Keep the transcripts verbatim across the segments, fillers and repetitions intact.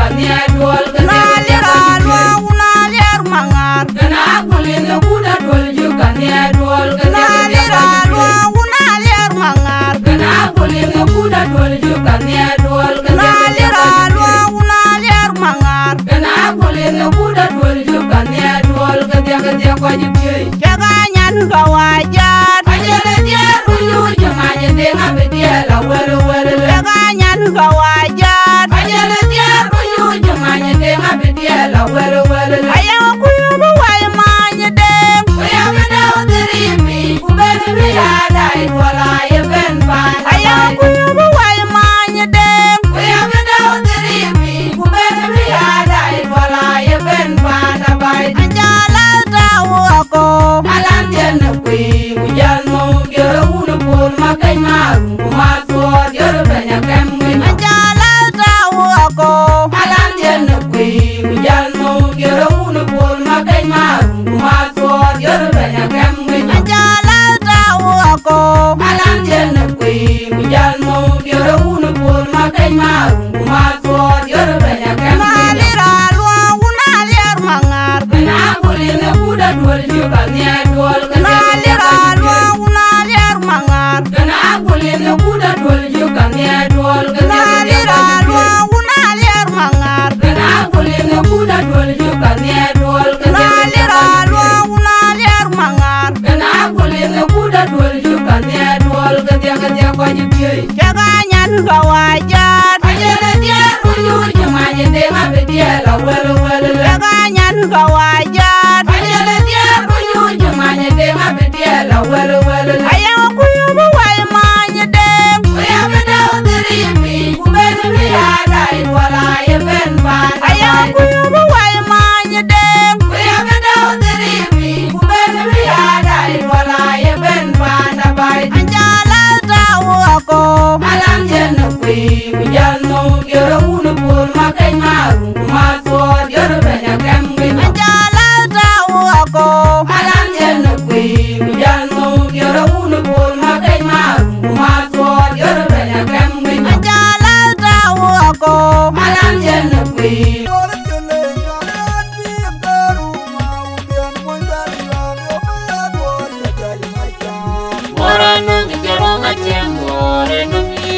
Na lira luɔu, na liɛr maŋar. Kena akul in kuda duɔl ju ka nhiɛɛr duɔl ke na lira luɔu, na liɛr maŋar. Kena akul in kuda duɔl ju ka nhiɛɛr duɔl ke na lira luɔu, na liɛr maŋar. Kena akul in kuda duɔl ju ka nhiɛɛr duɔl ke dhiak ke dhiak kɔc piööc. Cak anyan ka wajat. Ajël dhiɛɛr ku nyuc many deŋ abï dhiɛl awël wël. Cak anyan ka wajat. Ajël dhiɛɛr ku nyuc many deŋ abï dhiɛl awël wël. Aya ku yöm wai many deŋ. Ku yam dau dhiripi ku ben bï ya dai duɔl aye ben paan. Aya ku yöm wai many deŋ. Ku yam dau dhiripi ku ben bï ya dai duɔl aye ben paan abai. Ajala tau ako. Alan dhiɛn në kuiy ku jal nu jörë wun puɔl ma keny marum ku ma thuɔɔr jörë bɛny akɛm winy. Ajala tau ako. Alan dhiɛn në kuiy ku jal nu jörë wun puɔl ma keny marum ku ma thuɔɔr jörë bɛny akɛm winy. Ajala tau ako. Alan dhiɛn në kuiy ku jal nu jörë wun puɔl ma keny marum ku ma thuɔɔr jörë bɛny akɛm winy. Na lira luɔu, na liɛr maŋar. Kena akul in kuda duɔl ju ka nhiɛɛr duɔl ke na lira luɔu, na liɛr maŋar. Kena akul in kuda duɔl ju ka nhiɛɛr duɔl ke na lira luɔu, na liɛr maŋar. Kena akul in kuda duɔl ju ka nhiɛɛr duɔl ke na lira luɔu, na liɛr maŋar. Kena akul in kuda duɔl ju ka nhiɛɛr duɔl ke dhiak ke dhiak kɔc piööc. Cak anyan ka wajat. Ajël dhiɛɛr ku nyuc many deŋ abï dhiɛl awël wël. Cak anyan ka wajat. Ajël dhiɛɛr ku nyuc many deŋ abï dhiɛl awël wël. Aya ku yöm wai many deŋ. Ku yam dau dhiripi ku ben bï ya dai duɔl aye ben paan. Aya ku yöm wai many deŋ. Ku yam dau dhiripi ku ben bï ya dai duɔl aye ben paan abai. Ajala tau ako. Alan dhiɛn në kuiy ku jal nu jörë wun puɔl ma keny marum ku ma thuɔɔr jörë bɛny akɛm winy. Ajala tau ako. Alan dhiɛn në kuiy ku jal nu jörë wun puɔl ma keny marum ku ma thuɔɔr jörë bɛny akɛm winy. Ajala tau ako. Alan dhiɛn në kuiy. Mora nong jero ngachem gore nong yi.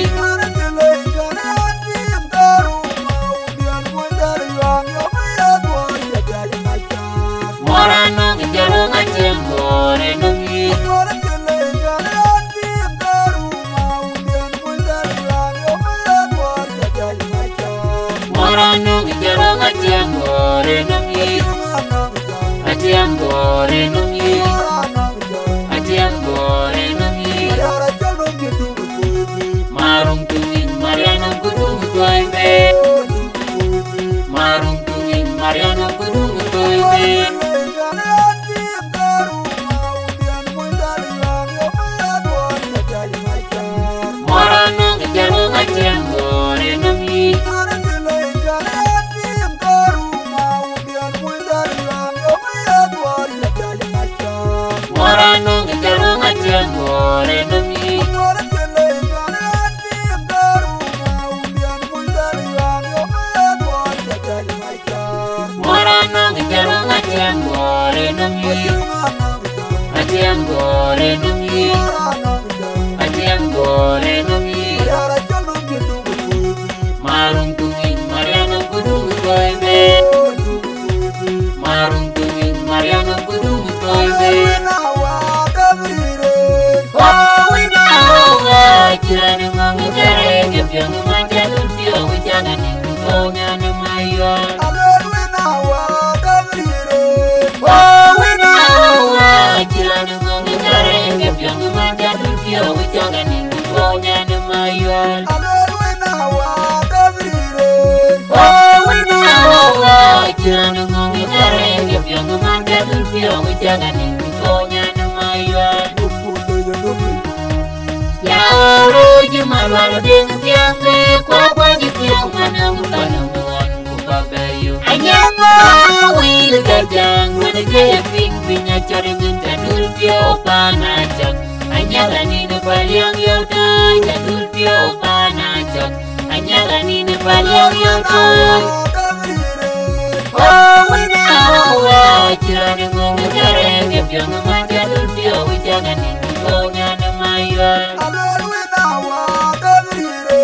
Mora nong jero ngachem gore nong yi. Mora nong jero ngachem gore nong yi. Achem gore nong yi. Achem gore nong yi. Marung tuing Mariana kudung tuai be. Marung tuing Mariana kudung tuai be. Mora nong jero ngachem gore nong yi. Mora nong jero ngachem gore nong yi. Mora nong jero ngachem gore nong yi. Achem gore nong yi. Achem gore nong yi. Marung tuing Mariana kudung tuai be. Marung tuing Mariana kudung tuai be. Oh, we know, uh, children, ngong kare ke piang ma jadul pio, we chana ni kong yan ma yo. Oh, we know, uh, children, ngong kare ke piang ma jadul pio, we chana ni kong yan ma yo. Oh, we know, uh, children, ngong kare ke piang ma jadul pio, we chana ni kong yan ma yo. Ya oro ji malwal ding tiang me kwa kwa ji tiang mana mutana muan ku babayo. Anyama wil gajang wani ke ya ping ping a chari min ta dul pio pana chak. Anyala ni ne paliang yo ta ta dul pio pana chak. Anyala ni ne paliang yo ta. Piɔ̈ŋ man jadul piɔ̈u cak anin, ku nyan ë mayuɛl. Alɔl wën awa dek rire.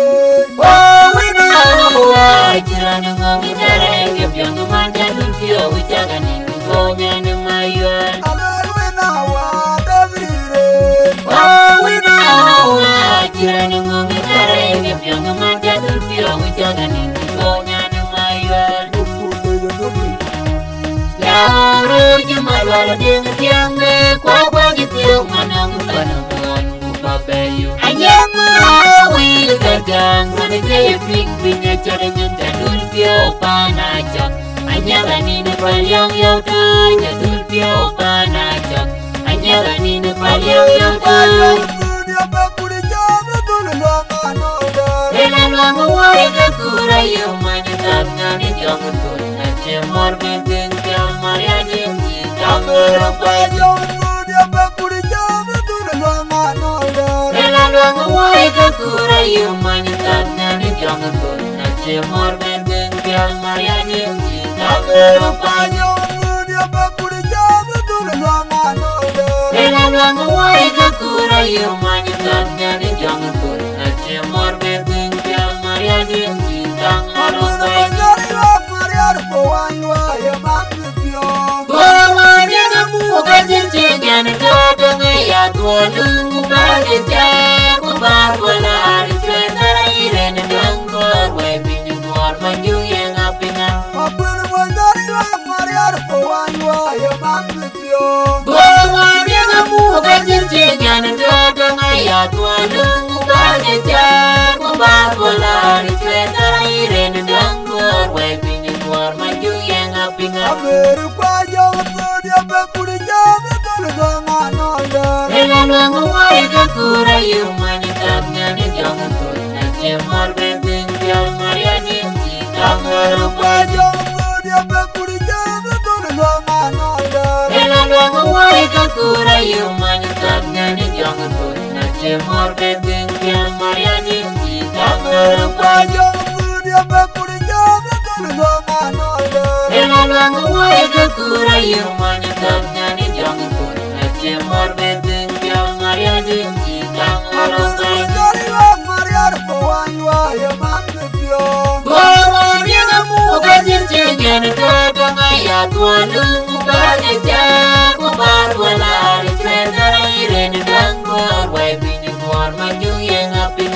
Oh, wën awa, cï raan ŋɔ̈ŋ ë thɛɛr, ke piɔ̈ŋ man jadul piɔ̈u cak anin, ku nyan ë mayuɛl. Alɔl wën awa dek rire. Oh, wën awa, cï raan ŋɔ̈ŋ ë thɛɛr, ke piɔ̈ŋ man jadul piɔ̈u cak anin, ku nyan ë mayuɛl. Ya röör cï Malual Deŋ thiäŋ, me kuak kuak cï thiëëu manɔŋ pan muɔn ku pa bɛ̈ɛ̈i. Anyiɛth ma wil ka jam, man ke ye piŋ piny acär nyin jadul piɔ̈u pan acɔk. Anyiɛth anin pal yɔŋ yɔu tɔ̈, jadul piɔ̈u pan acɔk. Anyiɛth anin pal yɔŋ yɔu tɔ̈. Ela luaŋ woi ke kura yï many tak nyan ë jɔŋ thul, na cie mɔr bï dhïŋ piɔ̈u Maria jim jï tak ŋɔ̈rë kuac. Ela luaŋ woi ke kura yï many tak nyan ë jɔŋ thul, na cie mɔr bï dhïŋ piɔ̈u Maria jim jï tak ŋɔ̈rë kuac. Ela luaŋ woi ke kura yï many tak nyan ë jɔŋ thul, na cie mɔr bï dhïŋ piɔ̈u Maria jim jï tak ŋɔ̈rë kuac. Bor wär yen amuk acïn cï nyan tɔ̈ döŋ ë ya dhuɔl, ku bäk ë cäär, ku bäk wala ar cuɛt dhära yï ren döŋ kɔɔr wɛ̈i piny duɔɔr ma juk yen apiŋ. Bor wär yen amuk acïn cï nyan tɔ̈ döŋ ë ya dhuɔl, ku bäk ë cäär, ku bäk wala ar cuɛt dhära yï ren döŋ kɔɔr wɛ̈i piny duɔɔr ma juk yen apiŋ. Amer kua jɔŋ thöl ya bɛ kut jam thöl dɔŋ anɔl dɔr. Ela luaŋ woi ke kura yï many tak nyan ë jɔŋ thöl, na cie mɔr bï dhïŋ piɔ̈u Maria jim jï tak ŋɔ̈rë kuac. Jɔŋ thöl ya bɛ kut jam thöl dɔŋ anɔl dɔr. Ela luaŋ woi ke kura yï many tak nyan ë jɔŋ thöl, na cie mɔr bï dhïŋ piɔ̈u Maria jim jï tak ŋɔ̈rë kuac. Jɔŋ thöl ya bɛ kut jam thöl dɔŋ anɔl dɔr. Ela luaŋ woi ke kura yï many tak nyan ë jɔŋ thöl, na cie mɔr bï dhïŋ piɔ̈u Maria jim jï tak ŋɔ̈rë kuac. Bor wär yen amuk acïn cï nyan tɔ̈ döŋ ë ya dhuɔl, ku bäk ë cäär, ku bäk wala ar cuɛt dhära yï ren döŋ kɔɔr wɛ̈i piny duɔɔr ma juk yen apiŋ.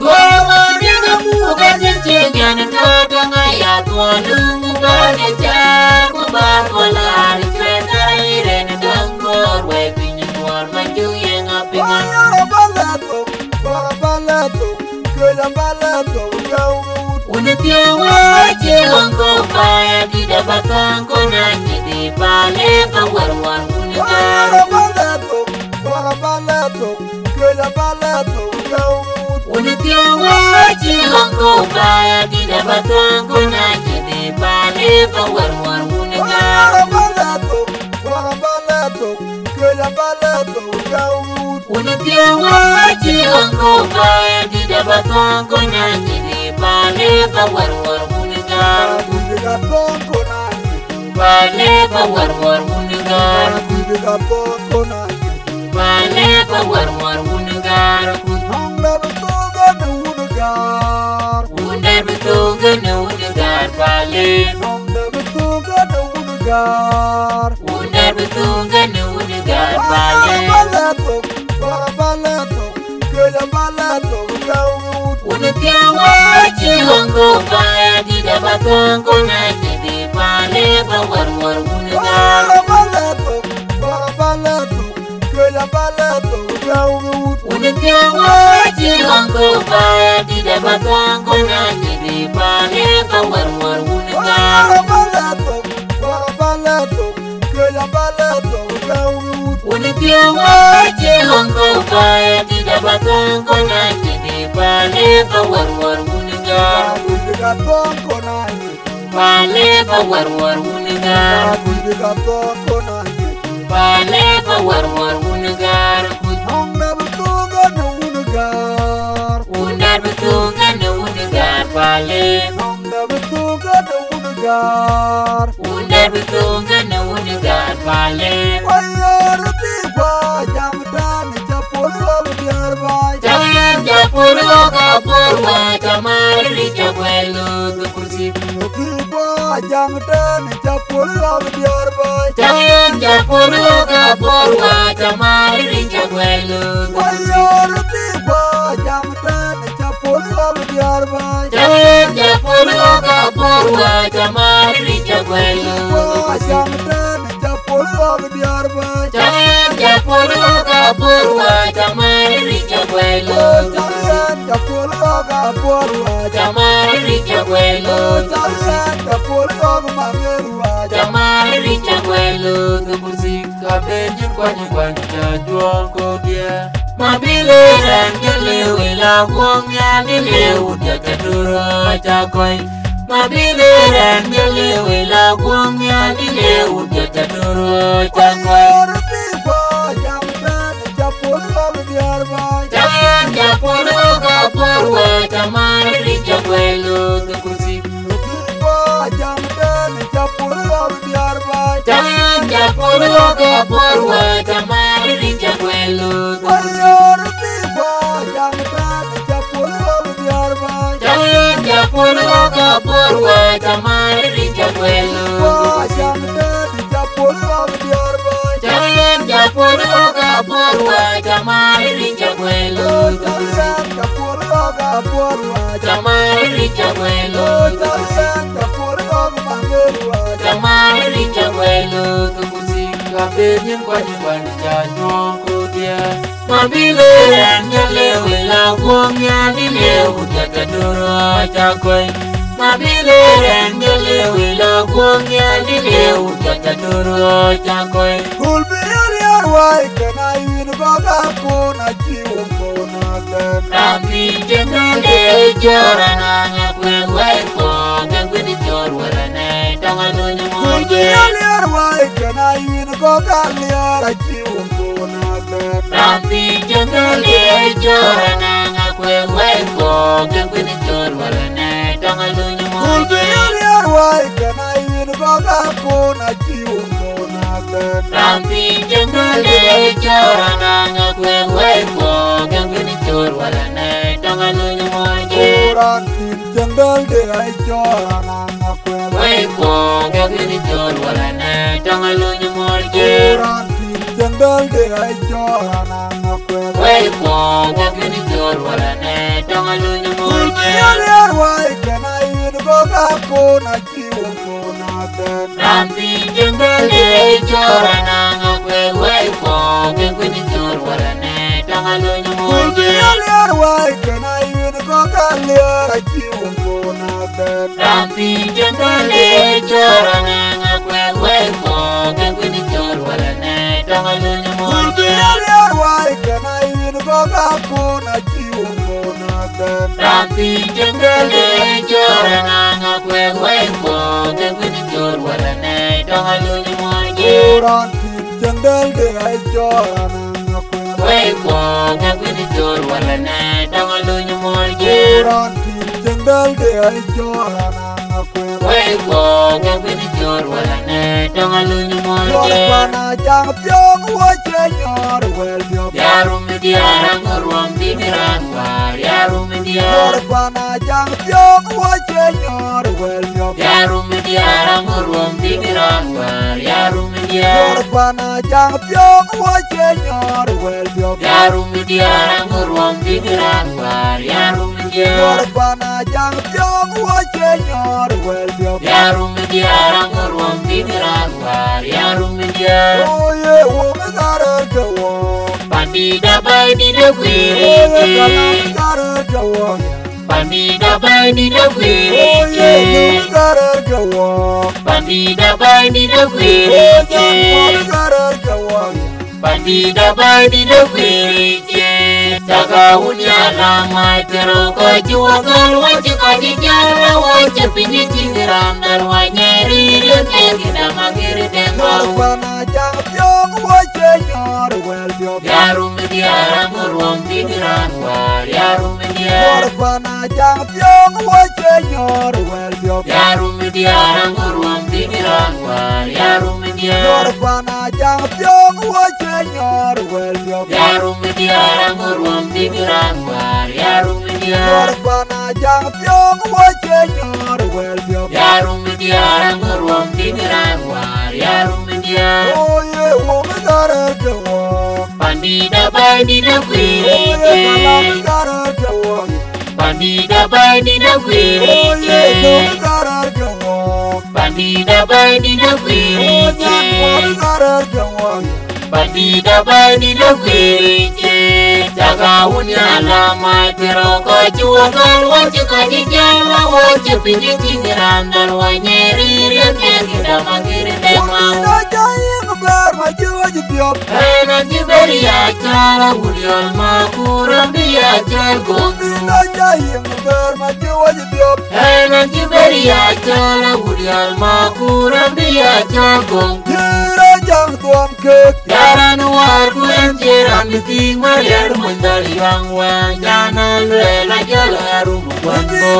Bor wär yen amuk acïn cï nyan tɔ̈ döŋ ë ya dhuɔl, ku bäk ë cäär, ku bäk wala ar cuɛt dhära yï ren döŋ kɔɔr wɛ̈i piny duɔɔr ma juk yen apiŋ. Wun thiëëu wä cï ɣɔn kɔ̈u paya dït aba thɔ̈ŋ kɔn anyïdhi pale ba wär wär wun ë gäär. Wun thiëëu wä cï ɣɔn kɔ̈u paya dït aba thɔ̈ŋ kɔn anyïdhi pale ba wär wär wun ë gäär. Wun thiëëu wä cï ɣɔn kɔ̈u paya dït aba thɔ̈ŋ kɔn anyïdhi pale ba wär wär wun ë gäär. Pale ba wär wär wun ë gäär. Pale ba wär wär wun ë gäär. Wun dɛ̈t bï thöŋ kenë wun ë gäär pale. Wun dɛ̈t bï thöŋ kenë wun ë gäär pale. Wun thiëëu wä cï ɣɔn kɔ̈u paya dït aba thɔ̈ŋ kɔn anyïdhi pale ba wär wär wun ë gäär. Wun thiëëu wä cï ɣɔn kɔ̈u paya dït aba thɔ̈ŋ kɔn anyïdhi pale ba wär wär wun ë gäär. Wun thiëëu wä cï ɣɔn kɔ̈u paya dït aba thɔ̈ŋ kɔn anyïdhi pale ba wär wär wun ë gäär. Pale ba wär wär wun ë gäär. Pale ba wär wär wun ë gäär. Wun dɛ̈t bï thöŋ kenë wun ë gäär pale. Wun dɛ̈t bï thöŋ kënë wun ë gäär pale. Wayɔr bï guɔ jam tɛ̈n, ca puɔl ɣɔ̈k diäär baai. Ca ɣɛn ca puɔl ɣɔ̈k apuɔl wä, ca maar ric ca guɛl loth kursi. Bï guɔ jam tɛ̈n, ca puɔl ɣɔ̈k diäär baai. Ca ɣɛn ca puɔl ɣɔ̈k apuɔl wä, ca maar ric ca guɛl loth kursi. Wayɔr bï guɔ jam tɛ̈n, ca puɔl ɣɔ̈k diäär baai. Ca ɣɛn ca puɔl ɣɔ̈k apuɔl wä, ca maar ric ca guɛl loth. Guɔ jam tɛ̈n, ca puɔl ɣɔ̈k diäär baai. Ca ɣɛn ca puɔl ɣɔ̈k apuɔl wä, ca maar ric ca guɛl loth. Ca ɣɛn ca puɔl ɣɔ̈k apuɔl wä, ca maar ric ca guɛl loth. Ca ɣɛn ca puɔl ɣɔ̈k maŋer wä, ca maar ric ca guɛl loth kursi. Ka ben yïn kuany kuany ca juɔ̈ɔ̈ŋ kodiɛ. Ma bï le rɛ̈n jɔ le wël a guɔ̈ŋ nhial dï le wut jɔ ca döör ca kɔc. Ma bï le rɛ̈n jɔ le wël a guɔ̈ŋ nhial dï le wut jɔ ca döör ca kɔc. Wayɔr bï guɔ jam tɛ̈n, ca puɔl ɣɔ̈k diäär baai. Ca ɣɛn ca puɔl ɣɔ̈k apuɔl wä, ca maar ric ca guɛl loth kursi. Bï guɔ jam tɛ̈n, ca puɔl ɣɔ̈k diäär baai. Ca ɣɛn ca puɔl ɣɔ̈k apuɔl wä, ca maar ric ca guɛl loth. Wayɔr bï guɔ jam tɛ̈n, ca puɔl ɣɔ̈k diäär baai. Ca ɣɛn ca puɔl ɣɔ̈k apuɔl wä, ca maar ric ca guɛl loth. Guɔ jam tɛ̈n, ca puɔl ɣɔ̈k diäär baai. Ca ɣɛn ca puɔl ɣɔ̈k apuɔl wä, ca maar ric ca guɛl loth. Ca ɣɛn ca puɔl ɣɔ̈k apuɔl wä, ca maar ric ca guɛl loth. Ca ɣɛn ca puɔl ɣɔ̈k maŋer wä, ca maar ric ca guɛl loth kursi. Ka ben yïn kuany kuany ca juɔ̈ɔ̈ŋ kodiɛ. Ma bï le rɛ̈n jɔ le wël a guɔ̈ŋ nhial dï le wut jɔ ca döör ca kɔc. Ma bï le rɛ̈n jɔ le wël a guɔ̈ŋ nhial dï le wut jɔ ca döör ca kɔc. Kul bï ya liäär wai kënë yïn bɔ̈ ka kun acï wun kun atɛ̈n. Raan piny cïn raan de cɔɔr anaŋ akuɛth wai kɔɔk ke kuïn cɔɔr wälä nɛ̈ɛ̈c tɔŋ alony mɔ̈ɔ̈r. Kul bï ya liäär wai kënë yïn bɔ̈ ka liäär acï wun kun atɛ̈n. Raan piny cïn raan de cɔɔr anaŋ akuɛth wai kɔɔk ke kuïn cɔɔr wälä nɛ̈ɛ̈c tɔŋ alony mɔ̈ɔ̈r. Kul bï ya liäär wai kënë yïn bɔ̈ ka kun acï wun kun atɛ̈n. Raan piny cïn raan de cɔɔr anaŋ akuɛth wai kɔɔk ke kuïn cɔɔr wälä nɛ̈ɛ̈c tɔŋ alony mɔ̈ɔ̈r. Ku raan piny cïn raan de cɔɔr anaŋ akuɛth. Wai kɔɔk ke kuïn cɔɔr wälä nɛ̈ɛ̈c tɔŋ alony mɔ̈ɔ̈r. Ku raan piny cïn raan de cɔɔr anaŋ akuɛth. Wai kɔɔk ke kuïn cɔɔr wälä nɛ̈ɛ̈c tɔŋ alony mɔ̈ɔ̈r. Kul bï ya liäär wai kënë yïn bɔ̈ ka kun acï wun kun atɛ̈n. Raan piny cïn raan de cɔɔr anaŋ akuɛth wai kɔɔk ke kuïn cɔɔr wälä nɛ̈ɛ̈c tɔŋ alony mɔ̈ɔ̈r. Kul bï ya liäär wai kënë yïn bɔ̈ ka liäär acï wun kun atɛ̈n. Raan piny cïn raan de cɔɔr anaŋ akuɛth wai kɔɔk ke kuïn cɔɔr wälä nɛ̈ɛ̈c tɔŋ alony mɔ̈ɔ̈r. Kul bï ya liäär wai kënë yïn bɔ̈ ka kun acï wun kun atɛ̈n. Raan piny cïn raan de cɔɔr anaŋ akuɛth wai kɔɔk ke kuïn cɔɔr wälä nɛ̈ɛ̈c tɔŋ alony mɔ̈ɔ̈r. Ku raan piny cïn raan de cɔɔr anaŋ akuɛth. Wai kɔɔk ke kuïn cɔɔr wälä nɛ̈ɛ̈c tɔŋ alony mɔ̈ɔ̈r. Ku raan piny cïn raan de cɔɔr anaŋ akuɛth. Wai kɔɔk ke kuïn cɔɔr wälä nɛ̈ɛ̈c tɔŋ alony mɔ̈ɔ̈r. Lɔɔr pan ajaŋ piɔ̈ɔ̈ŋ wä cï nyɔɔr wɛl biɔp. Ya rum diäär aŋö ruɔm bï raan wäär, ya rum diäär. Lɔɔr pan ajaŋ piɔ̈ɔ̈ŋ wä cï nyɔɔr wɛl biɔp. Ya rum diäär aŋö ruɔm bï raan wäär, ya rum diäär. Lɔɔr pan ajaŋ piɔ̈ɔ̈ŋ wä cï nyɔɔr wɛl biɔp. Ya rum diäär aŋö ruɔm bï raan wäär, ya rum diäär. Lɔɔr pan ajaŋ piɔ̈ɔ̈ŋ wä cï nyɔɔr wɛl biɔp. Ya rum diäär aŋö ruɔm bï raan wäär, ya rum diäär. Wo ye wo mi karɛr ke wo. Pandït abaidït akuëër. Wo ye kalam karɛr ke wo. Pandït abaidït akuëër. Wo ye mi karɛr ke wo. Pandït abaidït akuëër. Wo ye mi karɛr ke wo. Pandït abaidït akuëër. Caka wun ya lama tero ko ci wakal waci ko ci jara waci pinyi ci ram dal wanyeri le ke gidama giri dengo. Lɔɔr pan ajaŋ piɔ̈ɔ̈ŋ wä cï Nyɔɔr wɛl diɔp. Ya rum diaar aŋö ruɔm thïn raan wäär, ya rum diaar. Nyɔɔr pan Ajaŋ Thiɔ̈ŋ wä cï nyɔɔr wɛl diɔp. Ya rum diaar aŋö ruɔm thïn raan wäär, ya rum diaar. Nyɔɔr pan Ajaŋ Thiɔ̈ŋ wä cï nyɔɔr wɛl diɔp. Ya rum diaar aŋö ruɔm thïn raan wäär, ya rum diaar. Nyɔɔr pan Ajaŋ Thiɔ̈ŋ wä cï nyɔɔr wɛl diɔp. Ya rum diaar aŋö ruɔm thïn raan wäär, ya rum diaar. Wo ye wo mi dhar ke wo. Pandït abaidït akuëëc. Wo ye kalam dhar ke wo. Pandït abaidït akuëëc. Wo ye kalam dhar ke wo. Pandït abaidït akuëëc. Wo ye kalam dhar ke wo. Pandït abaidït akuëëc. Caka wun ya la mai tiro ko ci wo gal wo ci ko ci jam wo ci piny ci randal wo nyeri riek ye ki dama giri de ma. Pandït ajaŋ bɛ̈ɛ̈r ma ci wo ci dhiɔp. Ena ci beri ya cala wul yol ma kuram bi ya col gong. Pandït ajaŋ bɛ̈ɛ̈r ma ci wo ci dhiɔp. Ena ci beri ya cala wul yol ma kuram bi ya col gong. Yïn ajaŋ thuɔm kek. Yaran war ku en ci ran bi thiŋ ma riɛr muny dhal yuaŋ wä jana luel a jol arum kuan bo.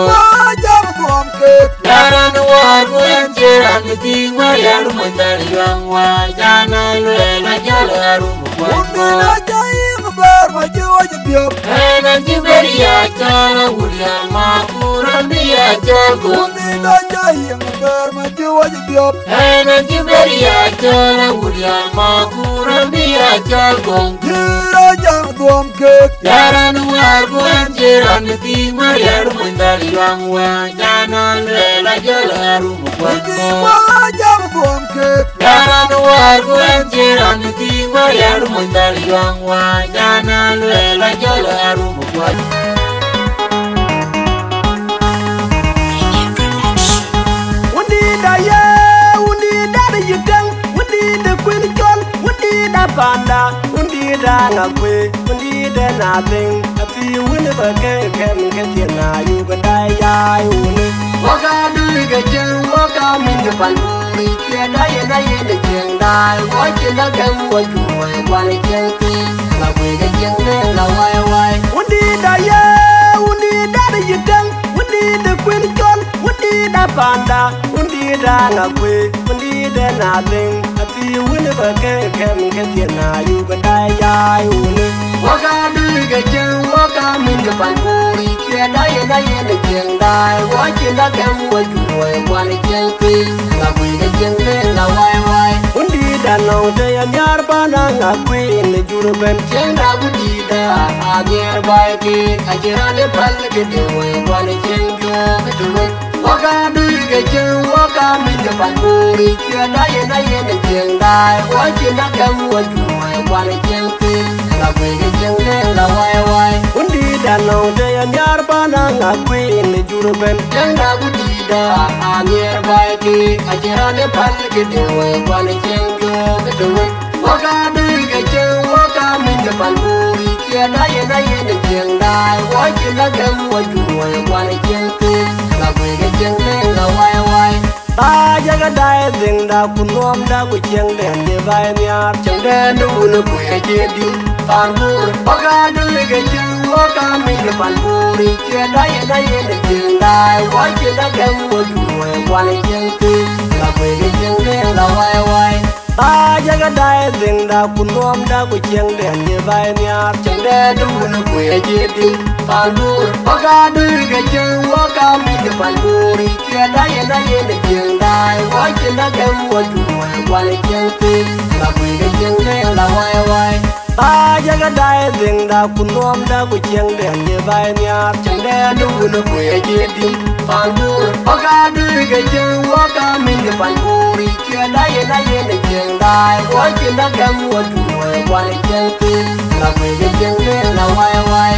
Ajaŋ thuɔm kek. Yaran war ku en ci ran bi thiŋ ma riɛr muny dhal yuaŋ wä jana luel a jol arum kuan bo. Pandït ajaŋ bɛ̈ɛ̈r ma ci wo ci dhiɔp. Ena ci beri ya cala wul yol ma kuram bi ya col gong. Pandït ajaŋ bɛ̈ɛ̈r ma ci wo ci dhiɔp. Ena ci beri ya cala wul yol ma kuram bi ya col gong. Yïn ajaŋ thuɔm kek. Yaran war ku en ci ran bi thiŋ ma riɛr muny dhal yuaŋ wä jana luel a jol arum kuan bo. Ajaŋ thuɔm kek. Yaran war ku en ci ran bi thiŋ ma riɛr muny dhal yuaŋ wä jana luel a jol arum kuan. Wundït aye, wundït dɛ̈t yï teŋ, wundït de kuën cɔl, wundït apanda, wundït aŋakuëë, wundït de na thiŋ, athii wun ba ke kɛm ke thiën na yuk dai yai wuni. Wok aa dui ke cïn, wok aa min ke pan buri, thiëëda yen ayen de cieŋ dai, wok cïn da gɛm wok juɔi kuan cieŋ thiin, ŋakuëë ke cieŋ de la wai wai. Wundït aye, wundït dɛ̈t yï teŋ, wundït de kuën cɔl, wundït apanda, wundït aŋakuëë, wundït de na thiŋ, athii wun ba ke kɛm ke thiën na yuk dai yai wuni. Wok aa dui ke cïn, wok aa min ke pan buri, thiëëda yen ayen de cieŋ dai, wok cïn da gɛm wok juɔi kuan cieŋ thiin, ŋakuëë ke cieŋ de la wai wai. Wundït anɔŋ të ye nhiaar pan aŋakuëë në jur ëbɛ̈n. Cieŋda ku dïïtda, a nhiɛɛr baai keek, acïn raan ë päl këde wei kuan cieŋ biöök të wën. Wok aa dui ke cïn, wok aa min ke pan buri, thiëëda yen ayen de cieŋ dai, wok cïn da gɛm wok juɔi kuan cieŋ thiin, ŋakuëë ke cieŋ de la wai wai. Wundït anɔŋ të ye nhiaar pan aŋakuëë në jur ëbɛ̈n. Cieŋda ku dïïtda, a nhiɛɛr baai keek, acïn raan ë päl këde wei kuan cieŋ biöök të wën. Wok aa dui ke cieŋ, wok aa min ke pan buri, thiëëda yen ayen de cieŋ dai, wok cïn da gɛm wok juɔi kuan cieŋ thiin, ŋakuëë ke cieŋ de la wai wai. Ba jaka dai dhiŋda ku nuɔmda ku cieŋden ye baai nhiaar, cieŋden de wun kuëë cï dït pan bur. Wok aa dui ke cieŋ, wok aa min ke pan buri, thiëëda yen ayen de cieŋ dai, wok cïn da gɛm wok juɔi kuan cieŋ thiin, ŋakuëë ke cieŋ de la wai wai. Ba jaka dai dhiŋda ku nuɔmda ku cieŋden ye baai nhiaar, cieŋden de wun kuëë cï dït pan bur. Wok aa dui ke cieŋ, wok aa min ke pan buri, thiëëda yen ayen de cieŋ dai, wok cïn da gɛm wok juɔi kuan cieŋ thiin, ŋakuëë ke cieŋ de la wai wai. Ba jaka dai dhiŋda ku nuɔmda ku cieŋden ye baai nhiaar, cieŋden de wun kuëë cï dït pan bur. Wok aa dui ke cieŋ, wok aa min ke pan buri, thiëëda yen ayen de cieŋ dai, wok cïn da gɛm wok juɔi kuan cieŋ thiin, ŋakuëë ke cieŋ de la wai wai.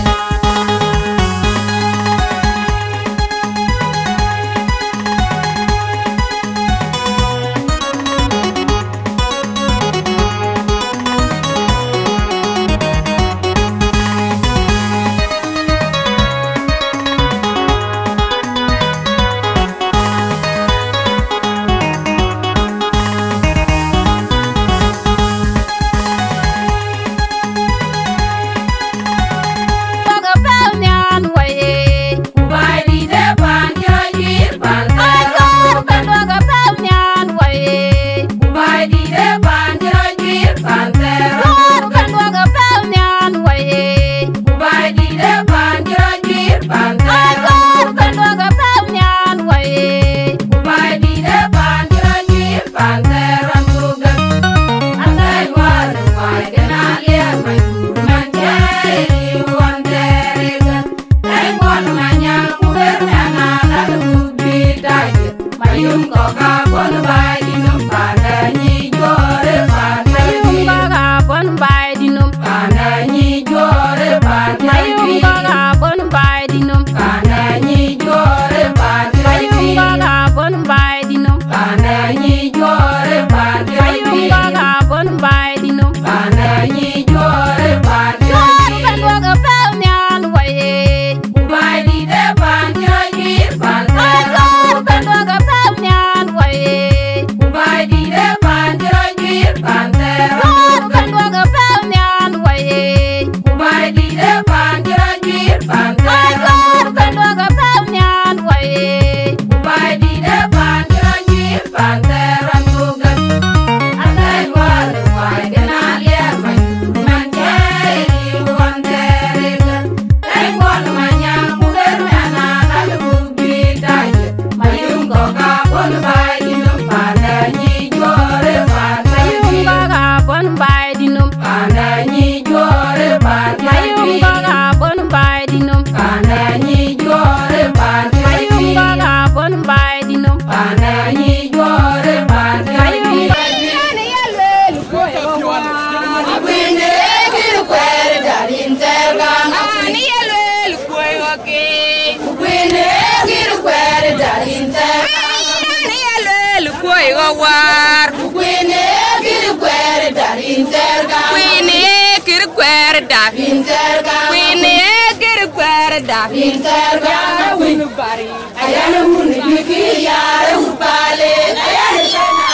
Inter gana win bari. Ayana wun juki yare upale. Ayana kena.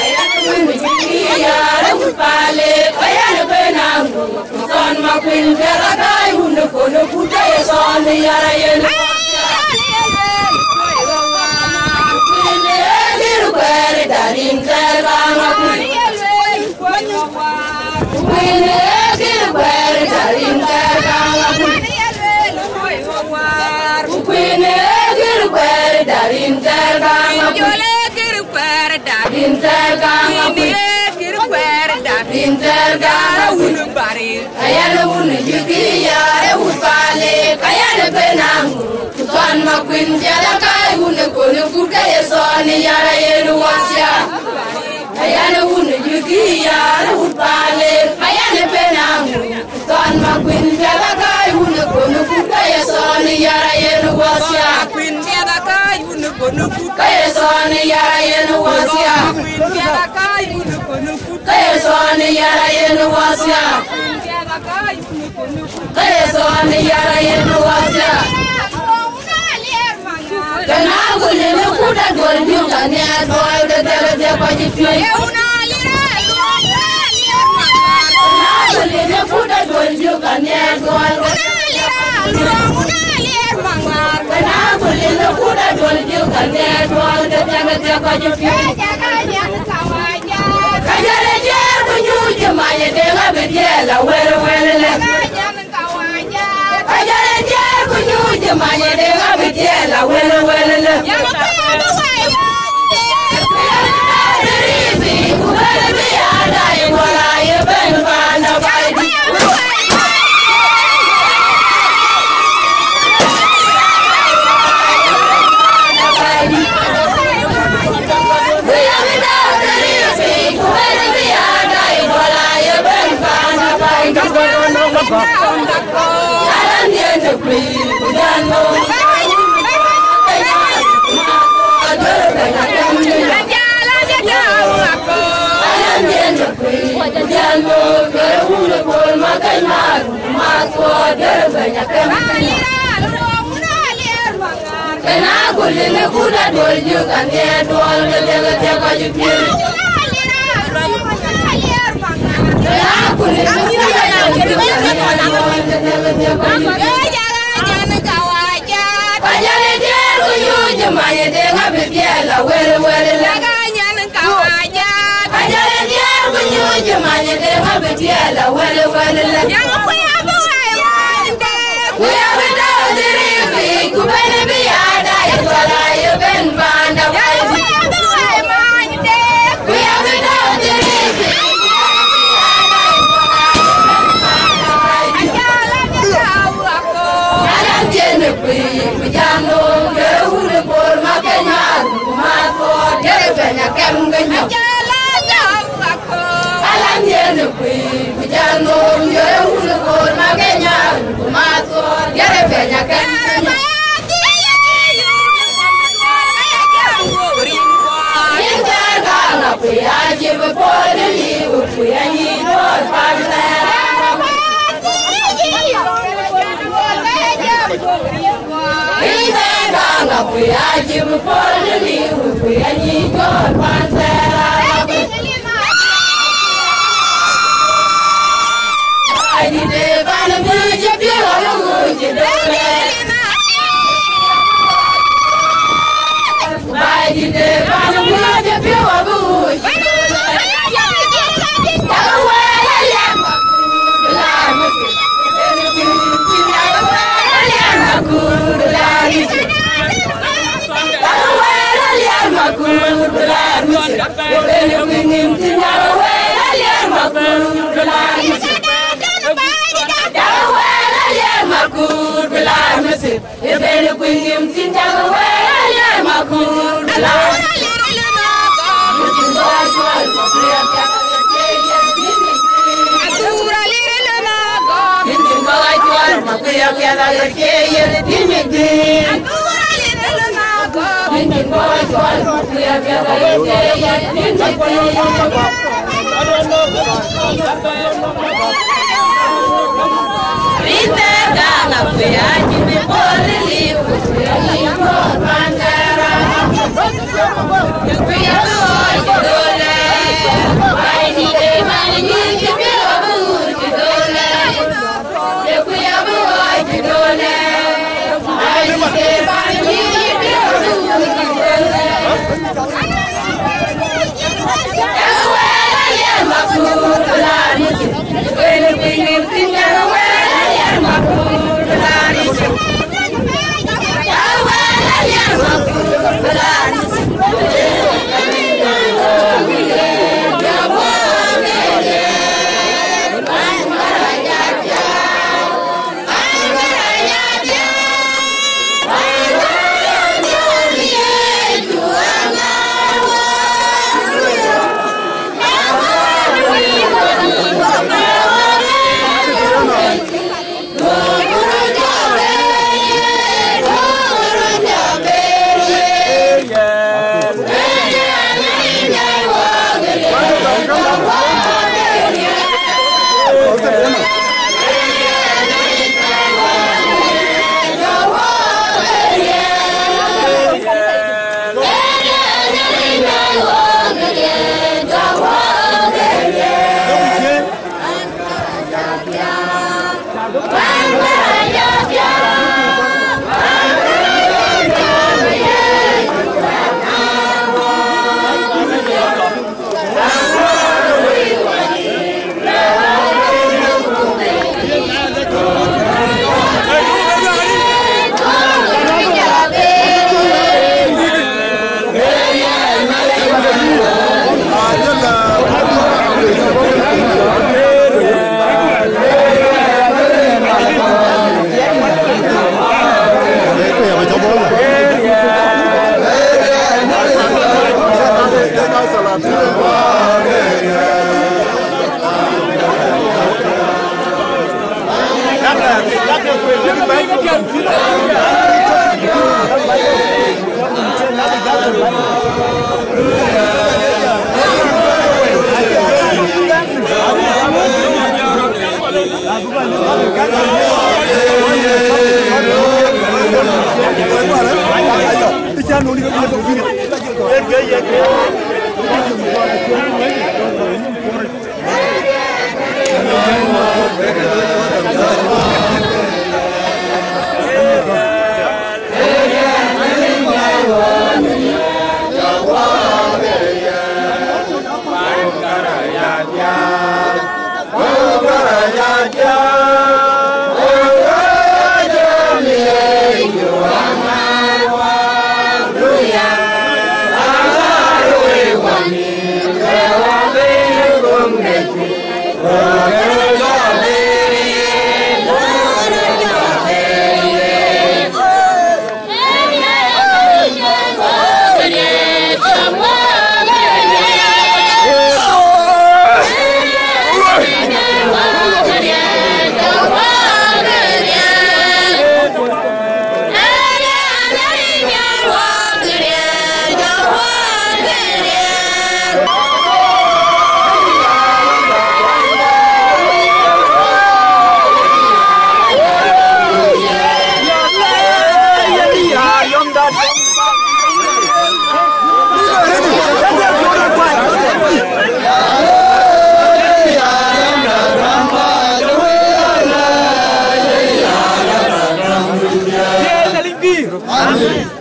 Ayana wun juki yare upale. Ayana kena. Thɔn Makuëny, piɛth akai wun ë kɔn ë kut ke ye thɔn ë yara yen. Kuëny ë kir kuɛɛr ë darin thɛɛr gam Makuëny. Kuëny ë kir kuɛɛr ë darin thɛɛr gam Makuëny. Kuëny ë kir kuɛɛr ë darin thɛɛr gam Makuëny. Kuëny ë kir kuɛɛr ë darin thɛɛr gam Makuëny. Kuëny ë kir kuɛɛr ë darin thɛɛr gam Makuëny. Ayana wun juki yare upale, ayana penangu. Thɔn Makuëny, piɛth akai wun ë kɔn ë kut ke ye thɔn ë yara yen wasia. Ayana wun juki yare upale, ayana penangu. Thɔn Makuëny, piɛth akai wun ë kɔn ë kut ke ye thɔn ë yara yen wasia. Makuëny, piɛth akai wun ë kɔn ë kut ke ye thɔn ë yara yen wasia. Makuëny, piɛth akai wun ë kɔn ë kut ke ye thɔn ë yara yen wasia. Ke ye thɔn ë yara yen wasia. Kena ku lënë kut aduɔl jök ka nhiaar duɔl ke thɛk ë thiak kɔc ë piööc. Kena ku lënë kut aduɔl jök ka nhiaar duɔl ke thɛk ë thiak kɔc ë piööc. Kena ku lënë kut aduɔl jök ka nhiaar duɔl ke thɛk ë thiak kɔc ë piööc. Ka jɔl ë jiɛɛr ku nyuc cï many ë deŋ abï dhiɛl awël wël lë. Ka jɔl ë jiɛɛr ku nyuc cï many ë deŋ abï dhiɛl awël wël lë. Ku bɛ̈n bï ya dai wala ye bɛ̈n panda bai. Kena ku lënë kut aduɔl jök ka nhiaar duɔl ke thɛk ë thiak kɔc ë piööc. Kena ku lënë kut aduɔl jök ka nhiaar duɔl ke thɛk ë thiak kɔc ë piööc. Ka jɔl ë jiɛɛr ku nyuc cï many ë deŋ abï dhiɛl awël wël lë. Ka jɔl ë jiɛɛr ku nyuc cï many ë deŋ abï dhiɛl awël wël lë. Ku ya bï tɔ̈u dhiric biic, ku bɛ̈n bï ya dai, ku la ye bɛ̈n panda bai. Ku ya bï tɔ̈u dhiric biic, ku bɛ̈n bï ya dai, ku la ye bɛ̈n panda bai. Alandiɛ̈n ë kuic, ku jam nööm, ye wun ë Bor Makeny Maar, ku Maar Thuɔɔr, ye bɛ̈ny akɛm ke nyɔk. Alandiɛ̈n ë kuic, ku jam nööm, ye wun ë Bor Makeny Maar, ku Maar Thuɔɔr, ye bɛ̈ny akɛm ke nyɔk. Rin thɛɛr gam akuc acï bï puɔl ë liu, ku ya nyic duɔ̈ɔ̈r pan thɛɛr. Rin thɛɛr gam akuc acï bï puɔl ë liu, ku ya nyic duɔ̈ɔ̈r pan thɛɛr. Baidït ë pan ë bï cï piɔ̈u abï ɣööc cï dööl. Baidït ë pan ë bï cï piɔ̈u abï ɣööc cï dööl. Yak wɛɛr aliɛm, yak wɛɛr aliɛm, yak wɛɛr aliɛm,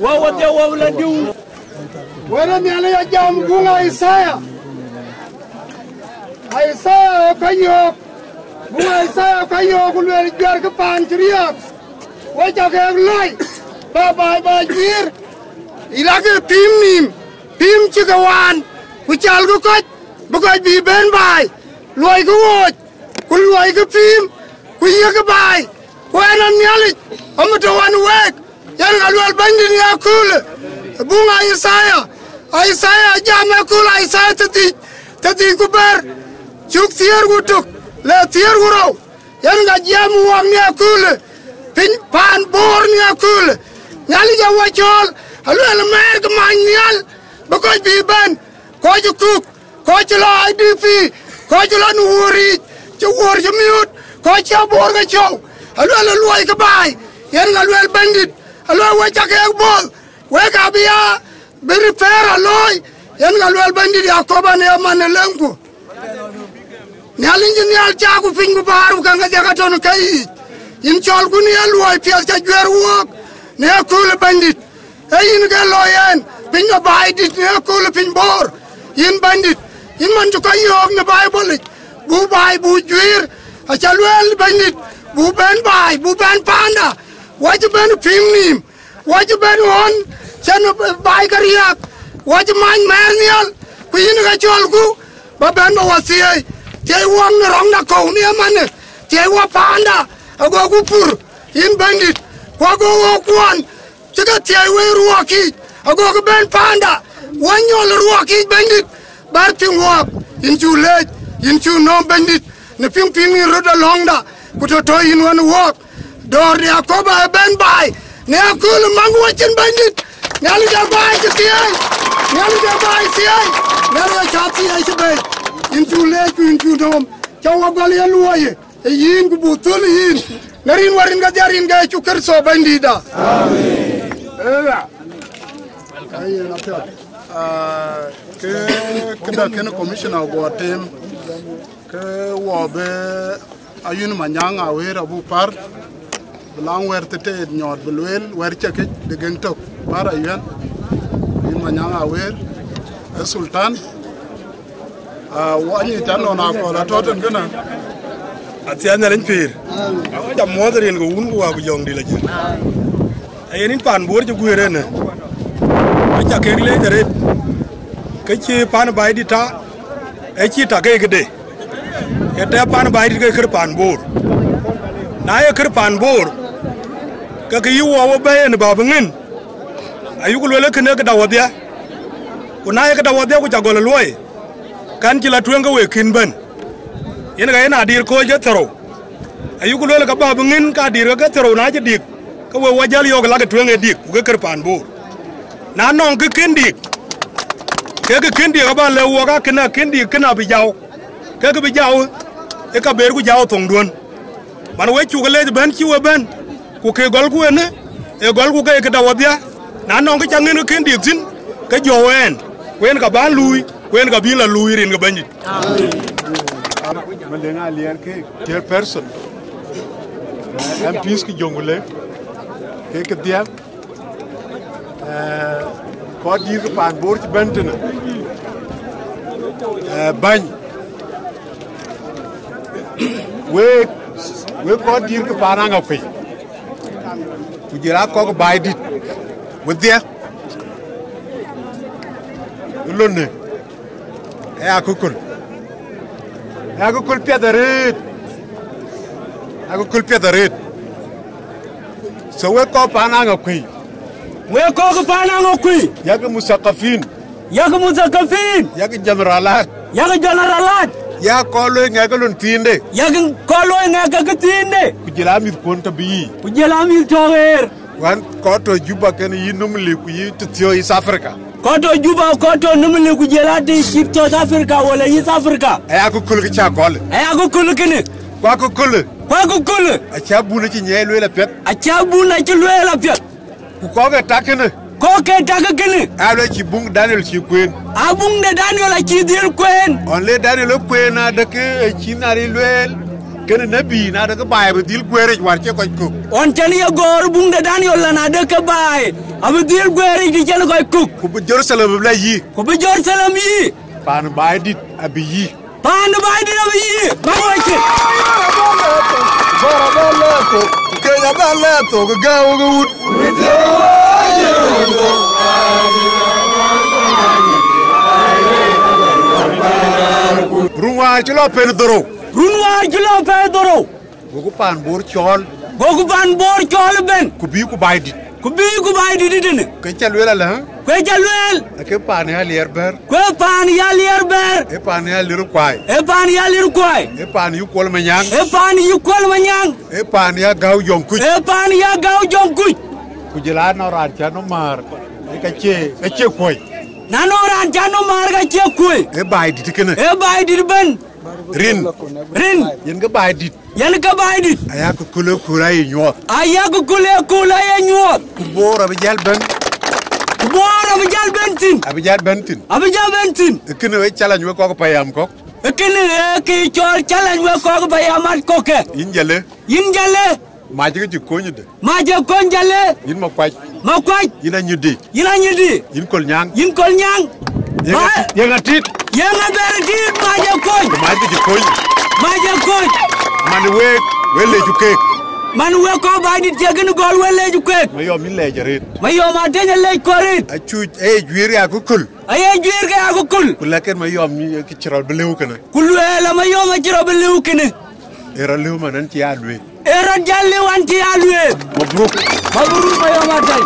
Wa wa dia wa la diu. Wën ë Nhialic ajam buŋ Isaiah. Isaiah ë ka yöök, buŋ Isaiah ë ka yöök, ku lueel, juɛ̈rkï paan cï riääk, we ca keek lɔi, ba baai ba juiir, lakï pïïm nïïm, pïïm cï ke waan, ku calkï kɔc, bï kɔc bï bɛ̈n baai, luɔikï wooc, ku luɔikï pïïm, ku yiëkkï baai, ku ɣɛn ë Nhialic, amit tɔ̈ ɣɔn week, yen ka luel Bɛ̈nydït në aköölë, buŋ Isaiah, Isaiah jam akööl Isaiah thiërdhïc, thiërdhïc ku bɛ̈t, cök thiëër ku tök, le thiëër ku rou, yen ka jiɛɛm wɔɔk në aköölë, piny paan Bor në aköölë, Nhialic ë wɔ cɔɔl, aluel mɛɛr ke many nhial, bï kɔc bï bɛ̈n, kɔc ë kuk, kɔc cï lɔ I D P, Kɔc cï lɔ në wuɔ̈ɔ̈r yiic, cï wuɔ̈ɔ̈r cï miööt, kɔc cï aboor ke cɔu, aluel ë luɔi kë baai, yen ka luel Bɛ̈nydït, aluel we ca keek bɔ̈l, wek abï ya bï repair a looi, yen ka luel Bɛ̈nydït Yakoba në man ë lëŋku. Nhialic cï nhial cak ku piny ku bäär ku käŋ kedhie ka tɔ̈ në keyiic, yïn cɔlku në ye luɔi piɛth ca juɛ̈r wook në akööl ë Bɛ̈nydït. Ee yïn ke looi ɛn piny de baai dït në akööl ë piny boor, yïn Bɛ̈nydït, yïn man cï kɔc yöök në Baibolic, buk baai buk juiir, aca lueel Bɛ̈nydït, buk bɛ̈n baai, buk bɛ̈n paanda, wacï bɛ̈n piŋ nïïm, wacï bɛ̈n ɣɔn cän baai ke riääk, wacï many mɛɛr nhial, ku yïn ke cɔlku, ba bɛ̈n ba wa thieei, thieei wɔk në rɔŋda kɔ̈u në ëmënë, thieei wa paanda, agoku pur, yïn Bɛ̈nydït, ku ago ɣöökkuɔn cï ke thiëëc wei ruɔɔk yiic, agokï bɛ̈n paanda, wanyɔl ruɔɔk yiic Bɛ̈nydït, bär piŋ wɔɔk, yïn cuk leec, yïn cuk nööm Bɛ̈nydït, në piŋ piŋ yïn röt alɔ̈ŋda, ku tɔ̈ tɔ̈ yïn wën wɔɔk, dɔ̈ɔ̈r de Yakoba ë bɛ̈n baai, në akööl ë maŋ wacin Bɛ̈nydït, Nhialic de baai cï thiëëc, Nhialic de baai thiëëc, Nhialic de cä thiëëc cï bei, yïn cuk leec ku yïn cuk nööm, cä wɔ gɔl ye luɔɔi. Ë yïn ku buk thöl ë yïn, në rin wär rin kedhie rin ke Yecu Kërtho Bɛ̈nydïïtda. Amen. Aya. Ayen apiɛth. Ah, ke këda kënë commissioner guɔ tem, ke wɔ bï Ayuen Manyaŋ Awer abuk pär, bï laŋ wɛ̈t thëtëët nyɔɔt bï lueel wɛ̈t cä këc de geŋ tök, pär Ayuen, Ayuen Manyaŋ Awer, ë Sultan. Ah, wɔ nyic tɛ̈n lɔn akɔ̈l atɔ̈ tën kënë. Athiɛɛn Nhialic pïïr. Awɔ jam muɔ̈th rin ke wun ku wä ku jɔŋdït la jël. Ayen yïn paan Bor cï guëër ënë. Aca kek leec arëët. Ke cï paan Baidït ta, ë cï ta ke këde. Ye tɛ paan Baidït ke kër paan Bor. Na ye kër paan Bor, ke kë yï wɔ wɔ bɛ̈ɛ̈i ënë bä bï ŋën. Ayuk lueel kënë këda wɔdhia. Ku na ye këda wɔdhia ku ca gɔl ë luɔi. Kɛn cï la tueŋ ke wek kïn bɛ̈n. Yen ka yen adïr kɔc ke thërou. Ayuk lueel ka bä bï ŋïn ka adïr ke thërou na cï dik, ke we wä jäl yɔ̈ɔ̈k lak ë tueŋ ë dik, ku ke kër paan Bor. Na nɔŋ kë kën dik, ke kë kën dik abä lëu wok akënë akën dik kënë abï jau, ke kë bï jau ë ka ber ku jau thoŋduön. Man we cuk leec bɛ̈n cï we bɛ̈n, ku ke gɔlku ënë, ë gɔlku ke këda wɔdhia, na nɔŋ kë ca ŋën ke kën dik thïn, ke jɔu ɛn, ku en ka bän luui, ku en ka bï la luui rin ke Bɛ̈nydït. Maleŋ Aliɛɛr ke chairperson, M Ps ke Jonglei, ke kedhia, eh, kɔc dït ke paan Bor cï bɛ̈n tënë, eh, bäny. Wek, wek kɔc dït ke paan Aŋakuei, ku jël a kɔk Baidït, wedhia, ë lon në, ë akököl, ë akököl piɛth arëët, akököl piɛth arëët. So wek kɔc paan Aŋakuei, wek kɔc paan Aŋakuei, yak muthakafin, yak muthakafin, yak generalat, yak generalat, yak kɔc loi ŋɛk ke lon thiinde, yak kɔc loi ŋɛk ke thiinde, ku jël a mïthkuɔn tɔ̈ bï yiic, ku jël a mïth tɔ̈ ɣeer. Wan kɔc tɔ̈ Juba kenë yï Nimule ku yï tëthiɔ̈k East Africa. Kɔc tɔ̈ Juba, kɔc tɔ̈ Nimule ku jël a të cït South Africa wala East Africa. Aya akököl kë ca gɔl. Aya akököl kënë. Ku akököl. Ku akököl. Aca bun acï nyiɛɛi lueel apiɛth. Aca bun acï lueel apiɛth. Ku kɔc ke tak kënë. Kɔc ke tak kënë. Aa lueel cï buŋ Daniel cï kueen. A buŋ de Daniel acï dhil kueen. Ɣɔn le Daniel ë kueen adë ke ë cï Nhialic lueel. Kënë nebi na de ke baai abï dhil guëëric wäär cie kɔc kök. Ɣɔn cän ye gɔ̈ɔ̈r buŋ de Daniel la na de ke baai abï dhil guëëric të cïn kɔc kök. Ku bï Jeruthalem bï la yï. Ku bï Jeruthalem yï. Paan Baidït abï yï. Paan Baidït abï yï. Bäny wecin. Bɔ̈r abä lɛɛr thok, ku keny abä lɛɛr thok, gääu ke wut. Run wäär cï lɔ pɛɛi dhorou. Run wäär cï lɔ pɛɛi dhorou. Goku paan Bor cɔɔl. Goku paan Bor cɔɔl ëbɛ̈n. Ku bïï ku Baidït. Ku bïï ku Baidït tënë. Ke ca lueel alä. Ku ca lueel. Ake paan ya Aliɛɛr Bɛ̈ɛ̈r. Ku ee paan ya Aliɛɛr Bɛ̈ɛ̈r. Ee paan ya Aliɛɛr Kuai. Ee paan ya Aliɛɛr Kuai. Ee paan yï Kuɔl Manyaŋ. Ee paan yï Kuɔl Manyaŋ. Ee paan ya Gäu Jɔŋkuc. Ee paan ya Gäu Jɔŋkuc. Ku jël a nɔŋ raan ca nɔm määr, ee ka cie, ka cie kuɔi. Na nɔŋ raan ca nɔm määr ka cie kuɔi. Ee Baidït kënë. Ee Baidït ëbɛ̈n. Rin. Rin. Yen ke baai dït. Yen ke baai dït. Aya ke kul ë kul aye nyuɔɔth. Aya ke kul ë kul aye nyuɔɔth. Ku Boor abï jäl bɛ̈n. Ku Boor abï jäl bɛ̈n thïn. Abï jäl bɛ̈n thïn. Abï jäl bɛ̈n thïn. Ee kënë ee challenge wek kɔ̈k payam kɔ̈k. Ee kënë ee kë cɔl challenge wek kɔ̈k payam mat kɔ̈k kë. Yïn Jalle. Yïn Jalle. Mac ke cï kony de. Mac ke kony Jalle. Yïn Makuac. Makuac. Yïn Anyidi. Yïn Anyidi. Yïn Kolnyaŋ. Yïn Kolnyaŋ. Yeŋa, yeŋa tit. Yeŋa ber tit Mac ke kony. Mac ke cï kony. Mac ke kony. Man week, we leec ku keek. Man week kɔ̈k baai dït cï kënë gɔl we leec ku keek. Mayɔm yïn leec arëët. Mayɔm Ateny leec kɔ̈k arëët. Acuc, aye juiir ya ku kul. Aye juiir ke ya ku kul. Ku lɛ̈k en Mayɔm yï, kë cï rɔt bï lëu kënë. Ku lueel Mayɔm acï rɔt bï lëu kënë. Ee rɔt lëu man an cï ya lueel. Ee rɔt jäl lëu an cï ya lueel. Mabruk. Mabruk Mayɔm Ateny.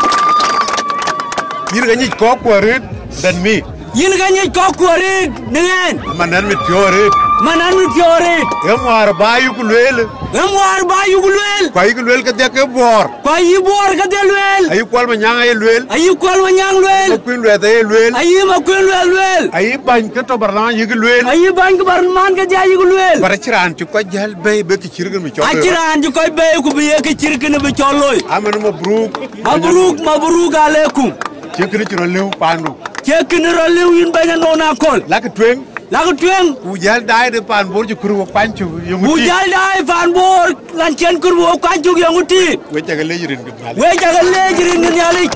Yïn ke nyic kɔ̈k ku arëët than me. Yïn ke nyic kɔ̈k ku arëët në ɣɛn. Aman an mit piɔ̈u arëët. Man an mit piɔ̈u arëët. Ee ŋuäär ba yï ku lueel. Ee ŋuäär ba yï ku lueel. Ku ayï ku lueel kedhie ke Boor. Ku ayï Boor kedhie lueel. Ayï Kuɔl Manyaŋ aye lueel. Ayï Kuɔl Manyaŋ lueel. Makuën Luɛth aye lueel. Ayï Makuën Luɛth lueel. Ayï bäny ke tɔ̈ barlaman yïk lueel. Ayï bäny ke barlaman kedhie ayïk lueel. But acïn raan cï kɔc jäl bɛ̈i bï kë cït kënë bï cɔl. Acïn raan cï kɔc bɛ̈i ku bï ye kë cït kënë bï cɔl looi. Aman mabruk. Mabruk, mabruk aleikum. Cie kënë cï rɔt lëu paandu. Cie kënë rɔt lëu yïn bɛ̈ny Anɔn Akol. Lakë tueŋ. Lakë tueŋ. Ku jäl daai de paan Boor cï kër wok kuany cök yöŋ. Ku jäl daai paan Boor lan cïn kër wok kuany cök yöŋ tiit. We cä ke leec rin ke Nhialic. We cä ke leec rin ke Nhialic.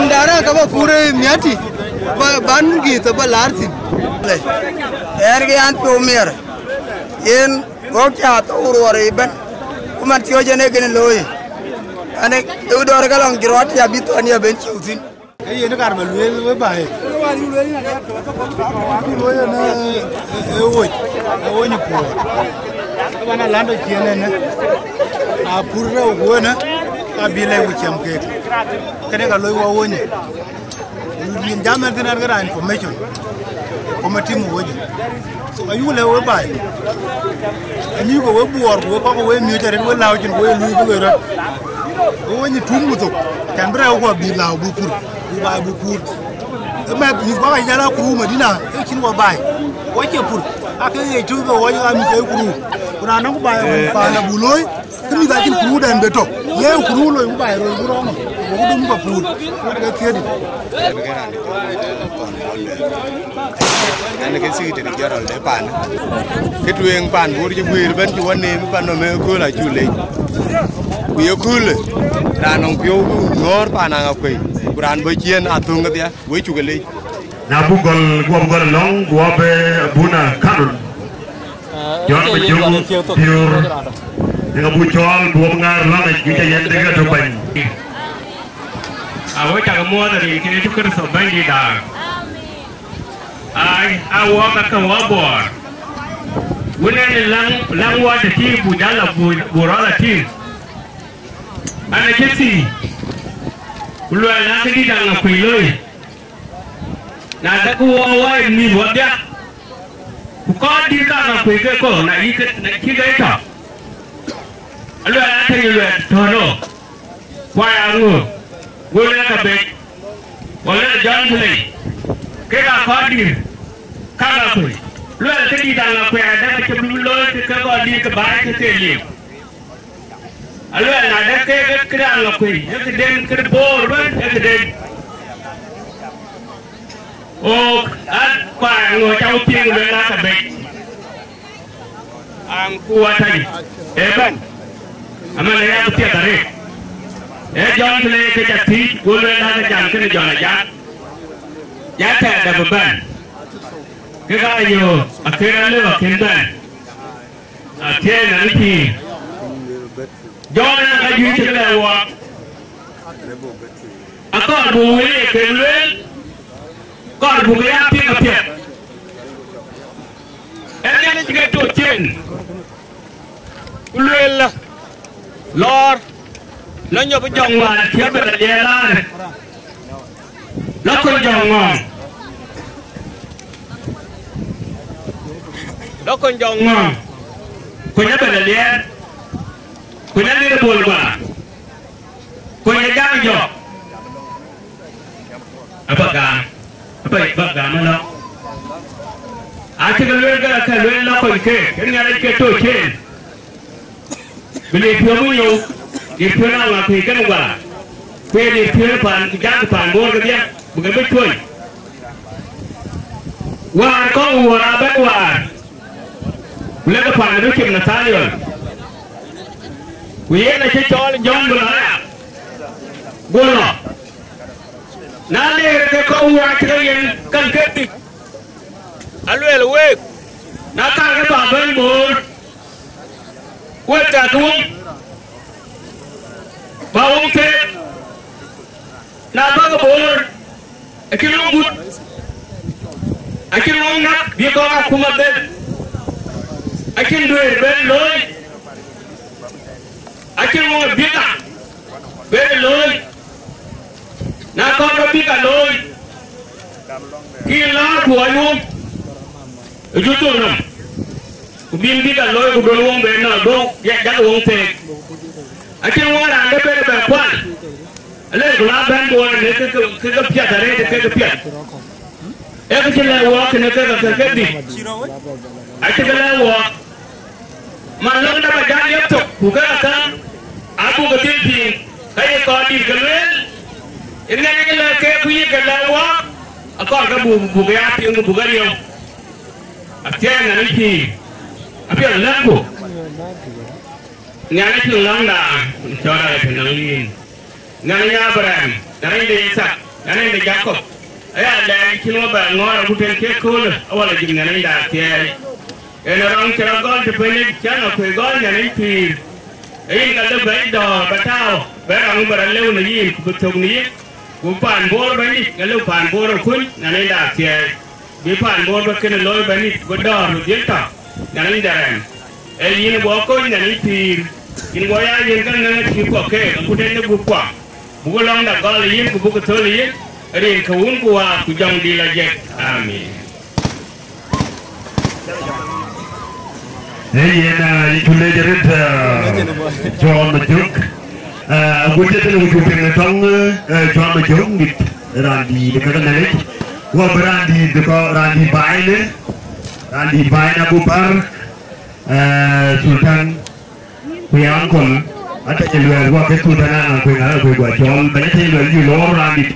Dara ka ba pure miati, ba, ban gi to ba lar thïn. Ɛɛr ke an piu miɛr. Yen wok ca thou ruɔɔr ëbɛ̈n. Ku man thiɔ̈c en ee kën looi. An ee dɔɔr ke lɔŋ jurɔt ya bï thɔn ya ben ciu thïn. Ee yen kar ba lueel we baai. Lueel yen, ee, ee woc, ee wony puɔɔr. Ëbɛ̈n alan tɔ̈ ciëën ënë, na pur rɛu ku ënë, ka bï lɛc ku ciɛm keek. Kënë ka loi wɔ wony. Yen jam ɛn thïn an, ke raan information. Committee mu wöc. So, ayuk lɛ̈k we baai. Anyuuku we buɔɔr, ku we kɔ̈k, we miöc arëët, we lääu cin, ku we luui, ku we rɔt. We wony tum ku thok. Can bï rɛu ku abï lääu, bï pur, bï baai, bï pur. Ë mɛth mïth kɔ̈k ajal akuru Madina, ke cïn wɔ baai. Wɔ cie pur. Ake ye tök ke wɔ ye mïth ke kuru. Ku na nɔŋ baai, eh, paan abuk looi. Kë mïth acïn kurudɛn be tɔ̈, ye kuru loi ku baai roi ku rɔŋ, ku dum ke pur, wan ke thiëëdï. Ɣɛn ke raan de kɔn bɔl luel. Ɣɛn ke secretary general de paan. Kë tueŋ paan Bor cï guiir ëbɛ̈n cï wɔ neem pan nɔm ë kööl acuk lec. Ku ye köölë, raan nɔŋ piɔ̈u ku ŋɔ̈ɔ̈r paan Aŋakuei, ku raan bɔ̈ ciëën athöŋ kedhie, wek cuk lec. Na buk gɔl, guɔ bï gɔl alɔŋ, guɔ bï abuna kanun. Jɔn Majöŋ Piöör, yen abuk cɔɔl, buk ŋaar lɔŋ, ë juëc ë yen dek ë tök bɛ̈ny. Awek cak muɔɔth rin ke Yecu Kërtho Bɛ̈nydït daai. Ai, a wɔ ka ke wɔ Bor. Wën en läŋ, läŋ wɔ të tïŋ, buk jal la, buk, buk rɔt la tïŋ. An, acï thii, ku luɛɛl na këdït Aŋakuei loi. Na däk wɔ wɔ ë mïth wɔ diäk, ku kɔc dït ka Aŋakuei ke kɔ̈u, na yï ke, na cï ke tɔ̈. Aluɛɛl atëny luɛɛl tɔ̈ nɔ, ku aya ŋö, go lɛ̈k ka bec, go lɛ̈k Jɔn Clay, kek aa kɔc dït ka Aŋakuei. Luɛɛl këdït Aŋakuei adäk acï bï looi ke ke kɔc dït ke baai ke ke liep. Aluɛɛl na dɛ̈k kek ë këde Aŋakuei, ë këden, këde Bor ëbɛ̈n, ë këden. Ɣok, an, kuany ŋö cä we piŋ lueel aa ka bec? An, ku atany ëbɛ̈n, aman ë yak piɛth arëët. Ee Jɔn Clay ke ca thiëc, go lueel aa ke jam kënë Jɔn Ajak. Ya tɛɛr dap ëbɛ̈n. Kek aa yöök, akën alëu akën bɛ̈n. Athiɛɛi nɔn pïïr. Jɔn ë ka juëc cï lɛ̈k wɔɔk. Akɔɔr buk wël ye kek lueel, kɔɔr buk ya piŋ apiɛth. Ë Nhialic ke tɔ̈ ciëën, ku lueel la, lɔɔr, lɔ nyop jɔŋ wään cï abɛ̈n aliɛɛr raar. Lɔ kony jɔŋ ŋɔɔŋ. Lɔ kony jɔŋ ŋɔɔŋ. Kony abɛ̈n aliɛɛr. Kony alir bol gɔla. Kony ajak jɔk. Aba gam. Aba, aba gam ëlɔ. Acï ke lueel ke, ke lueel lɔ kony keek. Ke Nhialic ke tɔ̈ ciëën. Bï lip piɔ̈u bï nyou, lip piɔ̈u na ŋa kuëc kenë wäär, ku ye lip piɔ̈u paan, ku jam paan Bor kedhie, bï ke bï cuɔny. Wäär kɔ̈k wuɔ̈r abɛ̈n wäär, ku lek paan bï cim Nathaniel. Ku yen acï cɔɔl Jɔn bï lɔ aya, go lɔ. Na leer ke kɔ̈k wuɔ̈r acï ke yen käŋ ke dhïc, aluɛɛl week, na kar ke bä bɛ̈n Bor, wek kak woŋ, bä woŋ theek, na bäk Bor, acïn woŋ gut, acïn woŋ näk bï kɔn akuma bɛ̈n, acïn duëër bɛ̈n looi, acïn woŋ bï ka bɛ̈n looi, na kɔn rɔt bï ka looi, kï laar ku ɣɔc woŋ, ë jur thok nɔm. Ku bïn bï ka looi ku duön woŋ ben nɔn dhoŋ, ya, yak woŋ theek. Acïn woŋ raan de ben bɛ kual. Alëk ku la bɛ̈n Bor në ke, ke, ke, ke piɛth arëët, ke, ke piɛth. Ee kë cï lɛ̈k wɔɔk kënë ke, ke, ke, ke dhïc. Acï ke lɛ̈k wɔɔk. Man lɔ̈ŋ dap ajal yök thok, ku ke athäŋ, abuk dhil piŋ, ka ye kɔɔr dït ke lueel. Ë ŋɛk lɛ̈k ke ku ye ke lɛ̈k wɔɔk, akɔɔr ke buk, buk ya piŋ, ku buk ariɔ̈u. Athiɛɛi nɛn pïïr, apiɛth lɛ̈ŋku. Nhialic piŋ lɔ̈ŋda, cɔɔr aa tënɔŋ yïn. Nhialic Abraɣam, Nhialic de Yithak, Nhialic de Jakop, aya lɛɛc cïn wɔ bɛ ŋɔɔr agut en kek köölë, awala jik Nhialic de athiɛɛi. En ë rɔŋ cï rɔt gɔl të piny, cän akuëi gɔl Nhialic pïïr. Ee yïn ka lëu bɛ dɔ̈ɔ̈r bɛ tääu, bɛ rɔŋ bɛ rɔt lëu në yïn, ku bï thök në yïn. Ku paan Bor Bɛ̈nydït, ke lëu paan Bor ë kuny, Nhialic da thiɛɛi. Bï paan Bor bï kënë looi Bɛ̈nydït, bï dɔ̈ɔ̈r bï dhiël tɔ̈, Nhialic da rɛ̈m. Ee yïn guɔ kony, Nhialic pïïr. Yïn guɔ ya yen käŋ ŋɛ̈ŋ ë cïï kuɔ keek, agut en ë gup kuɔ. Buk lɔ̈ŋda gɔl ë yïn, ku buk thöl ë yïn, rin ke Wun ku Wät ku Jɔŋdït lɔ jek. Amin. Ee yen, ah, yïn cu leec arëët, ah, John Majök. Ah, agut cï tënë ku cuk piŋ ë tɔŋ, eh, John Majök, mit raandït ë käk Nhialic. Wɔ bï raandït kɔ̈k, raandït baai në, raandït baai në Abupar, eh, Sultan. Ku ya ankol, Ateny Luɛɛl, wɔ ke Sultan Aŋakuei, Aŋakuei guɔ cɔɔl, bɛ̈ny Ateny Luɛɛl, yï lɔɔr raandït.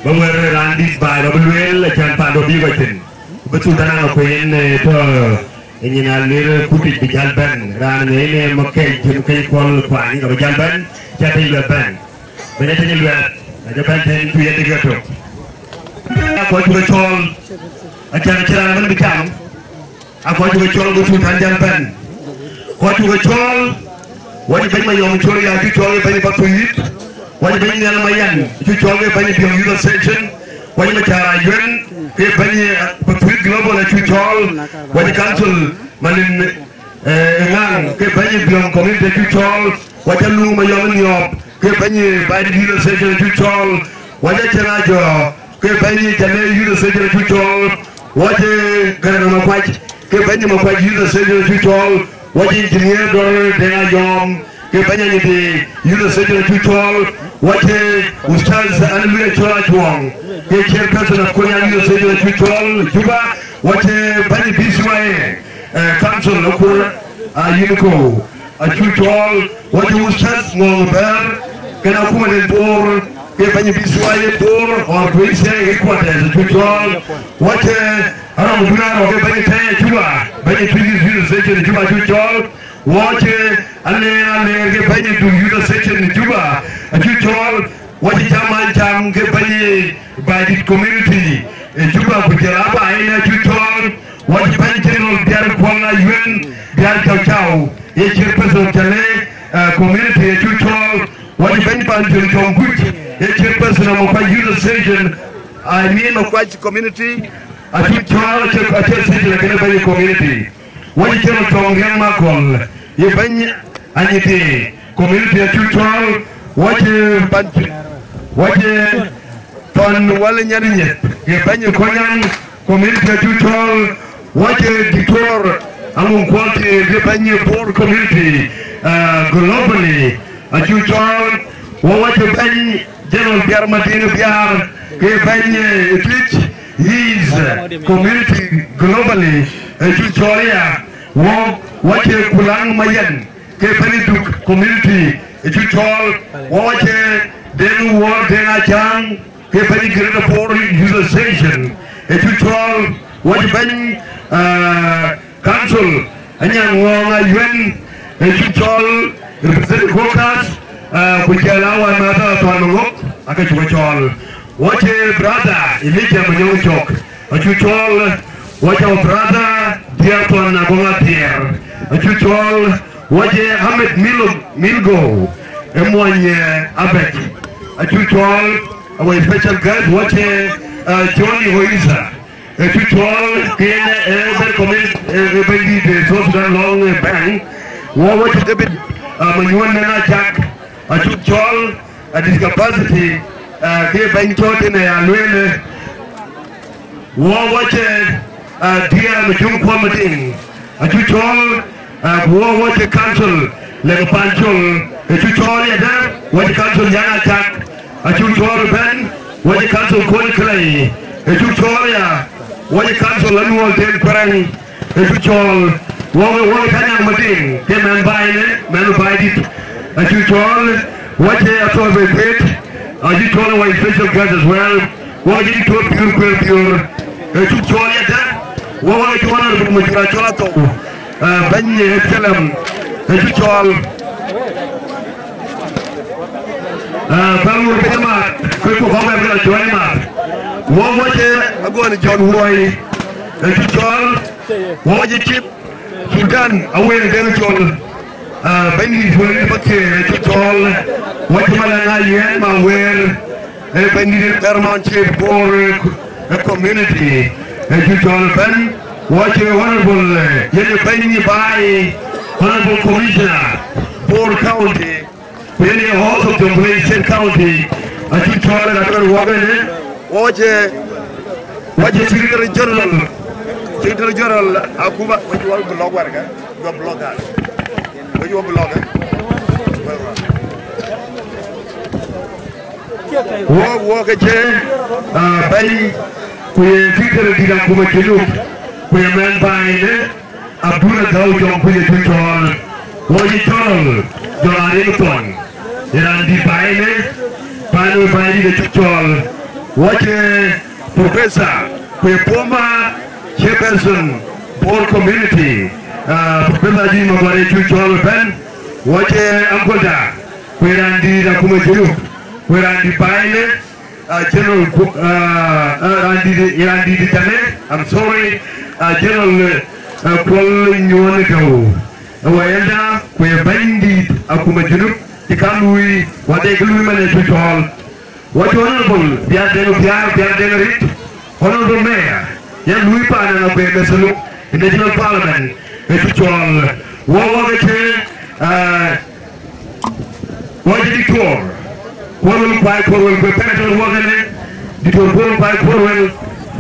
Bä wër raandït baai, bä bï lueel, acän paan dɔ bï kɔc thïn. Bï Sultan Aŋakuei en, eh, tɔ, eh, nyin alir kutic bï jäl bɛ̈n. Raan ŋɛɛi në Makɛc, Makɛc Kuɔl Kuany, ka bï jäl bɛ̈n, cä Ateny Luɛɛl bɛ̈n. Bɛ̈ny Ateny Luɛɛl, acä bɛ̈n tën, ku ye dïk ëtök. Kɔc cuk cɔɔl, acän cï raan ëbɛ̈n bï cam. Akɔc cuk cɔl, go Sultan jäl bɛ̈n. Kɔc cuk cɔl, wɔ cï bɛ̈ny Mayɔm Col ya cuk cɔl ke bɛ̈ny Pathuyith. Wɔ cï bɛ̈ny Nhial Mayan cuk cɔl ke bɛ̈ny Biɔŋ Youth Association. Wɔ cï Macar Ayuɛn ke bɛ̈ny Pathuyith Global cuk cɔl. Wɔ cï council Malin, eh, Ŋaŋ ke bɛ̈ny Biɔŋ Community cuk cɔl. Wɔ cï Luŋ Mayɔm Niɔp ke bɛ̈ny Baidit Youth Association cuk cɔl. Wɔ cï Cïn Ajɔ ke bɛ̈ny Jale Youth Association cuk cɔɔl, wɔ cï Gɛrɛŋ Makuac, ke bɛ̈ny Makuac Youth Association cuk cɔɔl, wɔ cï Engineer Dɔr Deŋ Ayɔm, ke bɛ̈ny Anyidi Youth Association cuk cɔɔl, wɔ cï Ustaz Anluya Cɔl Acuɔɔŋ, ke chairperson of Kolnyaŋ Youth Association cuk cɔɔl, Juba, wɔ cï bɛ̈ny B C Y A, eh, Council Akur, ah, Yïnkou. Acuk cɔɔl, wɔ cï Ustaz Ŋɔŋ Bɛ̈ɛ̈r, kën akuma den Bor, ke bɛ̈ny B C Y A Bor, or Greater Headquarters, acuk cɔɔl. Wɔ cï Aram Duna rɔ ke bɛ̈ny tɛ̈ Juba, bɛ̈ny Tuic Youth Association Juba acuk cɔɔl. Wɔ cï Aleer Aleer ke bɛ̈ny Duk Youth Association Juba, acuk cɔɔl. Wɔ cï Cam Ancam ke bɛ̈ny Baidit Community, ë Juba ku jɔl a baai ënë acuk cɔɔl. Wɔ cï bɛ̈ny General Biar Kuɔl Ayuɛn, Biar Cau Cau, ye chairperson Jale, eh, Community acuk cɔɔl. Wɔ cï bɛ̈ny Pancol Cɔŋ Kuc, ye chairperson of Makuac Youth Association, I mean Makuac Community, acuk cɔɔl, acie, acie association, kënë bɛ̈ny community. Wɔ cï Col Tɔŋ Riɛŋ Makɔl, ye bɛ̈ny Anyidi Community acuk cɔɔl, wɔ cï pan, wɔ cï Thɔn Wal Nyandït, ye bɛ̈ny Kolnyaŋ Community acuk cɔɔl, wɔ cï Doctor Aŋuŋ Kuɔl Thiëër, ye bɛ̈ny Bor Community, ah, globally acuk cɔɔl, wɔ, wɔ cï bɛ̈ny General Biar Madiŋ Biar, ke bɛ̈ny, eh, Tuic East Community globally, eh, acuk cɔɔl ya, wɔ, wɔ cï Kulaŋ Mayen, ke bɛ̈ny Duk Community, acuk cɔɔl, wɔ, wɔ cï Deŋ Wuɔɔr Deŋ Acaŋ, ke bɛ̈ny Greater Bor Youth Association, acuk cɔɔl, wɔ cï bɛ̈ny, ah, Council Anyaŋ Ŋɔɔŋ Ayuɛn, acuk cɔɔl, representative caucus, ah, ku jɔl a wänmääth Athɔn Maŋok, ake cuk cɔɔl. Wɔ cï brother Elijah Manyɔk Cɔk, acuk cɔɔl. Wɔ cï our brother Diɛɛr Thɔn Agɔŋ Athiɛɛr, acuk cɔɔl. Wɔ cï Ahmed Mil-, Milgo, ë muɔny, eh, Abɛc, acuk cɔɔl. Our special guest, wɔ cï, eh, Johnny Hoisa, acuk cɔɔl, ke yen, eh, bɛ̈ny community, eh, eh, bɛ̈nydït, eh, South Sudan lɔŋ, eh, bɛ̈ny. Wɔ, wɔ cï David, eh, Manyuɔn Nɛn Acak, acuk cɔɔl, a discapacity, eh, ke bɛ̈ny tɔ̈ tënë ya lueel, eh, wɔ, wɔ cï, eh, Diɛɛr Macuŋ Kuɔl Madiŋ, acuk cɔɔl, eh, ku wɔ, wɔ cï council Lek Pancol, acuk cɔɔl yadɛ̈, wɔ cï council Nyan Acak, acuk cɔɔl ëbɛ̈n, wɔ cï council Kony Kelei, acuk cɔɔl ya, wɔ cï council Anuɔl Deŋ Kuɛrɛŋ, acuk cɔɔl, wɔ, wɔ cï Anyaŋ Madiŋ, ke mɛn baai në, mɛn baai dït, acuk cɔɔl, wɔ cï Athɔɔr Bei Kuet, acuk cɔɔl wɔ special guest as well, wɔ cï Diktor Piöör Kuer Piöör, acuk cɔɔl yadɛ̈, wɔ, wɔ cï Honorable Majura Cɔl Athou, eh, bɛ̈ny ë Salem, acuk cɔɔl. Eh, bä ŋur piny amääth, kɔc ku kɔ̈k bɛ bï lɔ cuɔ̈ɔ̈ny amääth. Wɔ, wɔ cï Agɔn Jɔn Wuɔi, acuk cɔɔl, wɔ, wɔ cï Chief Sultan Aweer Deŋ Col, eh, bɛ̈ny Israel Pakeer, acuk cɔɔl, wɔ cï Malɛŋ Ayiɛɛn Maweer, Ee bɛ̈nydït Paramount Chief Bor, eh, community, ee cuk cɔl ëbɛ̈n, wɔ cï Honorable, eh, yen ë bɛ̈ny baai, Honorable Commissioner, Bor County, ku yen ë House of Jonglei State County, acuk cɔl ë ka tɔ̈ wɔ kënë, wɔ cï, wɔ cï Secretary General, Secretary General Akuma, wɔ cï wɔ block wärkë, wɔ block kan, wɔ cï wɔ block, eh? Wɔ, wɔ ke cï, ah, bɛ̈ny, ku ye Secretary dït Akuma Junub, ku ye mɛnh baai ënë, Abdul Agau Jɔŋ ku ye cuk cɔɔl. Wɔ cï cɔɔl, jɔl a riŋ thɔn. Ye raan dït baai ënë, paan ë baai dït ë cuk cɔɔl. Wɔ cï Professor, ku ye former chairperson Bor community, ah, Professor Ajui Maguar ye cuk cɔɔl ëbɛ̈n. Wɔ cï Uncle Da, ku ye raan dït Akuma Junub, ku ye raan dït baai ënë, uh, General Ku-, uh, uh, raan dït, raan dït Tane, I'm sorry, uh, General, uh, Kuol Nyuɔn Gau. Ë wɔ elder, ku ye bɛ̈nydït Akuma Junub, cï ka luui, wɔ de kë luui man ë cuk cɔɔl. Wɔ cï Honorable Biar Deng, Biar, Biar Deng Rit, Honorable Mayor, yen luui paan ë Aguek Meselu, ë National Parliament, ë cuk cɔɔl. Wɔ, wɔ ke cï, uh, Wɔ cï Diktor Kuɔl Wël Kuai Kuɔl Wël, ku ë pɛ̈n tɔ̈ wɔ kënë, Diktor Kuɔl Wël Kuai Kuɔl Wël,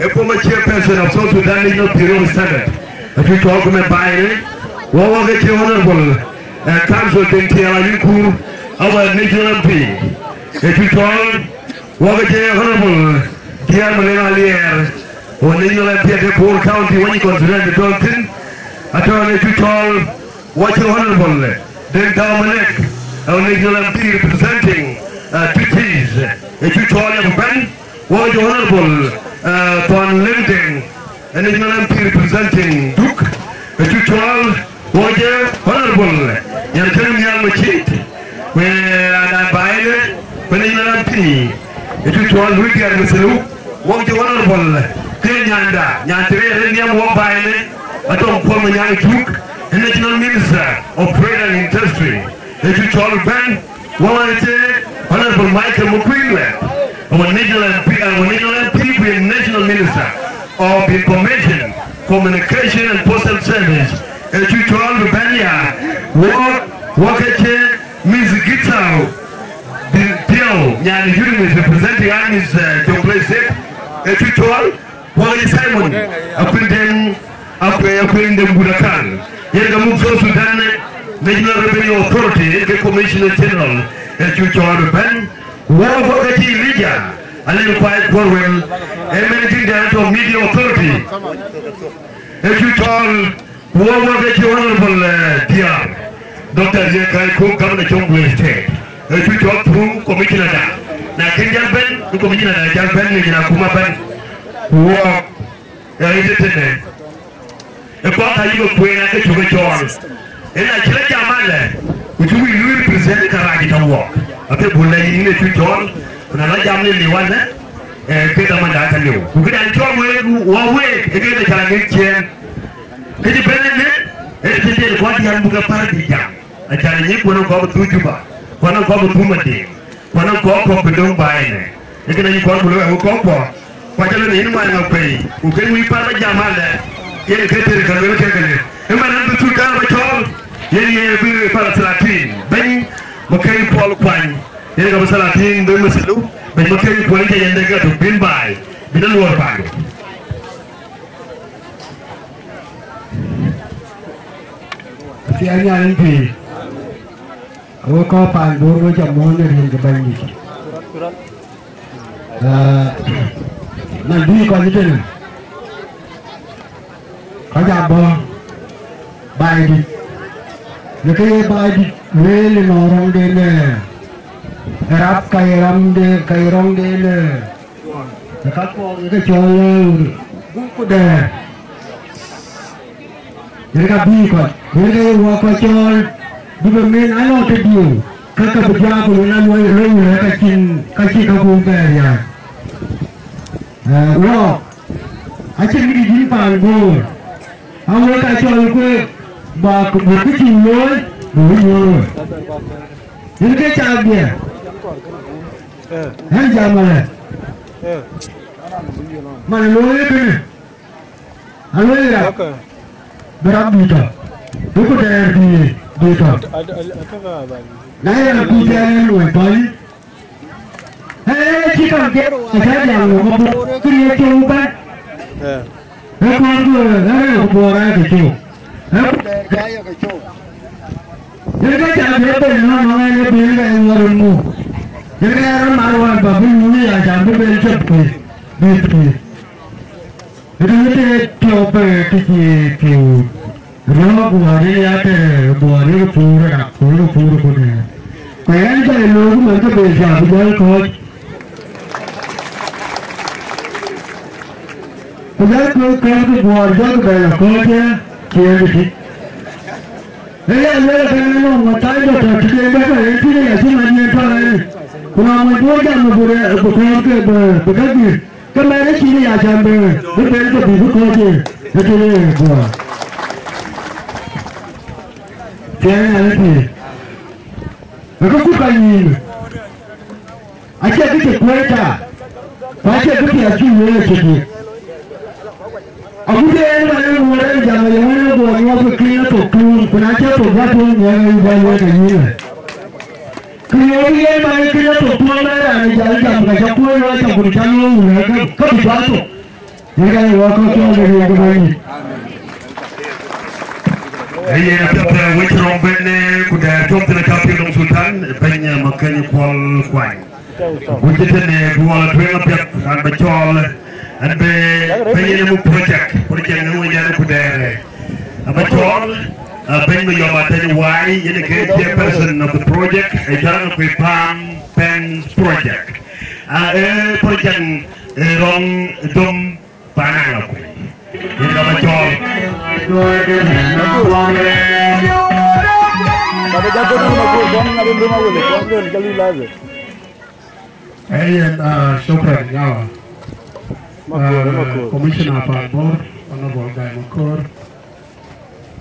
ë former chairperson of South Sudan National Bureau of Standards, acuk cɔɔl ku mɛnh baai ënë, wɔ, wɔ ke cï Honorable, eh, Council Deng Tiɛɛl Ayï Kur, our national M P, ë cuk cɔɔl, wɔ ke cï Honorable Diɛɛr Maleng Aliɛɛr, our national M P at Bor County, wɔ cï constituency tɔ̈ thïn, atɔ̈ ënë cuk cɔɔl, Wɔ cï Honorable Deng Tau Malek, our national M P representing, uh, Twic East, ë cuk cɔɔl ya bɛ̈n. Wɔ cï Honorable, uh, Thon Leng Deng, a national M P representing Duk, ë cuk cɔɔl. Wɔ cï Honorable Nyankäŋ Nhial Macït, ku raan baai ënë, ku national M P, ë cuk cɔɔl, luui diɛɛr Meselu. Wɔ cï Honorable ke nyanda, nyan cï rëër ë nhiam wɔ baai ënë, Atɔŋ Kuɔl Manyaŋ Cuk, ë National Minister of Trade and Industry, ë cuk cɔɔl bɛ̈n. Wɔ wään cï Honorable Michael Makuei Lueth, our national M P, our national M P, ku ye National Minister of Information, Communication and Postal Service, ë cuk cɔɔl bï bɛ̈n ya. Wɔ, wɔ ke cï Miss Gitsau Biau, nyan Yurimis, representing armies, uh, Jonglei State, ë cuk cɔɔl. Wɔ ke cï Simon Akuën Deng, Akuën, Akuën Deng Gut Akaŋ, yen ke muk South Sudan National Revenue Authority, yen ke Commissioner General, ë cuk cɔɔl bɛ̈n. Wɔ, wɔ ke cï Elijah Aleng Kuai Kuɔl Wël, ë Managing Director of Media Authority, ë cuk cɔɔl. Wɔ, wɔ ke cï Honorable, eh, Diar, Doctor Riek Gai Kok, Governor Jonglei State, ë cuk cɔɔl through Commissioner da. Na kën jäl bɛ̈n, ku Commissioner da jäl bɛ̈n, ŋic na Akuma bɛ̈n. Wɔ, eh, ë tëtënë, ë kɔc ka yïk kueen ake cuk ë cɔɔl. Ë na cï rɔt jam alɛ, ku cï wïc luui represent, ka rac tɔ̈ wɔɔk. Ape bul lɛ̈ yïn ë cuk cɔɔl, ku na lɔ jam në liu alɛ, eh, ke dhamanda ka liu. Ku këdan cɔl week, wɔ week, ë ke de ca ŋic ciɛɛn. Kë cï bɛ̈n ënë, ë cï dhil kuat diäär buk ë pär bï jam. Acan ë nyic kuɔn ë kɔ̈k bï thuk Juba, kuɔn ë kɔ̈k bï thuk Madiŋ, kuɔn ë kɔ̈k kɔ̈k bï döŋ baai ënë. Ë kënë yï kɔn bï lɔ ë kɔ̈k kuɔ, ku acä lɔ në yïn Mac Makuei, ku kën wïc pär bä jam alɛ, yen ke tëër ka luel kek kënë. Ëmɛn an bï thuk kɛ̈ɛ̈r bä cɔɔl, yen ye bï para thelathïn, bɛ̈ny Makuei Paul Kuany, yen ka bï thelathïn bï Meselu, bɛ̈ny Makuei Kuany cä yen dek ëtök bïn baai, bïn ë luɔɔr paandu. Acie anyan en pïïr. Awe kɔc paan Bor we ca muɔ̈ɔ̈n në riëëc ke Bɛ̈nydït. Ah, man bï kɔc tënë, kɔc abɔ̈ Baaidït. Në ke ye Baaidït lueel ënɔɔnë rɔŋden, eh, rap ka ye rɔŋde, ka ye rɔŋden, eh, Ë ka thuɔɔk ë ke cɔɔl ë ur, buk ku dɛɛr. Yen ka bïï kɔc, yen ke ye wɔ kɔc cɔɔl, bï bɛ men alɔ tëdiu, ka ke bï diaak ku yen aluɔi ë loi wëë ka cïn, ka cï ka buk bɛɛr ya. Ë, wɔ, acïn kë dït yïn paan Bor, a wek ka cɔɔl kueek, ba ku buk kë cïn looi, bï wïc wëë. Yen ke caak diɛɛr. Ɣɛn jam alɛ. Man looi kënë. Alooi rap. Bï rap bï tɔ. Bï ku dɛɛr bï bï tɔ. Na yɛn ku jɛɛn wɛ̈n tɔ̈ yï. Ee cï kaŋ ke acä jam wɔ ke bɔ̈ kë ye cöu bɛ̈n. Ee kɔn ku ee ku bɔ̈ rɛɛc ke cöu. Ee ku dɛɛr cä ye ke cöu. Yen ke cam ye ben nɔn nɔn yen ye ben ke ŋɔ̈r mu. Yen ke rɔt mar wan ba bï nu ya cam bï ben cop ku bï pïïr. Ëtënë të piɔ̈u bë të cï piu rɔ̈ɔ̈k, Buɔɔr ë ya të Buɔɔr ë puur ë rak, ku ë puur ë kunë. Ku ɣɛn jɔ ë look man ke bë jɔ bï jɔl kɔ̈ɔ̈c. Ku jɔl kɔ̈ɔ̈c kɔ̈ɔ̈c ke Buɔɔr jɔl bɛ lɔ kɔ̈ɔ̈c ë ciëën dïtic. Ë ya lueel ke ɣɛn nɔm ŋuɔ̈t thac jɔ tɔ tëde bɛ̈k ë tïŋ ë ya cï man yen tɔ ɣɛn. Ku na mɔc duöör jam ë bï rɛ-, bï kɔ̈ɔ̈c ke bï, bï käk guiir. Ke mɛn ë cïn ya cam bï, bï ben ke bï bï kɔ̈ɔ̈c ë, ë tëde Buɔɔr. Tiɛɛŋ an ë tïï. Ë ke kut ka nyïïn. Acie kë cï kuëër ta. Ku acie kë piɛth cï wëë cï tïï. Agut en man ë ŋuɔɔr en jam ë yɔ̈ɔ̈k en ë guɔ nyuɔɔth ke kïn ë thok tuun, ku na cä thok bä tuun nyuɔɔth en bä luɔi ke nyïïn ë. Kë yöök yen man ë kën ë thok tuɔɔl na raan ë jal jam ka cä kuöör ë cä kun cä luööŋ wëë ke, ke bï cuat thok. Yen ka ye wɔ kɔc cɔɔl ë riëëc ke bɛ̈ny yic. Ee yen apiɛth, ee, wec rɔŋ ben, ee, ku dɛɛr cɔm thïn ë ka piɛth dɔm Sultan, ee, bɛ̈ny, ee, Makeny Kuɔl Kuany. Ku cï tënë duɔɔl ë tueŋ apiɛth, an bä cɔɔl, an bë bɛ̈ny yen ë muk project, project në wec an ku dɛɛr, ee. Aba cɔɔl, uh, bɛ̈ny Mayɔm Ateny Wai, yen ke chairperson of the project, ë cän ku Pam Pen project. Uh, ë project, ë rɔŋ dom pan Aŋakuei. Yen ka ba cɔɔl. Baba jadon ma ko don na dum awele, don don jalu laze. Ee yen, ah, shukran, yawa. Makur, ah, Makur. Commissioner Pan Bor, Honorable Guy Makur,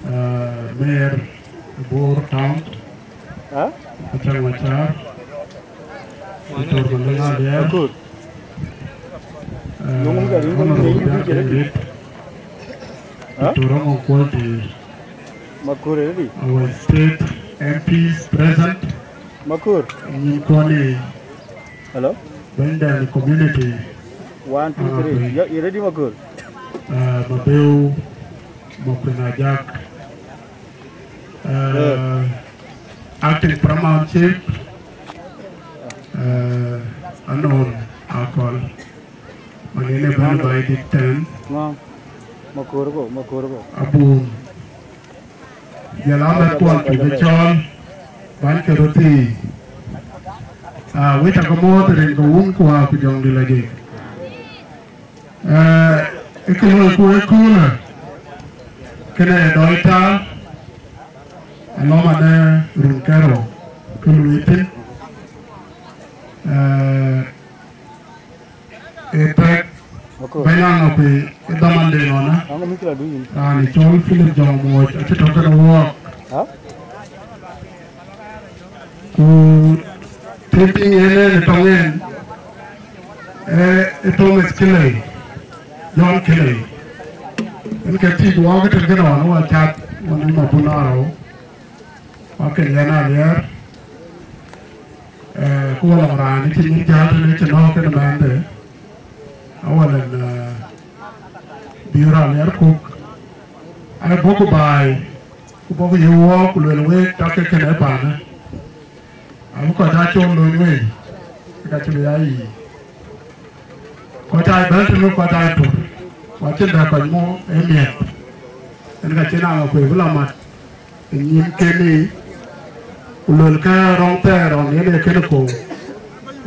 ah, Mayor Bor Town, ah? Atang Machar, Doctor Mandela Alier, Makur. Ah, Honorable Jack David, ah? Doctor Ramon Kwalti, Makur, ready? Our state M Ps present. Makur. Nyin kɔni. Hello? Bɛ̈nyden community. One, two, three. Aŋakuei. You, you ready, Makur? Uh, Mabeu, Makuei Ajak. Uh, acting paramount chief. Uh, Anon Akol. Manene bɛ̈n bai dit tɛn. Ŋa? Makur go, Makur go. Abun. Jɔl a mɛt kuɔn cï bï cɔɔl, bän ke röt thii. Aa, wec akë muɔ̈ɔ̈th rin ke wun ku waa ku jɔŋdï lɔ jek. Ee, ë kë loi ku ë köölë, kënë ë dɔc taal, alɔm anë run kërou, kë luui thïn. Ee, Ë pɛ̈k. Okay. Bɛ̈ny Aŋakuei ë dhamanden ɣɔn, eh? Aŋa mïthkila du yïn. Raan ë cɔl Philip Jɔŋ Muɔɔc acï tɔ̈ kënë wɔɔk. Ha? Ku të piŋ en en ë tɔŋ en, ee, ë Thomas Kilei, John Kilei. En ke thiëc wɔɔk ë tëk kënë ɣɔn, wɔ cath ɣɔn ë Mabun Arou. Wɔ ke yɛn Aliɛɛr. Eh, ku wɔ lɔŋ raan cï nyïn jäl tënë cï nɔ̈k kënë mɛnhde, awën, eh, bï raan Aliɛɛr Kuk, ai bɔ̈ ku baai, ku bɔ̈ ku yï wɔɔk, ku luel wek, tak ke kënë paanë. Abï kɔc aa col lööny wei, ka cï bï aa yiic. Kɔc aa bɛ̈n tënë kɔc aa tur, ku acïn dɛ kɔc mɔ ë miɛt. En ka cïn Aŋakuei bï lɔ mat. Ë nyin kënë, ku luelkë rɔŋ thɛɛr rɔŋ yen ee kënë kɔ̈u,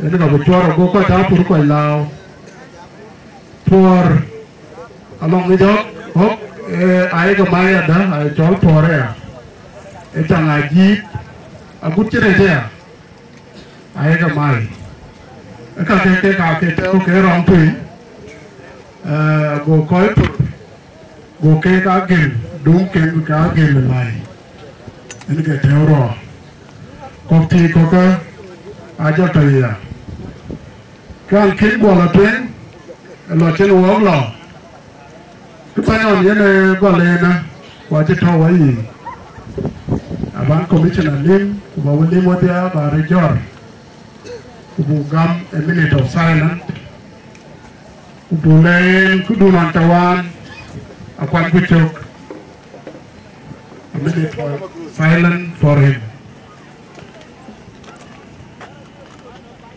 yen ka bï cuɔr ago kɔc aa pur kɔc lääu. Puɔ̈r alɔŋ ë jɔ̈k ɣɔ̈k, ee, ayek ë mai adä, aye cɔl puɔ̈r aya, ë caŋ ajïït agut cï rɛc aya. Ayek ë mai. Ë kakë kek aake tɔ̈u ke rɔŋ tui, eh, go kɔc pur, go kek agël, duŋ kek ke agël ë mai. Yen ke tɛ̈u rɔɔk. Kɔ̈k thii kɔ̈kë ajɔ tɔ̈ ya. Kan kïn guɔ lɔ tueŋ, ë lɔ cïn wɔɔk lɔ. Kë bɛ̈ny ɣɔn yen ë gɔl ënë, ku acï tɔ̈u wɔ yiic. Aban commissioner lim, ku ba wɔ lim wɔdhia, ba röt jɔ̈ɔ̈r. Ku buk gam a minute of silence. Ku buk lɛ̈k yen këdun ɣɔn ca waan, akuan ku cök. A minute for silence for him.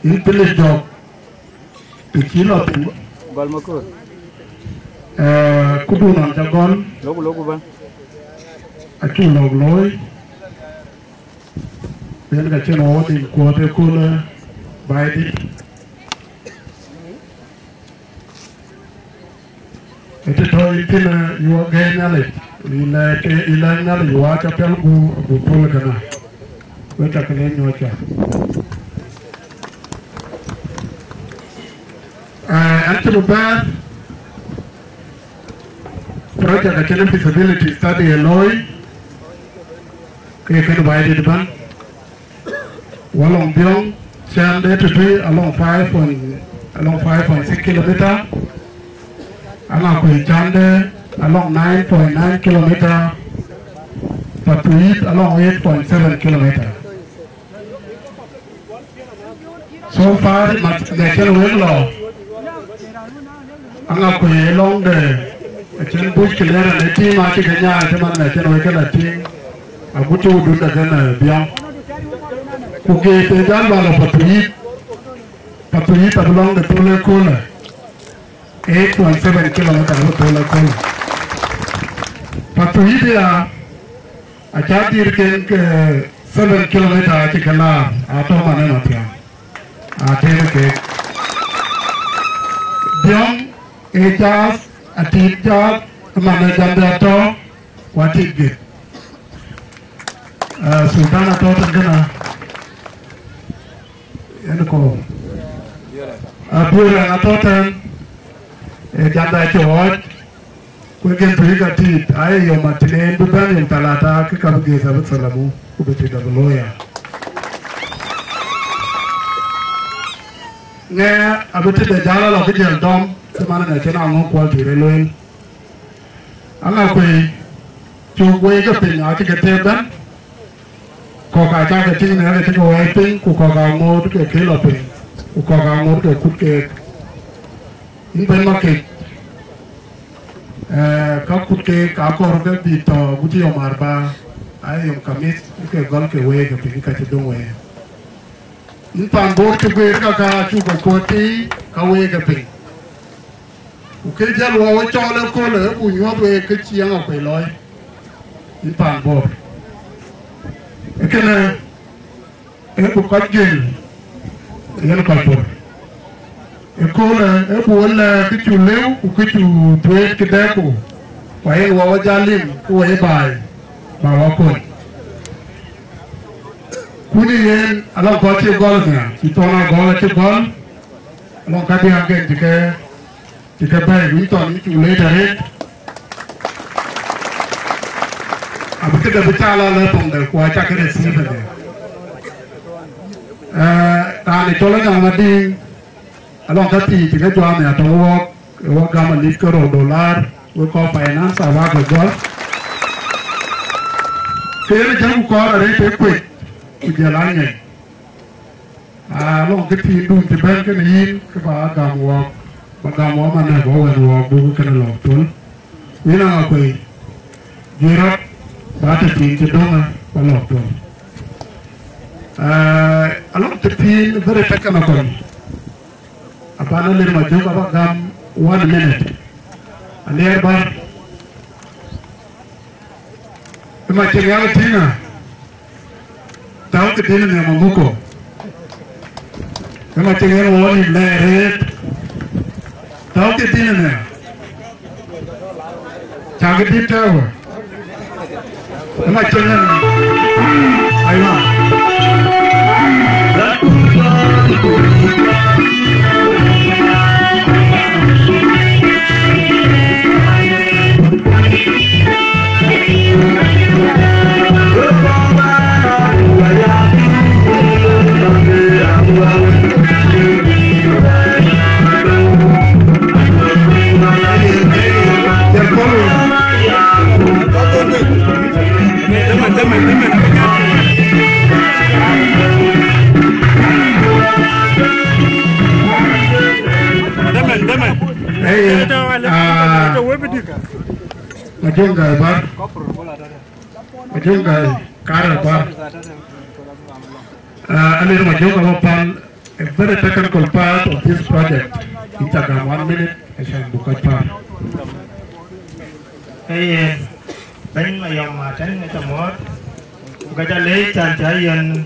Yïn Philip Jok, të cï lɔ thïn. Gɔl Makur. Eh, këdun ɣɔn ca gɔl. Loku, loku bä. Acuk lɔk looi. Yen ka cïn wɔ wɔ tim kuɔɔth ëköölë Baaidït. Ë të tɔ̈ yïn thïn, ë, yuɔ gɛ̈i Nhialic, yï lɛ̈k, yï lɛ̈k Nhialic, wa ca piɛl gup, gup pol kënë. Wek ca ke le nyuɔɔc ca. Eh, an cï bï bɛ̈ɛ̈r, project acïn feasibility study ë looi, ke kën Baaidït ëbɛ̈n. Walɔŋ Biɔŋ, cän de tëtui alɔŋ five point, alɔŋ five point six kilometer. Aŋakuei cän de alɔŋ nine point nine kilometer. Pathuyith alɔŋ eight point seven kilometer. So far, mat de cïn wek lɔ, aŋakuei ë lɔŋ de, acïn bush clearance ë tim acï ke nyaai cï man de cïn wek ke la tïŋ, agut cï wudun de kën, eh, Biɔŋ. Ku geet ë jal bä lɔ Pathuyith, Pathuyith abï lɔŋ de thol ëköölë, eight point seven kilometer abï thol ëköölë. Pathuyith ya, acä dhil ken ke seven kilometer acï ke laar, atɔ̈ man ë Mathiaŋ. Atënë kek. Biɔŋ ë jaath, atit jaath, ëman ë jamde atɔ̈, ku atit git. Eh, Sultan atɔ̈ tën kënë, yen kɔ̈u. Abiöör atɔ̈ tën, ë jamde acï ɣɔɔc. Ku ë gen tuuc ka tiit, aye yom atinen bï bɛ̈n yom talata, kë ka bï geeth abï thalamu, ku bï tït abï looi ya. Ŋɛ abï tït de jäl alɔ kë jiël dɔm, cï man ënë cïn aŋö kuɔl tït ë lueel. Aŋakuei, cuk wei ke piny acï ke thëëk bɛ̈n, kɔ̈k acä ke tïŋ në ke cï ke wɛɛc piny, ku kɔ̈k aŋoot ke kë lɔ piny, ku kɔ̈k aŋoot ke kut keek. Yïn bɛ̈n Makec, eh, ka kut keek akɔ̈r ke bï tɔ̈ agut yom arba, aye yom kamith, ke gɔl ke week ë piny ka cï döŋ wei. Yïn paan Bor cï guëër ka ka cuk ke kuɔ̈t tei, ka week ë piny. Ku kë jäl wɔ wɔ cɔɔl ëköölë, ë buk nyuɔ̈th week kë cï Aŋakuei looi. Yïn paan Bor. Ee kënë, ee ku kɔc gel, yen kɔc Bor. Ëköölë, ee ku wël lɛ̈k kë cuk lëu, ku kë cuk tueet kë dɛ̈ku, ku ayen wɔ wɔ jal lim, ku wɔ ye baai, ba wɔ kony. Kuni yen, alɔŋ kɔc cï gɔl nhial, cï thɔn agɔl acï gɔl, alɔŋ ka diäk gen cï ke, cï ke bɛ̈ɛ̈i, ku yï thɔn yï cuk leec arëët. Abï këde bï cä lɔ lɔ thoŋde, ku acä ke receive ëde. Eh, raan ë cɔl Anyaŋ Madiŋ, alɔŋ ka thii cï ke juaam ya tɔ̈ wɔɔk, ë wɔ gam alip ke rou dolar, wek kɔc finance abä ke gɔl. Ke yen ë jam ku kɔɔr arëët ë kuec, ku jël anyec. Alɔŋ kë tiindun cï bɛ̈n kënë yïn, kë ba gam wɔɔk, ba gam wɔɔk man ë bä wɛn wɔɔk buk kënë lɔ thöl. Yïn Aŋakuei, juëc rɔt, ba të thiin cï döŋë ba lɔ thöl. Eh, alɔŋ të thiin very technical. Apan Alier Majök aba gam one minute. Alier bär. Ë Maciëŋ ya tïŋ ë, tääu ke dhil nhiam amuko. Ë Maciëŋ yen wɔ nim lɛɛr ëët, tääu ke dhil nhiam. Cä ke dhil tääu ë. Ë Maciëŋ yen. Aywa. Majöŋ Gäi Bär, Majöŋ Gäi Karɛl Bär. Uh, Alier Majöŋ abä päl a very technical part of this project. Ëcä gäm one minute, acan buk kɔc päl. Ee, bɛ̈ny Mayɔm Matɛn, ëcä muɔ̈ɔ̈th. Ku ka ca leec can ca yɛn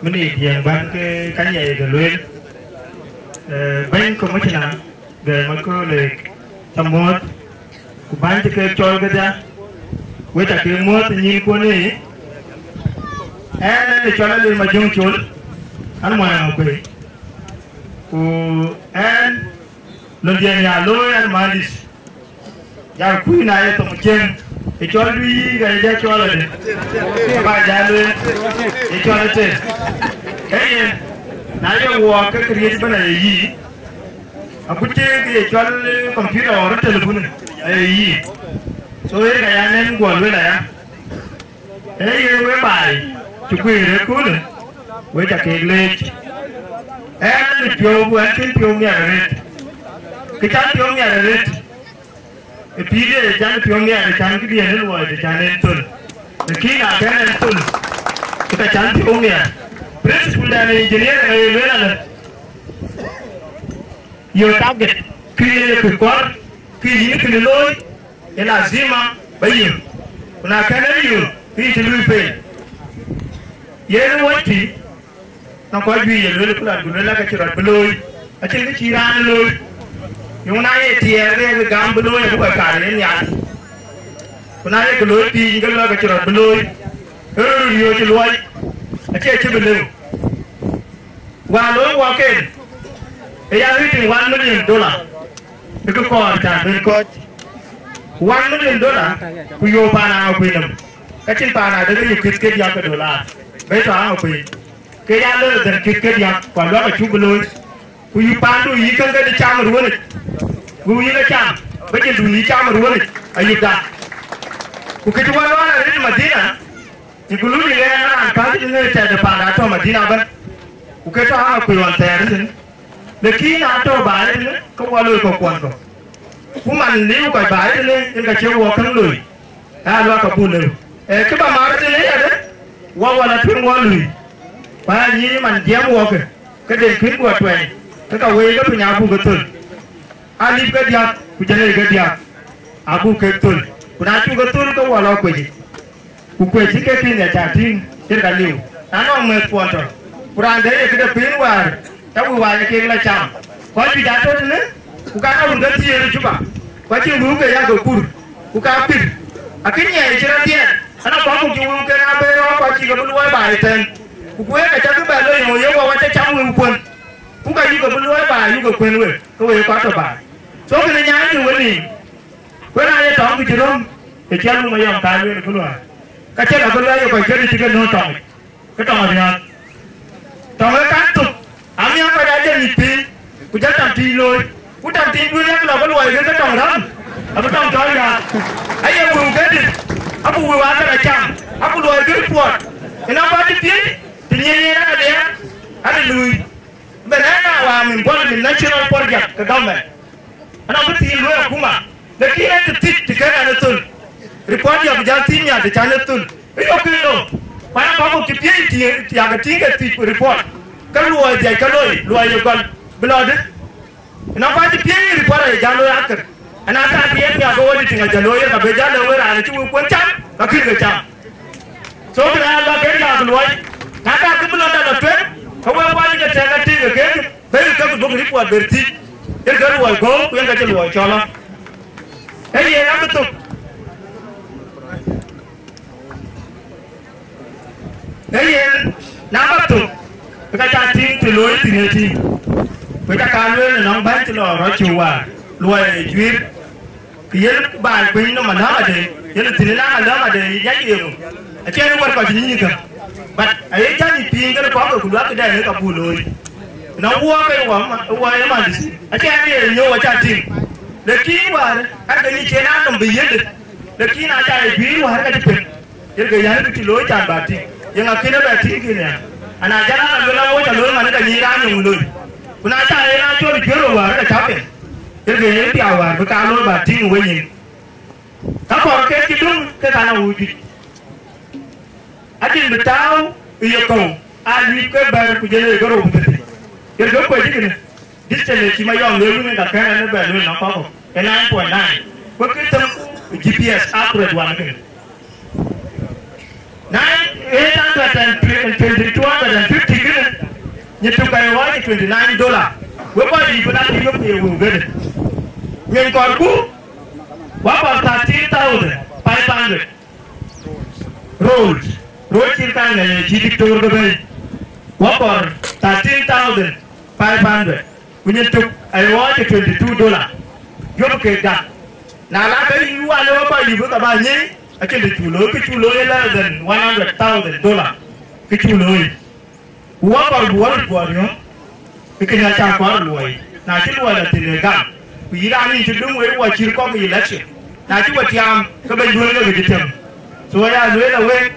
minit diɛ̈ɛ̈ŋ bän ke ka nyiɛc ke lueel. Eh, bɛ̈ny commissioner, Gɛɛr Makööl, ëcä muɔ̈ɔ̈th, ku bäny cï kek cɔl kedhie, wek cä kek muɔ̈ɔ̈th ë nyïnkuɔn ë. Ɛn, ɛn ë cɔl Alier Majöŋ Col, an, muɔny Aŋakuei. Ku ɛn, lon diɛ̈n ya looi, an, muhandis. Jal kuc na ye thoŋ cieŋ, ë cɔl du yï, ka ye jɔ cɔl ade. Aba jal lueel, ye cɔl ate. Ee yen, na ye wuɔɔk ke këriëëc ëbɛ̈n aye yï, agut cï ke ye cɔl, eh, computer or telephone aye yï. So, ee ka ya nɛn guɔ lueel aya. Ee yen, wek baai cï kuiir ë köölë, wek cä kek leec. Ɛn ë piɔ̈u, ɛn cïn piɔ̈u miɛt arëët. Kë can piɔ̈u miɛt arëët, ë pïïrde ë can piɔ̈u miɛt, ë can këdiën ë luɔi të can en thöl. Lakin akën en thöl, ë ka can piɔ̈u miɛt. Principle dan ë engineer ë lueel alë, your target, kë ye kë kɔɔr, kë yïn kënë looi, ë lazima ba yök. Ku na kën en yök, kë yïn cï luui fail. Yen wöc tï, na kɔc juëc ye lueel ku lat ku lueel la ka cï rɔt bï looi, acïn kë cï raan looi. Yöŋ na ye tiɛɛr ke ye kë gam bï looi, abï kɔc kaar yen nhial. Ku na ye kë looi piny, ke lɔ ka cï rɔt bï looi, ke röt riööc ë luɔi, acie cï bï lëu. Wäär looi wɔ ken, ë ya hitting one million dollar, ë kë kɔɔr can ben kɔc. One million dollar, ku yöök paan Aŋakuei nɔm, ka cïn paan adek ke yök kït ke diäk ke dollar, bɛ̈i tɔ Aŋakuei. Ke ya lëu dhɛn kït ke diäk, ku aluak acuk bï looi. Ku yï paandu yï käŋ ke cam ruöönic, ku yï ke cam, bä jëndun yï cam ruöönic, ayï dak. Ku kë cï wä luɔɔr arëët Madina, including ɣɛn raan kääc ënë tɛ̈dë paan atɔ̈ Madina ëbɛ̈n, ku ke tɔ Aŋakuei ɣɔn thɛɛr ëtënë. Lakin na tɔ̈ baai ëtënë, ke wä loi kɔ̈k kuɔn kɔ̈k. Ku man liu kɔc baai ëtënë, yen ka cie wɔ käŋ loi. Aa luak abun lëu. Ee, kë bä mar tënë yadë, wä wala tueŋ wä lui. Ba nyïïn man jiɛɛm wɔkë, ke den kën guɔ tuɛny, ke ka wëi ke piny abuk ke thöl. Alip ke diäk, ku jëlë ke diäk, abuk kek thöl. Ku na cuk ke thöl, ke wä lɔ kuec. Ku kuec cï ke kïn ya ca tïŋ, cït ka liu. Na nɔŋ meth kuɔn tɔ, ku raan de ye këde piny wäär, ke wï wac kek la cam. Kɔc juëc atɔ̈ tënë, ku ka wun ke thiëër ë Juba, ku acïn wëu ke yak ke kur, ku ka pïr. Akï nyiɛɛi cï rɔt dhiɛɛt, an, akɔ̈k ku cï wëu ke na bɛ̈ɛ̈i rɔɔk, ku acï ke bï luɔi baai ëtɛ̈ɛ̈n. Ku kueer ka cä bï bɛ lɔ yöŋ ye wä wä cä cam wëu kuön, ku ka yuk ke bï luɔi baai yuk ke kuën we, ke we ye kɔc tɔ baai. So, kënë nyaai në wenïïm, ku ëna ye tɔŋ kë cï röm, ë cï alum ayɔŋ ka lueel kë luɔi. Ka cïn abï luɔi ye kɔc kënë cï ke nööt tɔŋ. Ke tɔŋ ariääk. Tɔŋ ee kan thok, amiäk kɔc aa jël yic piny, ku jël tɔŋ tiic looi. Ku tɔŋ tiic duëër yak lɔ ke luɔi ke ke tɔŋ räm, abï tɔŋ tɔ riääk. Aye wëu kedï, abï wëu aa kɛn a cam, abï luɔi ke ripuɔt. Ënɔɔnë kɔc cï piëc, të nyiɛɛn yen adï, adï luui. Bɛn ëna wa min bɔl min national project ke government. Ëna bï thiin luɔi akuma, lakin ënë të thic të kën ënë thöl. Report yɔk jäl thiin nhial të can ë thöl. Ë yɔk kï lɔ, ku ëna kɔ̈k cï piëëc tiëëŋ, tiak ë tïŋ ke thic report. Ke luɔi dhiac ke loi, luɔi ye gɔl, bï lɔ dï. Ëna kɔc cï piëëc report aye jäl looi akër. Ëna ka piɛth nhial ke wɔ dï tïŋ ajäl looi, ka bï jäl lɔ wek raan acï wek kuën cam, ka kïn ke cam. So, bï raan lɔ ke jäl luɔi. Na ka kï bï lɔ dal lɔ tueŋ, ke wek kuany ke tɛ̈k atïŋ ke kek. Bɛ̈ny ke ku duökï rip kuɔt ber thiëc, yen ke luɔi gɔ̈u, ku yen ke cï luɔi cɔl ɣɔn. Ee yen abï thök. Ee yen, na bä thök, ke ka ca tïŋ të looi thïn ë tïŋ. Ku ca ka lueel ënɔŋ bäny cï lɔ rɔt cï waar, luɔi ë juiir. Kë yen baai kuëny nɔm aläämade, yen thïn ënɔŋ aläämade, yen yak yeŋö? Acïn wär kɔc nyic kä. But aye jäl yic piiny kënë kɔ̈k, ku luakkï dɛn ë ka buk looi. Nɔŋ wuɔɔk ke wä ma-, wä ye mandït, acïn ye nyöök acä tïŋ. Lakin wäär, ake nyic cïn an nɔm bï yiëndë. Lakin aca ye juiir wäär ka cï piŋ. Yen ke yɛn bï cï looi can bä tïŋ. Yen akënë bɛ tïŋ kïn ya. Ana jɔl an aluel awoc alooi man ka nyic raan yöŋ looi. Ku na ca ye raan cɔl cuëër wäär ka cä piŋ. Yen ke yen piath wäär bï ka looi bä tïŋ ë wenyin. Ka kɔɔr ke cï döŋ ke kan a wuu juëc. Acïn bï tääu ë ye kɔ̈u, aa liip ke bɛ̈ɛ̈r ku jël ë ke rou bï thëthic. Yen ke kuec kënë, distance cï Mayɔm lueel wën, ka kɛ̈n ɛn ë bɛ lueel nɔn kɔ̈k kɔ̈k, ë nine point nine. Wek kë thëmku G P S accurate wan kënë. Nine, eight hundred and twenty, two hundred and fifty kënë, nyin tök ka ye ɣɔɔc twenty nine dollar. Wek kɔc yiic bï na cï yök ye wëu kënë. Nyin kɔɔrku, wa kɔɔr thirteen thousand five hundred. Road, road cït kan ë cï diktor ke bɛ̈i. Wa kɔɔr thirteen thousand five hundred. Ku nyin tök aye ɣɔɔc twenty two dollar. Yöp ke dak. Na la ke yï wan ë wek kɔc yï bï ka ba nyiëëi, acïn të cuk looi, kë cuk looi ë less than one hundred thousand dollar. Kë cuk looi. Ku wa kɔɔr bï wa röt guɔ riɔ̈ɔ̈ŋ, ë kënë acä kɔɔr luɔi. Na cï luɔi la thïn ë gam, ku yï raan yïn cï döŋ wei wa cït kɔ̈k election. Na cï wa tiaam, ke bɛ̈ny duël ke ke cï tiam. So ya lueel awek,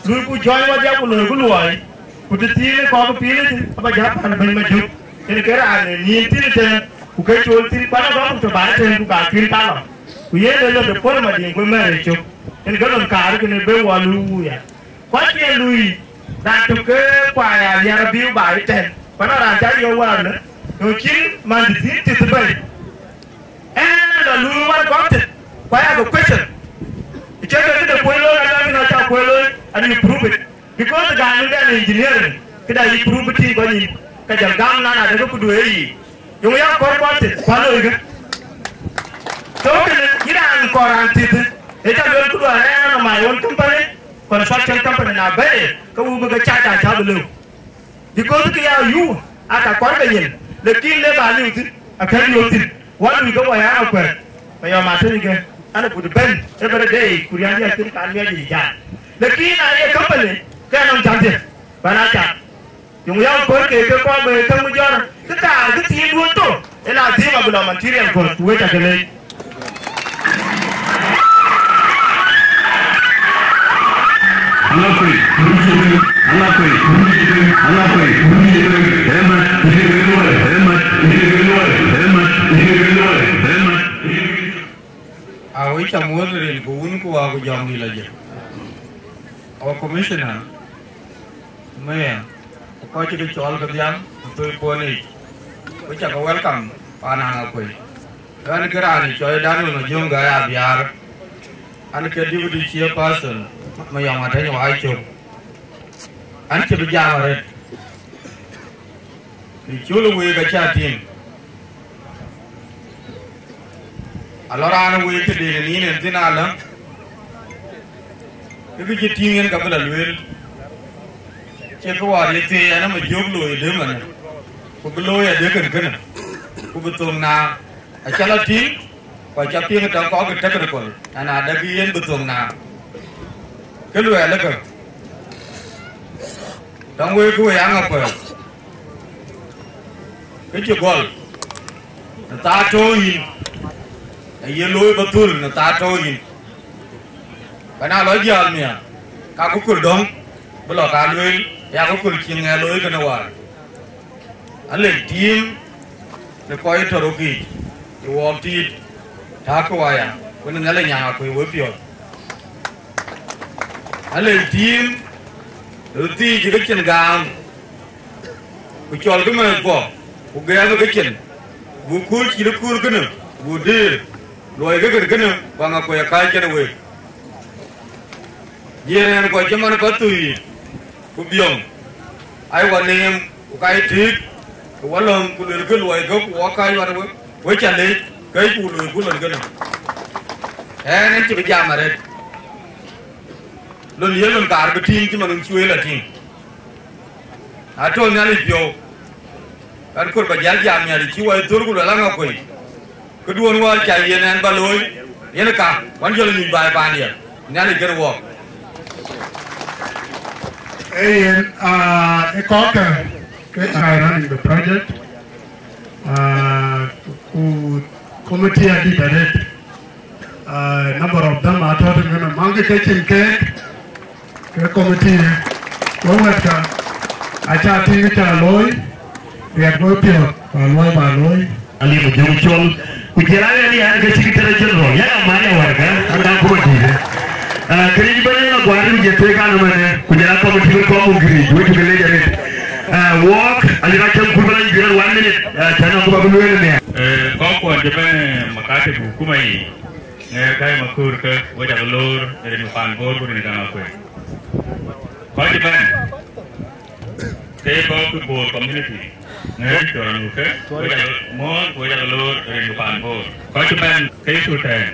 luuiku jɔ̈ɔ̈ny wa diäk ku loiku luɔi, ku të thiin ë kɔɔr piin ë thïn, aba jäl päl bɛ̈ny Majök. Yen ke raan ë nïïm thïn ëtɛ̈ɛ̈n, ku ke cool thïn, kuan abä ku tɔ ba ëtɛ̈ɛ̈n, ku ba kuïn palɔ. Ku yen ë lon de puɔ̈l Madiŋ ku ë mɛ̈ɛ̈r ë cök. Yen ke lon kaar kënë bë wɔ luui wuya. Kuat yen luui, raan tök ke kuany aliɛr abïu ba ëtɛ̈ɛ̈n. Kuan raan cä yök wäär lë, yöŋ cïn man dït thïn tïth bɛ̈i. Ɛn la luui wär kɔn thïn, ku aya ke question. Cï ke këde kuöc looi, ka däŋ na cä kuöc looi, and you prove it. Because the guy who done engineering, këda yï prove bï tïŋ kɔc nyin, ka jɔl gam nan adekë kudu ë yiic. Yöŋ ya kɔɔr kɔn thïn, ku aloi kë. So kënë, yïn raan kɔɔr raan thïth, ë cä luel kudu arɛɛn ë my own company, construction company na bɛ̈ɛ̈i, ke wuk bï ke cac acä bï lëu. Because kë ya yu aka kɔɔr ke nyin, lakin le ba liu thïn, akën liu thïn. Wa lui ke wa ya akuɛth, ke yɔm atënë ke, an akut bɛ̈n every day, ku riɛm diɛt thïn kan miɔc yic jam. Lakin na ye company, ke nɔm jam thiek, bana jam. Yöŋ ya kɔɔr ke ke kɔɔr bë käŋ mi jɔr, ke kaar ke thiin duön tɔ, ë la dhiim abï lɔ material kɔ̈th, ku wec akë leec. Awïc amuɔ̈th ril ku wun ku wa ku jɔŋ dï la jël. Our commissioner, mayor, ku kɔc cï ke cɔɔl ke dhiaŋ, ku thoi puɔ̈n yic, ku cä ke welcome paan Aŋakuei. Ɣɛn kë raan cɔl Daniel Majöŋ Gai Abiaar, an ke deputy chairperson Mayɔm Ateny Wai Cök. An cï bï jam arëët, në cul week acä tïŋ. Alɔ raan week tëden ë nin en thïn alä, ke kë cï tïŋ en ka bï la lueel. Cie kë wäär ye thëëi an, Majöŋ looi ë dëmënë, ku bï looi adë kën kënë, ku bï thöŋ na acä la tïŋ, ku acä piŋ tɔŋ kɔc ke technical, na na däk yen bï thöŋ na. Kë luɛɛl ëkë, tɔŋ wëëkë wei Aŋakuei, kë cï gɔl në thaa tɔ̈u yïn, aye looi ba thöl në thaa tɔ̈u yïn. Bana lɔ jäl miäk, ka ku köl dɔ̈ŋ, bï lɔ ka lueel, ya ku köl cï ŋɛk looi kënë wäär. Alec tiim në kɔc tɔ̈ rökic, ë wɔɔk tiit, takkë waya, wën Nhialic nyaŋ akuëc wepiɔ̈ɔ̈th. Alec tiim röt thiic ë kecin gaam, ku cɔlkï mɛ̈thkuɔ, ku gɛɛmkï kecin, buk kuur cït ë kuur kënë, buk dëër, luɔikï kën kënë, ku Aŋakuei akääc kenë week. Jiëër ɛn kɔc cï man kɔc thöi, ku biɔŋ, ai wa neem, ku ka ye tëëk, ku wa lɔ̈ŋ, ku luelkï luɔikë, ku wa kääc ɣɔn we, we cä leec, kɛ̈ɛ̈cku loiku lon kënë. Ɛn, ɛn cï bï jam arëët. Lon ye lon kaar bï tïŋ cï man wën cï wëi la tïŋ. Na tɔ̈ Nhialic piɔ̈u, kan kor ba jäl jam Nhialic cï wai thör ku luɛl Aŋakuei. Këduön wäär ca yen ɛn ba looi, yen ka, wan jɔl nyuc baai paandiɛ̈, Nhialic kën wɔɔk. Ee yen, ah, ë kɔ̈kkë, ke aa running the project, ah, ku committee adït arëët. Ah, number of them atɔ̈ tënë maŋkï ke cin keek, ke committee, we wɛ̈tkë, acä tïŋ cä looi, riɛt we piɔ̈ɔ̈th, ba luɔi ba looi. Aliu Majöŋ Col, ku jël aɣɛn yan ke Secretary General, yan amany awarga, Kek an ëmënë, ku jɔl a committee wën kɔ̈k muk giric, wek cuk ke leec arëët. Eh, wɔɔk, acï ka cäm kur bï lɔ yï giric one minute, eh, cän nɔm ku bä bï lueel ënhial. Eh, kɔc kuɔn cï bɛ̈n, eh, makatib hukuma yic, ŋɛɛr käi maköör ke, wek cak loor rin Pan Bor ku rin Gäŋ Akuei. Kɔc cï bɛ̈n, ke kɔc ke Bor community, ŋɛɛr cï cɔl anur ke, wek cak muɔ̈ɔ̈th, wek cak loor rin Pan Bor. Kɔc cï bɛ̈n, ke sultan,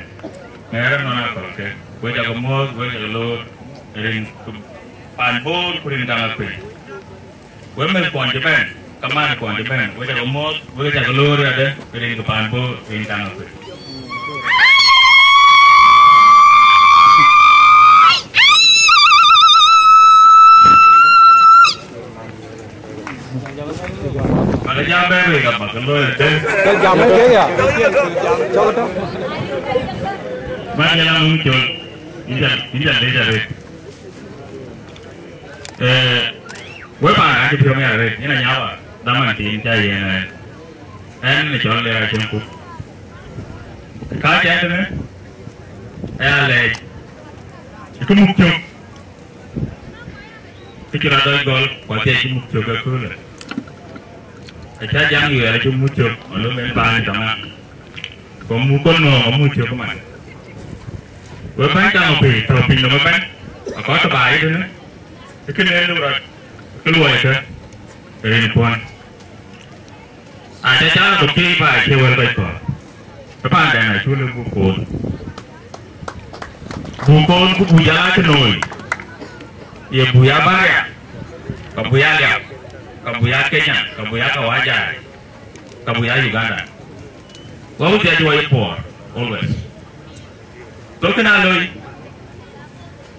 ŋɛɛr anɔn akɔl ke, wek cak muɔ̈ɔ̈th, wek cak loor rin Pan Bor ku rin Gäŋ Akuei. Wek meth kuɔn cï bɛ̈n, ke man kuɔn cï bɛ̈n, wek cak muɔ̈ɔ̈th, wek cak loor ade rin ke Pan Bor, rin Gäŋ Akuei. Bäk jam bɛ̈ɛ̈r wek abäk looi ëtënë. Ke jam ë kek ya. Cɔk tɔ. Man ya ŋuŋ col. Inja, inja leec arëët. Eh, wek paan acï piɔ̈u miɛt arëët, yen anyawa, dhaman thiin ca yen ë. Ɛn ë cɔl Leer Acieŋ Kut. Ka cɛ tënë, aya lɛɛc. Kë muk cök. Kë cï rɔt dɔc gɔl, ku athiɛc cï muk cök ëköölë. Acä jaŋ yuɛɛr acï muk cök, alöm en paan tɔŋ. Ku muk kɔn nɔɔk amuk cök man. Wek bäny Gäŋ Akuei tɔ̈ piny nɔm ëbɛ̈n, akɔc tɔ̈ baai tënë, ë kënë lëu rɔt, kë luɔikë, rin kuɔn. Aca cä rɔt thiëëc baai cie wël kɔc kɔ̈ɔ̈r. Ë paanden acuk lëu buk kool. Buk kool ku buk jɔl aa cï nooi. Ye buk ya Baria, ka buk ya Liap, ka buk ya Kenya, ka buk ya Kawaja, ka buk ya Uganda. Wä wïc ya juɔc ë puɔɔr, always. Go kënë aa loi,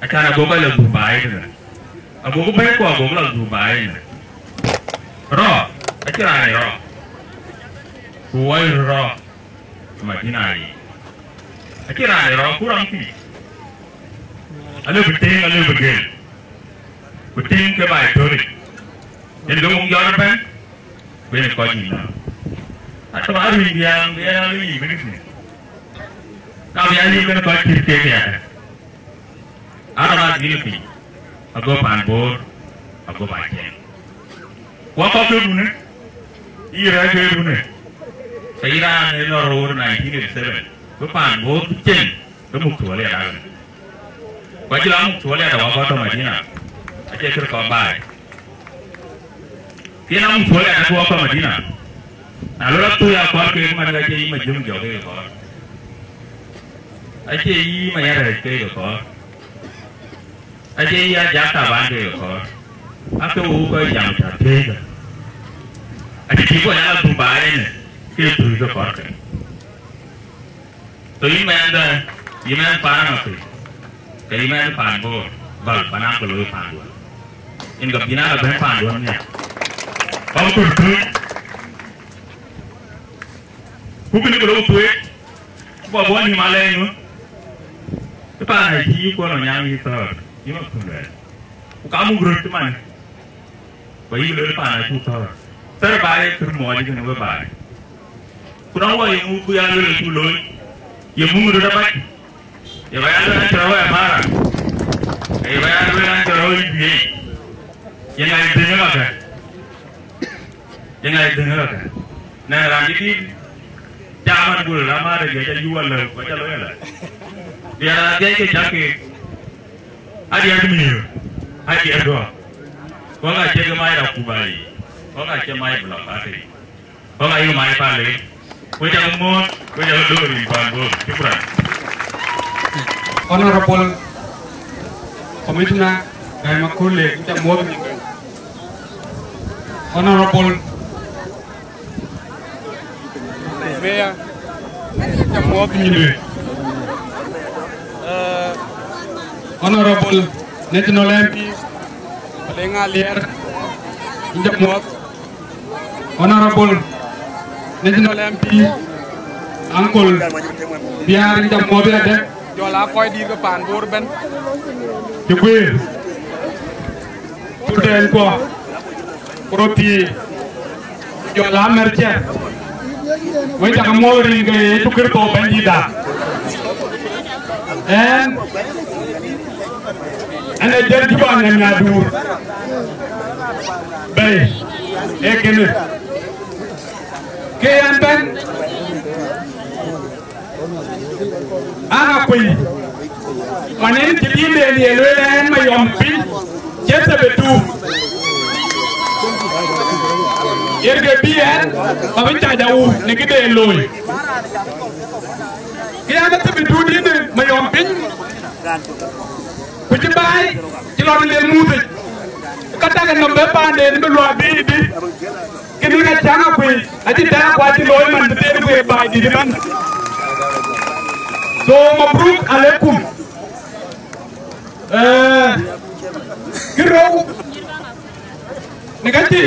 acan ago kɔc lɔ dhuk baai tënë. Agokï bɛ̈ɛ̈i ku agokï lɔ dhuk baai ënë. Rɔɔk, acïn raan ë rɔɔk. Ku wɔ rɔɔk, Madina yic. Acïn raan ë rɔɔk, ku rɔŋ thii. Alëu bï tïŋ, alëu bï gel. Ku tïŋ ke baai töric. Yen ke wun jɔt ëbɛ̈n, ku yen kɔc yiic nɔm. Atɔ̈ arïï biäŋ, biäŋ arïï bï dït. Ka bï a yï kën kɔc cït kek ya. Arɔ̈ aa dhil piny, ago Pan Bor, ago Aciɛŋ. Ku akɔ̈k ke runë, yï rɛ̈ɛ̈c ke runë, ke yï raan ë lɔ roor nineteen eighty-seven, bï Pan Bor cieŋ, ke muk thuɔl ya daŋ. Ku acï la muk thuɔl ya daŋ wakɔ̈k tɔ̈ Madina, acie kër kɔ̈k baai. Kën a muk thuɔl ya daŋ wakɔ̈k Madina. Na lɔ rɔt thuɔl ya kɔ̈k ke man ka cie yï ma jöŋ jɔk ke kɔ̈k. Acie yï ma ya rɛ̈ɛ̈c ke kɔ̈k. Acie yï a jak Taban ke kɔ̈ɔ̈r, ake wok kɔc jam ca thiëëc. Acï cï kɔc ala dhuk baai ënë, ke dhuk ke kɔ̈ɔ̈r ke. So yïn mɛɛndë, yï mɛɛn paan Aŋakuei, ke yï mɛɛn paan Bor, bal, bä naŋ ke looi paanduɔn. Yen ka bïn ala bɛ̈n paanduɔn nhial. Bä kur thuëëc. Ku kënë ke lok thuëëc, ku bä bɔ̈ nïm alɛɛc ŋö? Ë paan acï yï kuɔn ë nyaŋ yï thɔ̈ɔ̈r, yï ma kun luɛɛl. Ku ka muk röt man, ku ayï lueel paan acuk thɔ̈ɔ̈r. Thɛɛr baai ë kër muɔɔc kënë we baai. Ku nɔŋ wɔ ye ŋu bï ya lueel acuk looi, ye muk röt abac. Ye ba ya lueel an cä rɔ̈u ë Mara. Ye ba ya lueel an cä rɔ̈u ë Juëc. Ye ŋa ye dhëŋ ë kakë? Ye ŋa ye dhëŋ ë kakë? Nɛn raan cï dït jam an, gul la Mara, diɛt ca yï wal lëu, ku ca looi ala. Diɛt aa dhiɛc ke cak keek. Adiɛt miëër, adiɛt gɔ̈k. Kɔ̈k acie ke mac rɔt ku ba yiic. Kɔ̈k acie mac bï lɔ path yiic. Kɔ̈k ayï mac pal ëë. Wek cak muɔ̈ɔ̈th, wek cak loor yï Pan Bor. Shukran. Honorable Commissioner Gai Makule, wek cak muɔ̈ɔ̈th. Honorable Mayor, wek cak muɔ̈ɔ̈th nyinde. Eh, Honorable National M P, Maleng Alier, wek cak muɔ̈ɔ̈th. Honorable National M P, Uncle Biar, wek cak muɔ̈ɔ̈th ëyadɛ̈. Jɔl aa kɔc dït ke Pan Bor ëbɛ̈n. Cï guëër. Ku tɛ̈ɛ̈n kuɔ. Ku röt thiëëc. Jɔl aa mɛ̈r ciɛth. Wek cak muɔ̈ɔ̈th rin ke Yecu Kërtho Bɛ̈nydïtda. Ɛn, ɛn Ë jël Juba Nyanyadur bɛ̈i, ee kënë. Ke yɛn bɛ̈n, Aŋakuei, man en cï dïïtden ye lueel ɛn Mayɔm piny, cï thebit tu. Yen ke bï ɛn, ba bï cac awu në këde looi. Ke yɛn ë thebit tu dïïtde Mayɔm piny, ku cï baai cï lɔ në lel Muthic, ka tak nɔm bï paanden bï luɔi bï bï. Kënë ka cäŋ akuëc, acï tɛ̈ɛ̈k ku acï looi man bï thel guëër baai dït ëbɛ̈n. So, mabruk alaikum. Eh, kë rou, në ka cï,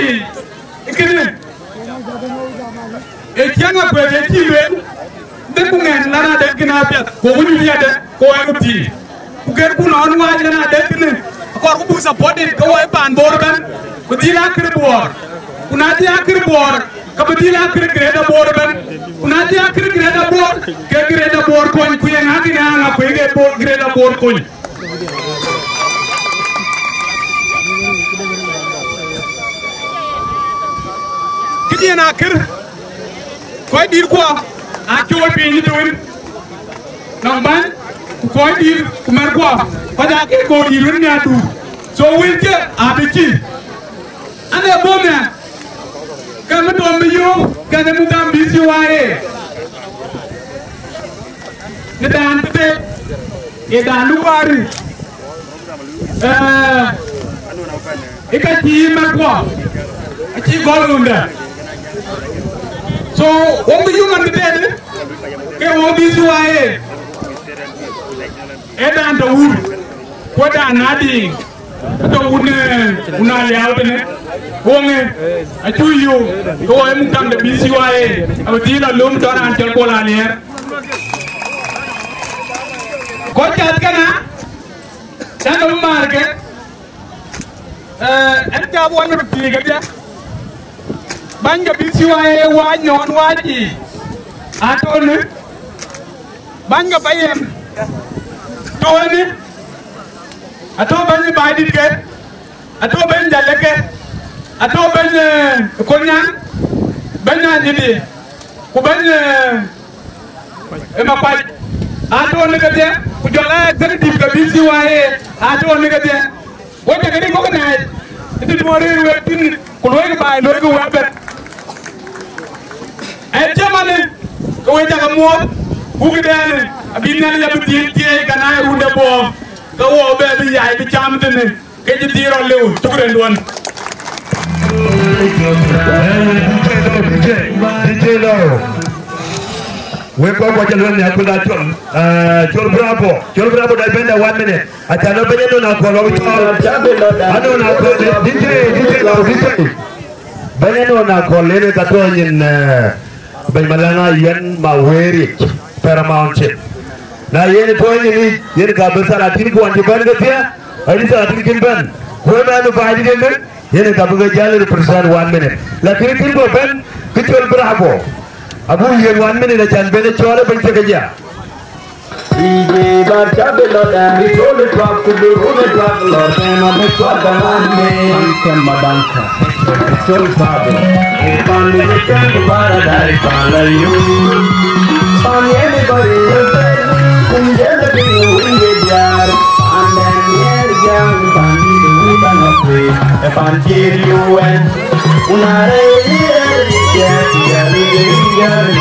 kënë, ë cäŋ akuëc ë cï lueel, dek ku ŋɛn lan adek kënë apiɛth, ku wun yadek, ku wek thii. Ku gɛ̈t ku nɔn wac lënë adek kënë, akɔɔr ku buk supported ke wɔ ë paan Bor ëbɛ̈n, bï dhil akër Bor. Ku na dhil akër Bor, ke bï dhil akër Greater Bor ëbɛ̈n. Ku na dhil akër Greater Bor, ke Greater Bor kony, ku ye ŋa kënë Aŋakuei ke Bor, Greater Bor kony. Këdiɛ̈n akër, kɔc dït kuɔ aa cool piny ë tɔ̈ wën. Nɔŋ bäny, ku kɔc dït, ku mɛ̈r guɔ, kɔc aa ke kɔc dït wën nya du. So wël cë abï cï. An, ee bɔ̈ mɛ, ke mï dɔm bï yöök, ke në muk dam bï C Y A. Në daan bï bɛ̈n, ye daan du wäär. Eh, ë ka cï yï mɛ̈r guɔ, acï gɔl runda. So, wok bï yum man bï deet, ke wok bï C Y A. Ë daan tɔ̈ wur, ku daan na diiŋ, tɔ̈ wun, eh, wun aliau tënë. Woŋë, acu yöök, ke wɔ ë muk taŋ de bï C Y A, abï dhil alöm tɔ̈ raan cɔl Kuɔl Aliɛɛr. Kɔc cath kënë, cän nɔm määr ke, eh, ɛn ca bɔn röt thiëëc kedhie. Bäny ke bï C Y A wac nɔn wac yiic. Atɔ̈ në, bäny ke Payam. Tony. Atɔ̈ bɛ̈ny ë Baidït ke. Atɔ̈ bɛ̈ny Jalek ke. Atɔ̈ bɛ̈ny, eh, Konyaŋ. Bɛ̈ny Anyidi. Ku bɛ̈ny, eh, ë Makuac, atɔ̈ në kedhie, ku jɔl aa executive ke bï C Y A, atɔ̈ në kedhie. Wek cä ke dik organize, ë tënë mɔ̈ rëër wek thïn, ku luɔikï baai, luɔikï wek bɛ̈n. Ë cï manë, ke wek cä ke muɔ̈th, ku këdɛn, abï Nhialic abï dhil thiëëc, ka na ye run de bɔ̈, ke wɔ bɛ bï yai bï cam tënë. Ke cï dhil rɔt lëu, cuk rënduɔn. D J Low, D J Low. Wek kɔc kɔc cä luel nhial, ku na cɔl, eh, cɔl Bravo. Cɔl Bravo, dai bɛ̈n de one minute. Aca lɔ bɛ̈ny Anon Akɔl, wä cɔl. Anon Akɔl, D J, D J Low, D J. Bɛ̈ny Anon Akɔl, yen ka tɔ̈ nyin, eh, Bɛ̈ny Malɛŋ Ayuen Maweeric, Paramount Chief. Na yen tɔ̈ nyin yic, yen ka bï Salatin kuɔn cï bɛ̈n kedhie, ayï Salatin kën bɛ̈n. Ku ëmɛn ë Baidït ënë, yen ka bï ke jäl represent one minute. Lakin kën bɔ̈ bɛ̈n, kë cɔl Bravo. Abuk yiën one minute acan bɛ̈n ë cɔɔl ë bɛ̈ny cï ke jia. Ije ba tabe lɔ dan bi tole twak ku bi rune twak lɔ dan a bi twak da ran ne. Ankem madanka. Tol tabe. Pan ni ten paradise pala yu. Pan anybody you tell me. Kum jele bi winge diar. Pan den yer jang pan ni du da na kwe. E pan kir yu en. Unare ire ike, ike, ike, ike,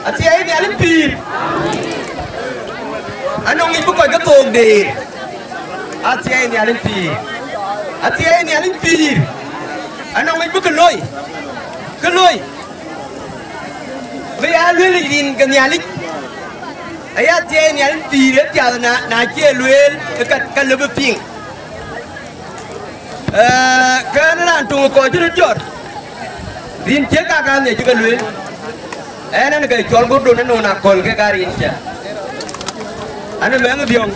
Athiɛɛi Nhialic pïïr, anɔŋ yic bï kɔc ke thook deer. Athiɛɛi Nhialic pïïr, athiɛɛi Nhialic pïïr, anɔŋ yic bï kë loi, kë loi, bï ya lueel yic rin ke Nhialic. Aya thiɛɛi Nhialic pïïr ë piath, na, na cie lueel, ka, ka lëbë piŋ. Ee, kën raan töŋ kɔc cï röt jɔt, rin ciëk kak an, ŋiɛc cï ke lueel. Ɛn, ɛn ke cɔl Gordon ënɔɔn akɔ̈l kek aa rin cä. An, ë mɛnh Dhiɔ̈ŋ,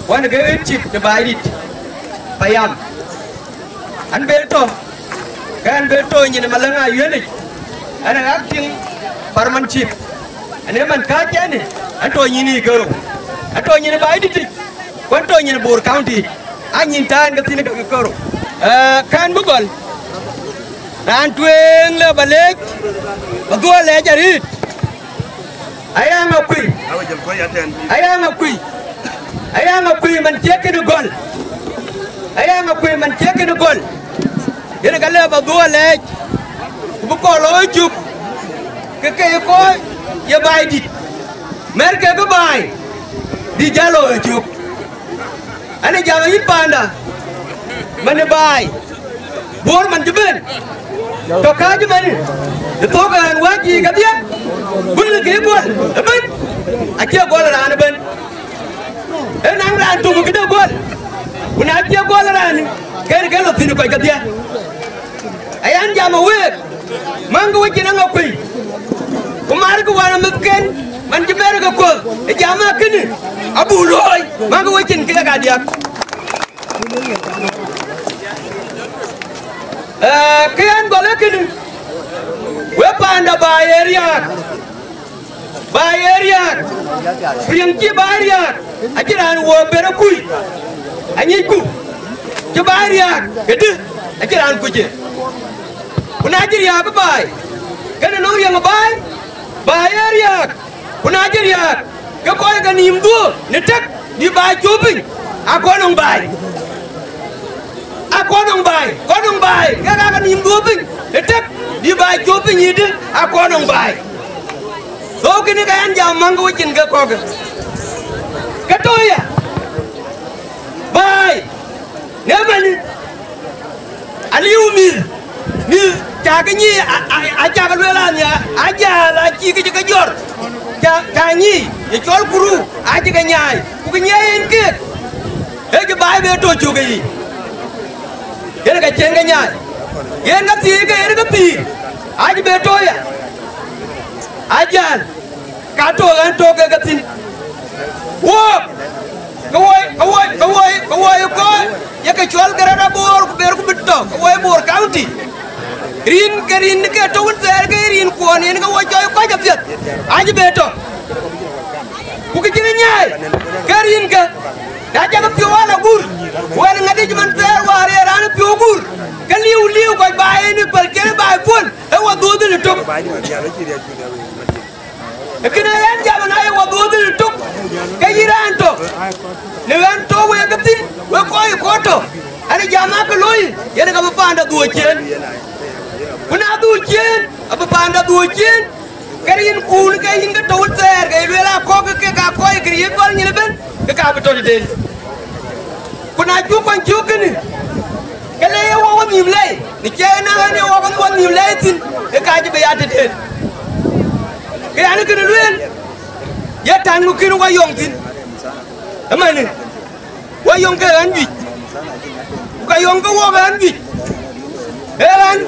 wän ke ɣet cït në baai dït, payam. An, bel tɔ, ke an, bel tɔ nyin ë Malɛŋ Ayuëlic, an, ë acting paramount chief. An, ë man kääc ɛn, an, tɔ nyin ë Gero, an, tɔ nyin ë baai dïtic. Kuan tɔ nyin Bor County, a nyin tään ke thïn ke kɔ̈rou. Ee, kɛn bï gɔl, raan tueŋ lë ba leec, ba dhuɔl lɛɛc arït. Aya ŋa kuï, aya ŋa kuï, aya ŋa kuï man cie kënë gɔl, aya ŋa kuï man cie kënë gɔl. Yen ka lë ba dhuɔl lɛɛc, ku bï kɔn lɔ ë cök, ke ke ye kɔc ye baai dït, mɛ̈r kekë baai, bï jäl lɔ ë cök. An, ë jam ayï paanda, man ë baai, Bor man cï ben, tɔ kääc ëmënë, ë thok ɣän wäc yiic kedhie, wën lë ke gɔl ëbën, acie gɔl raan ëbën. Ë naŋ raan tök këde gɔl, ku na cie gɔl raan, ken ke lɔ thïn kɔc kedhie. Ayan jam ë week, maŋkë wecin aŋa kuëi, ku markë wään amïthken, man cï mɛ̈rkë kuɔth, ë jam akënë, abuk looi, maŋkë wecin kek adiäk. Ee, kë yɛn gɔl ee kënë, we paanda baai ee riääk, baai ee riääk, riɛŋ cï baai riääk, acïn raan wɔ ber akui, anyicku, cï baai riääk, këdï, Acïn raan kuc e. Ku na cï riääk baai, kënë nɔŋ riɛŋ baai, baai ee riääk. Ku na cï riääk, ke kɔc ke nïïm dhuɔ̈k në tëk, bï baai cop piny, akɔn nɔŋ baai. Akɔn nɔŋ baai, kɔn nɔŋ baai, ke ka ke nïïm dhuɔ̈k piny në tëk, bï baai cop piny yïdï, akɔn nɔŋ baai. Thou kënë ke yɛn jam maŋ ke wecin ke kɔ̈k. Ke tɔ̈ ya, baai, në mɛn, aliu mïth, mïth, cak ke nyic, a, a, a cak lueel an, ya, ajäl, acï ke cï ke jɔr. Ca, ca nyic, ye cɔl kuru, acï ke nyaai, ku ke nyiɛɛi en keek. Ee cï baai be tɔ̈ cök ë yic. Yen ka cieŋ ke nyaai. Yen ka thiëëc ke yen ke pïïr. Acï be tɔ̈ ya. Ajäl, ka tɔ̈ ɣɛn tɔ̈ ke ke thïn. Wook, ke woi, ke woi, ke woi, ke woi kɔc, ye ke cɔl ke rɛ̈t aboor, ku ber ku bï tɔ̈, ke woi Bor County. Rin ke rin ke tɔ̈ wën thɛɛr ke rin kuɔn, yen ke woi cɔl kɔc apiɛth. Acï be tɔ̈. Ku kë cïn nyaai, ke rin ke, na cak piɔ̈u ala gur, wën ŋadï cï man thɛɛr wäär ye raan piɔ̈u gur, ke liu liu kɔc baai en ë päl cïn baai puɔ̈l, ee wa dhuɔ̈ɔ̈th dhil ë tök. Ee kënë ɣɛn jam na ye wa dhuɔ̈ɔ̈th dhil ë tök, ke yï raan tɔ̈, në ɣɛn tɔ̈ wek ke thïn, wek kɔc ë kɔc tɔ̈, an, jam akë looi, yen ka bï paanda dhuɔ̈ɔ̈c ciëën. Ku na dhuɔ̈ɔ̈c ciëën, abï paanda dhuɔ̈ɔ̈c ciëën. Ke rin kuun ke yïn ke tɔ̈u thɛɛr, ke lueel akɔ̈k ke ka kɔc ke ye gɔl nyin ëbën, ke ka bï tɔ̈ tëden. Ku na cuk kɔn cuk kënë, ke le ye wɔ wɔ nhïïm lɛi, në cie na ɣɛn ye wɔ wɔ nhïïm lɛi thïn, ke ka cï bï ya tëden. Ke yan kënë lueel, ye tän ŋö kën wɔ yɔŋ thïn? Ëmënë. Wɔ yɔŋ ke ɣän juëc, ku ka yɔŋ ke wɔk ɣän juëc. Ee ɣän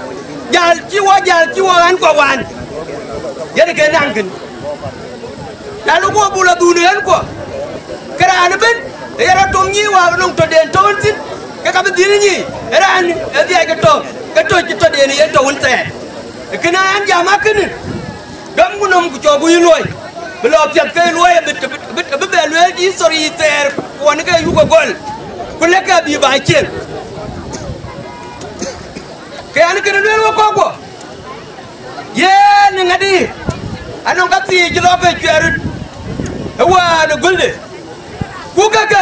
jäl cï wɔ jäl cï wɔ ɣän kɔ̈k wään, yen ke naŋ kën. Na luk wɔ bul adhun ɣän kuɔ, ke raan ëbën, ee yen rɔt tom nyïï wäär nɔŋ tɔ̈den tɔ̈ wën thïn, ke ka bï dhil nyïï, ee raan ë dhiac ke tɔ̈, ke tɔ̈ cï tɔ̈den yen tɔ̈ wën thɛɛr. Ee kënë ɣän jam akënë. Gämku nɔm ku cɔɔku yï luɔi, bï lɔ piɛth ke luɔi abï, abï, abï, abï bɛ lueel history thɛɛr kuɔn ke yuk ë gɔl, ku lëk ke bï ba cieŋ. Ke an, kënë lueel wek kɔ̈k guɔ, yen ŋadï, anɔŋ ka thii cï lɔ ke cuɛɛr röt ë wään ë gölde, ku ke ke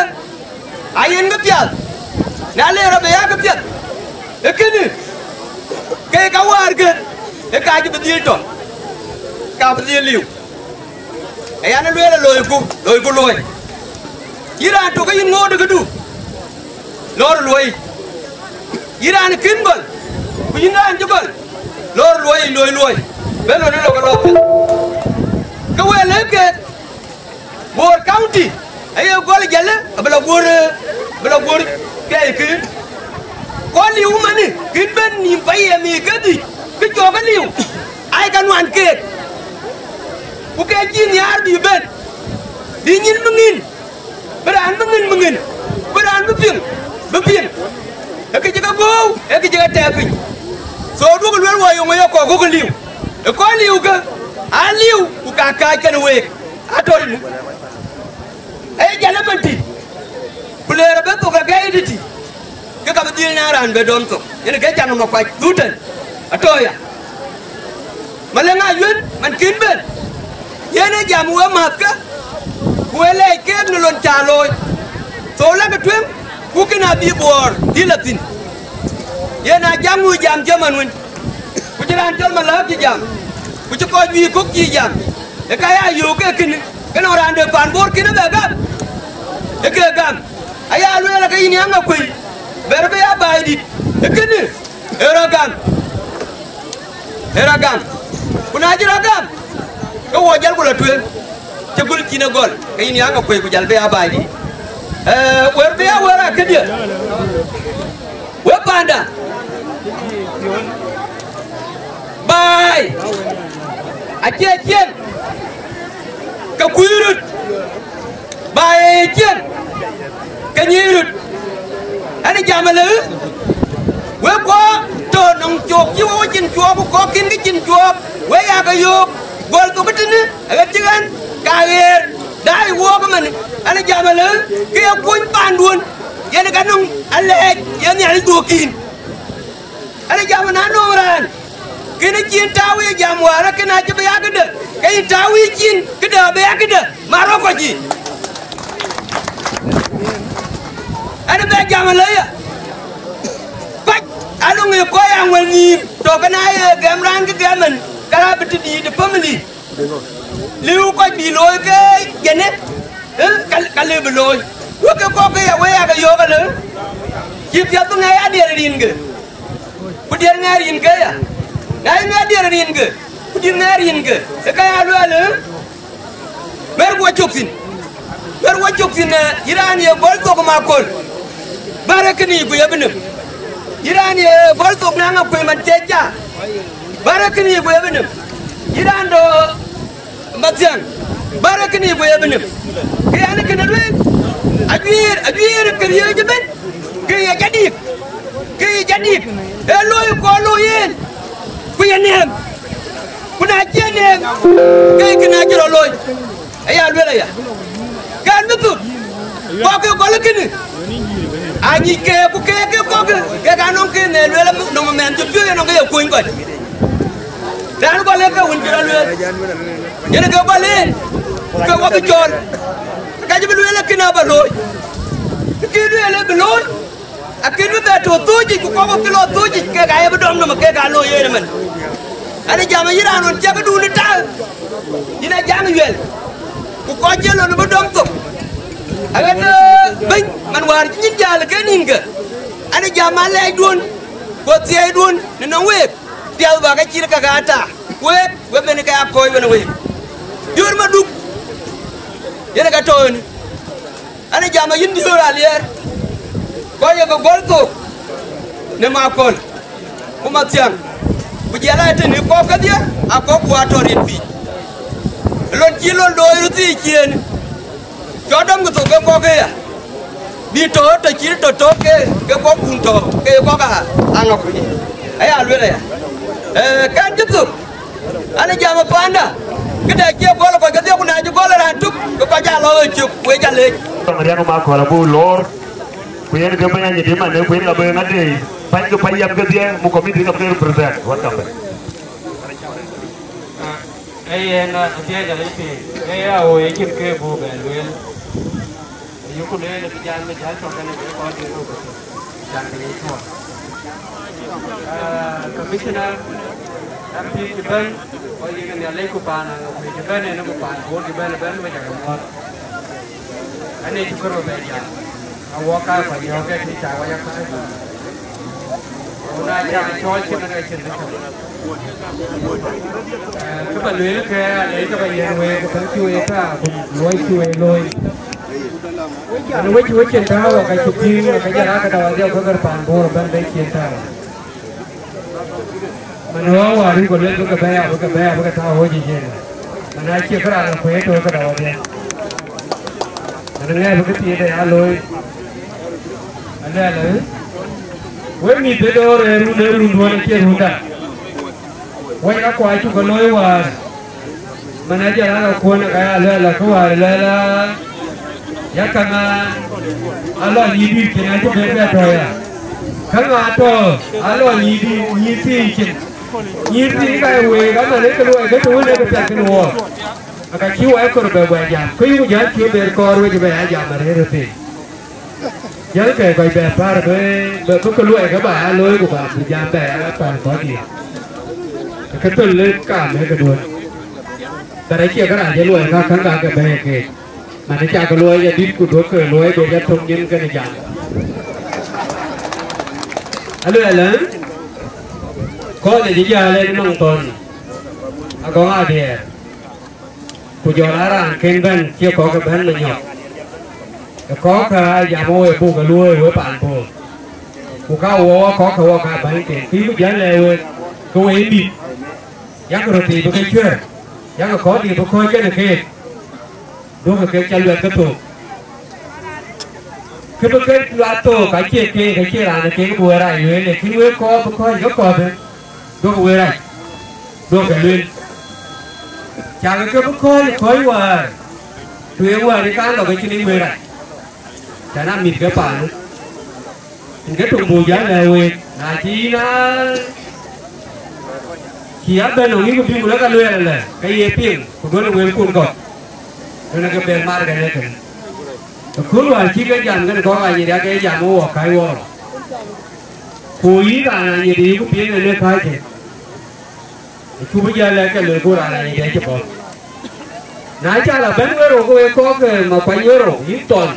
Ayen ke piath, na le rɔt bï ya ke piɛth, ee kënë, ke ka wäär ke, ee ka cï bï dhil tɔ̈, ka bï dhil liu. Ayan, lueel, loiku, loiku luɔi. Yïn raan tök ke yïn ŋoot ë këdu, lɔɔr luɔi. Yïn raan kën gɔl, ku yïn raan cï gɔl, lɔɔr luɔi, loi luɔi, ben lɔ në lɔ ke lɔ piɛth. Ke wël ee keek, Bor County aye gɔl jäl, abï lɔ guöör, abï lɔ guöör piac kï. Kɔn liu manë, kën ben nïïm payë mi kedhie, kë cɔk ke liu, ai ka nuan keek. Ku ke cï nhiaar bï ben, bï nyin bï ŋïn, bï raan bï ŋïn bï ŋïn, bï raan bï piŋ bï piŋ. Ee kë cï ke gɔ̈ɔ̈u, ee kë cï ke tɛɛk piny. So duökï luel wɔ yöŋ ë yekɔ̈u, gokï liu. Ë kɔc liu ke, aa liu, ku ka kääc kɛn week. Atɔ̈ rin, ee jäl ëmën tï, ku leer abë thok agɛi tïtï, ke ka bï dhil na raan bë dɔm thok, yen ke caŋ ë makuac dhut tɛ̈n, atɔ̈ ya. Malëŋ ayuën man kën ben, yen ee jam we mäthke, ku we lɛɛc keek në lon cä looi. Thou lakë tueŋ, ku kën abï Buɔɔr dhil a thïn. Yen a jam ŋu jam cï man wën, ku cï raan cɔl Malääk cï jam, ku cï kɔc wïïk kök cï jam, ë ka ya yöök ke kënë, ke nɔŋ raan de paan Bor kën ë bɛ gam, ë ke gam. Aya lueel ke yïn yaŋ akuëi, bɛ̈r bï ya baai dït, ë kënë, ë rɔt gam, ë rɔt gam. Ku na cï rɔt gam, ke wɔ jäl ku lɔ tueŋ, cï gul cïn ë gɔl, ke yïn yaŋ akuëi ku jäl bï ya baai dït. Ee, wër bï ya wër akëdië. We panda, baai acie cieŋ ke kuc röt, baai ee cieŋ ke nyic röt. Ɛn jam ëlë, we kuɔ tɔ̈ nɔŋ cök cï we cin cuɔɔk, ku kɔ̈k kïn ke cin cuɔɔk, we ya ke yöök, gɔl thok tënë aɣet cï ɣɛn ka ɣeer daai wook ëmën. Ɛn jam ëlë, ke ye kuny panduön, yen ka nɔŋ alɛɛc ye Nhialic dhuökïn. Kënë cïn tääu ye jam wäär, kënë acï bï ya këdë, ke yïn tääu yï cin, këdë abï ya këdë, marë kɔc yï. Ɛn bɛ jam ëlë ya. Kɔc, alöŋ ë kɔc aŋuɛl nhïïm, tɔ̈ kënë aye gɛm raan kë gɛm ɛn, ka raan bï të dïït ë family. Liu kɔc bï looi ke jënë, ë, ka, ka lëu bï looi. Wek ke kɔ̈k ke ya, wek ya ke yök alë, cï piɛth bï ŋɛk ya diɛɛr rin ke. Ku diɛɛr ŋɛk rin ke ya. Na ye ŋɛk diɛɛr rin ke, ku diɛɛr ŋɛk rin ke, ë ka ya luɛɛl, ë? Bɛ̈r wɔ cök thïn. Bɛ̈r wɔ cök thïn, ë, yïn raan ye gɔl thok ë Makol. Bärë kënë yic ku ye bï nëm. Yïn raan ye gɔl thok na ŋa kuëë man cë ca. Bärë kënë yic ku ye bï nëm. Yïn raan dɔ Mathiaŋ, bärë kënë yic ku ye bï nëm. Ke yɛn kënë lueel, ajuiir, ajuiir kë riëëc ëbën, ke ye jadït, ke ye jadït. Ee looi kɔn looi yen, ku ye neem, ku na cie neem, ke kënë acï rɔt looi. Aya lueel aya. Kɛn bï thuk, kɔc ke gɔl kënë, anyic ke, ku ke, ke kɔ̈k, ke ka nɔŋ ke ne lueel nɔm mɛn cï piööc nɔŋ ke ye kuöny kɔc. Raan gɔl ke wën cï rɔt lueel. Yen ke gɔl en, ke wɔ bï cɔɔl. Ka cï bï lueel akën abä looi. Kë lueel bï looi. Akën bï bɛ tɔ̈ thööc yic, ku kɔ̈k ke lɔ thööc yic, kek aye bï dɔm nɔm, kek aa looi yen ëmën. An, ë jam ayï raan ɣɔn cï këdun ë tak, yïn a jam yuɛl, ku kɔc cï lon bï dɔm thok. Aɣet, ë, bɛ̈ny, man wäär cï nyin jäl ke nïnkë, an, ë jam alɛɛcduön, ku athiɛɛiduön në nɔm week, piath bä ke cït kakë ata, week, we ben ke akɔ̈ɔ̈c wenë week. Jör Maduk, yen ë ka tɔ̈ɔ̈ni. An, ë jam ayïn diöör aliɛɛr, kɔc ye ke gɔl thok në Makol, ku Mathiaŋ, ku jiɛl aa tënë kɔ̈k kedhie, akɔ̈k ku atɔ̈ rin piny. Lon cï lon looi röt thii ciëën, cɔk dɔm ke thok ke kɔ̈k ëya, bï tɔ̈ tɔ̈ cït tɔ̈ tɔ̈ ke, ke kɔ̈k kun tɔ̈, ke ye kɔ̈k aa, aŋɔk. Aya lueel aya. Ee, kɛn cï thok, An, ë jam ë panda, këdë cie gɔl kɔc kedhie, ku na cï gɔl raan tök, ke kɔc aa lɔ ë cök, wek ca leec. Marian Makol abuk lor, ku yen ke bɛ̈ny anyï dï man, ku yen ka bï ŋadï, pany ke payam kedhie, mu committee ka bï represent, wat ka bï. Ee yen, ë, athiɛɛc alec piny, ee ya ɣo ye cïn ke buk bɛ lueel. Ayuku lueel bï jal, bï jal tɔ̈ kënë bï kɔc dït röt bï thök, can bï ŋic tuɔɔc. Ah, Commissioner, M P cï bɛ̈n, kɔc yïk Nhialic ku paan Aŋakuei cï bɛ̈n, ënë ku paan Bor cï bɛ̈n ëbɛ̈n, we ca ke muɔ̈ɔ̈th. Ane cï kɔ̈r we bɛ jam. Awɔ ka kɔc yɔ̈ɔ̈k ke tïc ca wɔ ya kɔc. Ku na ca cɔɔl cïn ke cïn bï cɔɔl. Kë ba lueel ke alɛɛc ke ba yiɛ̈n week, ku tëŋ cï week tääu, ku luɔi cï week looi. An, wec, wec cïn tääu, ka cï tïŋ, ka jɔl aa ka dau adhiau ke gär paan Bor ëbɛ̈n bɛ̈n cïn tääu. Man ɣɔ̈ɔ̈k wäär rïk, ku luel bï ke bɛ̈ɛ̈i, abï ke bɛ̈ɛ̈i, abï ke tääu ɣööc yic yen. Man acie kë raan ë kueer tɔ̈u ke dau adhiau. Man ŋɛk bï kë thiin de ya looi. Aluɛl, ë? Wek mïth ë door, ee run, ee run duön acie runda. Wec akua cuk ke looi wäär, man ajɔl aa akuɔ̈n ë ka ya luɛɛl, akë wäär luɛɛl aa, ya käŋ aa, alɔ nyïïr dït cïn acï bɛ̈n bɛ tɔ̈ ya. Käŋ aa tɔ̈, alɔ nyïïr dït, nyïïr thiin cïn. Nyïïr thiin ka ye week, aman ë ke luɔi ke të wën ë ke piath kën wɔɔk. Aka cï wɔ ë kor bɛ guɔ jam, ke yuku jäl cï ber kɔɔr wec bɛ ya jam arëër röt thïn. Jälkë kɔc bɛ päär bï, bï, bï kë luɔi ke ba aa looi, ku ba bï jam bɛ aa päär kɔc yiic. Kë thöl ë kaam ë këduön. Bɛ̈t acie kërac ë luɔi ka käŋ ka ke bɛ̈ɛ̈i keek. Man ë cak luɔi adït, ku duökë luɔi de jɔ thök nyin kënë jam. Aluɛl, ë? Kɔc ë cï jäl ë nɔŋ thɔn, agɔŋ adiɛɛr. Ku jɔl aa raan kën bɛ̈n, cie kɔ̈k ke bɛ̈n Manyɔk. Ë kɔ̈k kä aa jam wɔ we buk ë luööi we paan Bor. Ku ka wɔ wɔ kɔ̈k ke wɔ ka bäny kën, kë yï bï jäl lɛ̈k wek, ke we ye mïth, yak röt thii bï ke cuɛ̈ɛ̈r, yak kɔ̈k dïït bï kɔ̈ɔ̈c kenë keek, duökï kek ca luɛth ke thok. Kë bï ke luath thok acie keek, acie raan ë kek bï we rac lueel, lakin wek kɔ̈k bï kɔ̈ɔ̈c ke kɔ̈th, duökï we rac, duökï lueel. Cakï ke bï kɔ̈ɔ̈c, kɔ̈ɔ̈c wäär, tueŋ wäär ë kaŋ lɔ ke cïn yic we rac, cän aa mïth ke paanë. Yen ke töŋ buk jäl lɛ̈k week, na cï yïn aa Cï ya bɛ̈n nɔŋ yïk bï ku lek aluɛɛl ëlë, ke ye piŋ, ku duɔ̈në wëlkun gɔ̈k. Duɔ̈në ke bɛ̈n mar kɛn ëtën. Ëkööl wäär cï ke jam kën kɔ̈k Anyidi, ake jam ë wɔ kac wɔ. Ku yïn raan Anyidi yïku piŋ ënë kääcë. Acuk bï jäl lɛ̈k ke loi ku raan Anyidi acï bɔ̈. Na cä la bɛ̈n wërou, ke wek kɔ̈k ke Makuany wërou, yïn Thɔn,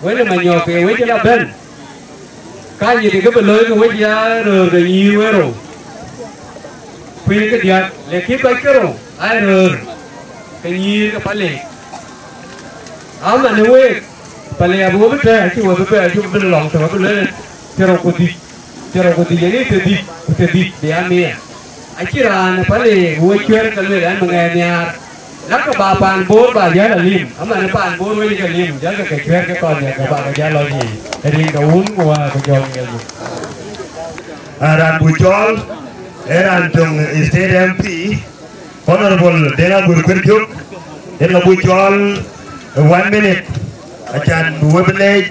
wën ë Manyɔk, ke wek cï la bɛ̈n. Ka Anyidi ke bï looi ke wec ya röör ke nyïïr wërou, kuëëŋ ke diäk, lëkkï kɔc kerou aa röör ke nyïïr ke Palek. Ama në week, Palek abï we bï tɛ̈ɛ̈r, acï we bï bɛ̈ɛ̈r, acï we bï lɔŋ tök, abï lueel, thiërrou ku dhïc, thiërrou ku dhïc, yen ë thiërdhïc, ku thiërdhïc bï ya mia. Acï raan ë Palek we cuɛ̈r ke lueel an, bï ŋɛɛr nhiaar. Lakë ba paan Bor ba jäl alim, aman paan Bor wël ke lim, jäl ke ke cuɛ̈r ke kɔn ya ke ba ke jäl lɔ yiic, rin ke wun ku wäär ku jɔŋ ke lim. Aa, raan bu cɔɔl, ee raan töŋ State M P, Honorable Deŋ Aguer Kuer Jök, yen ka bu cɔɔl, eh, one minute, acan bï we bï leec,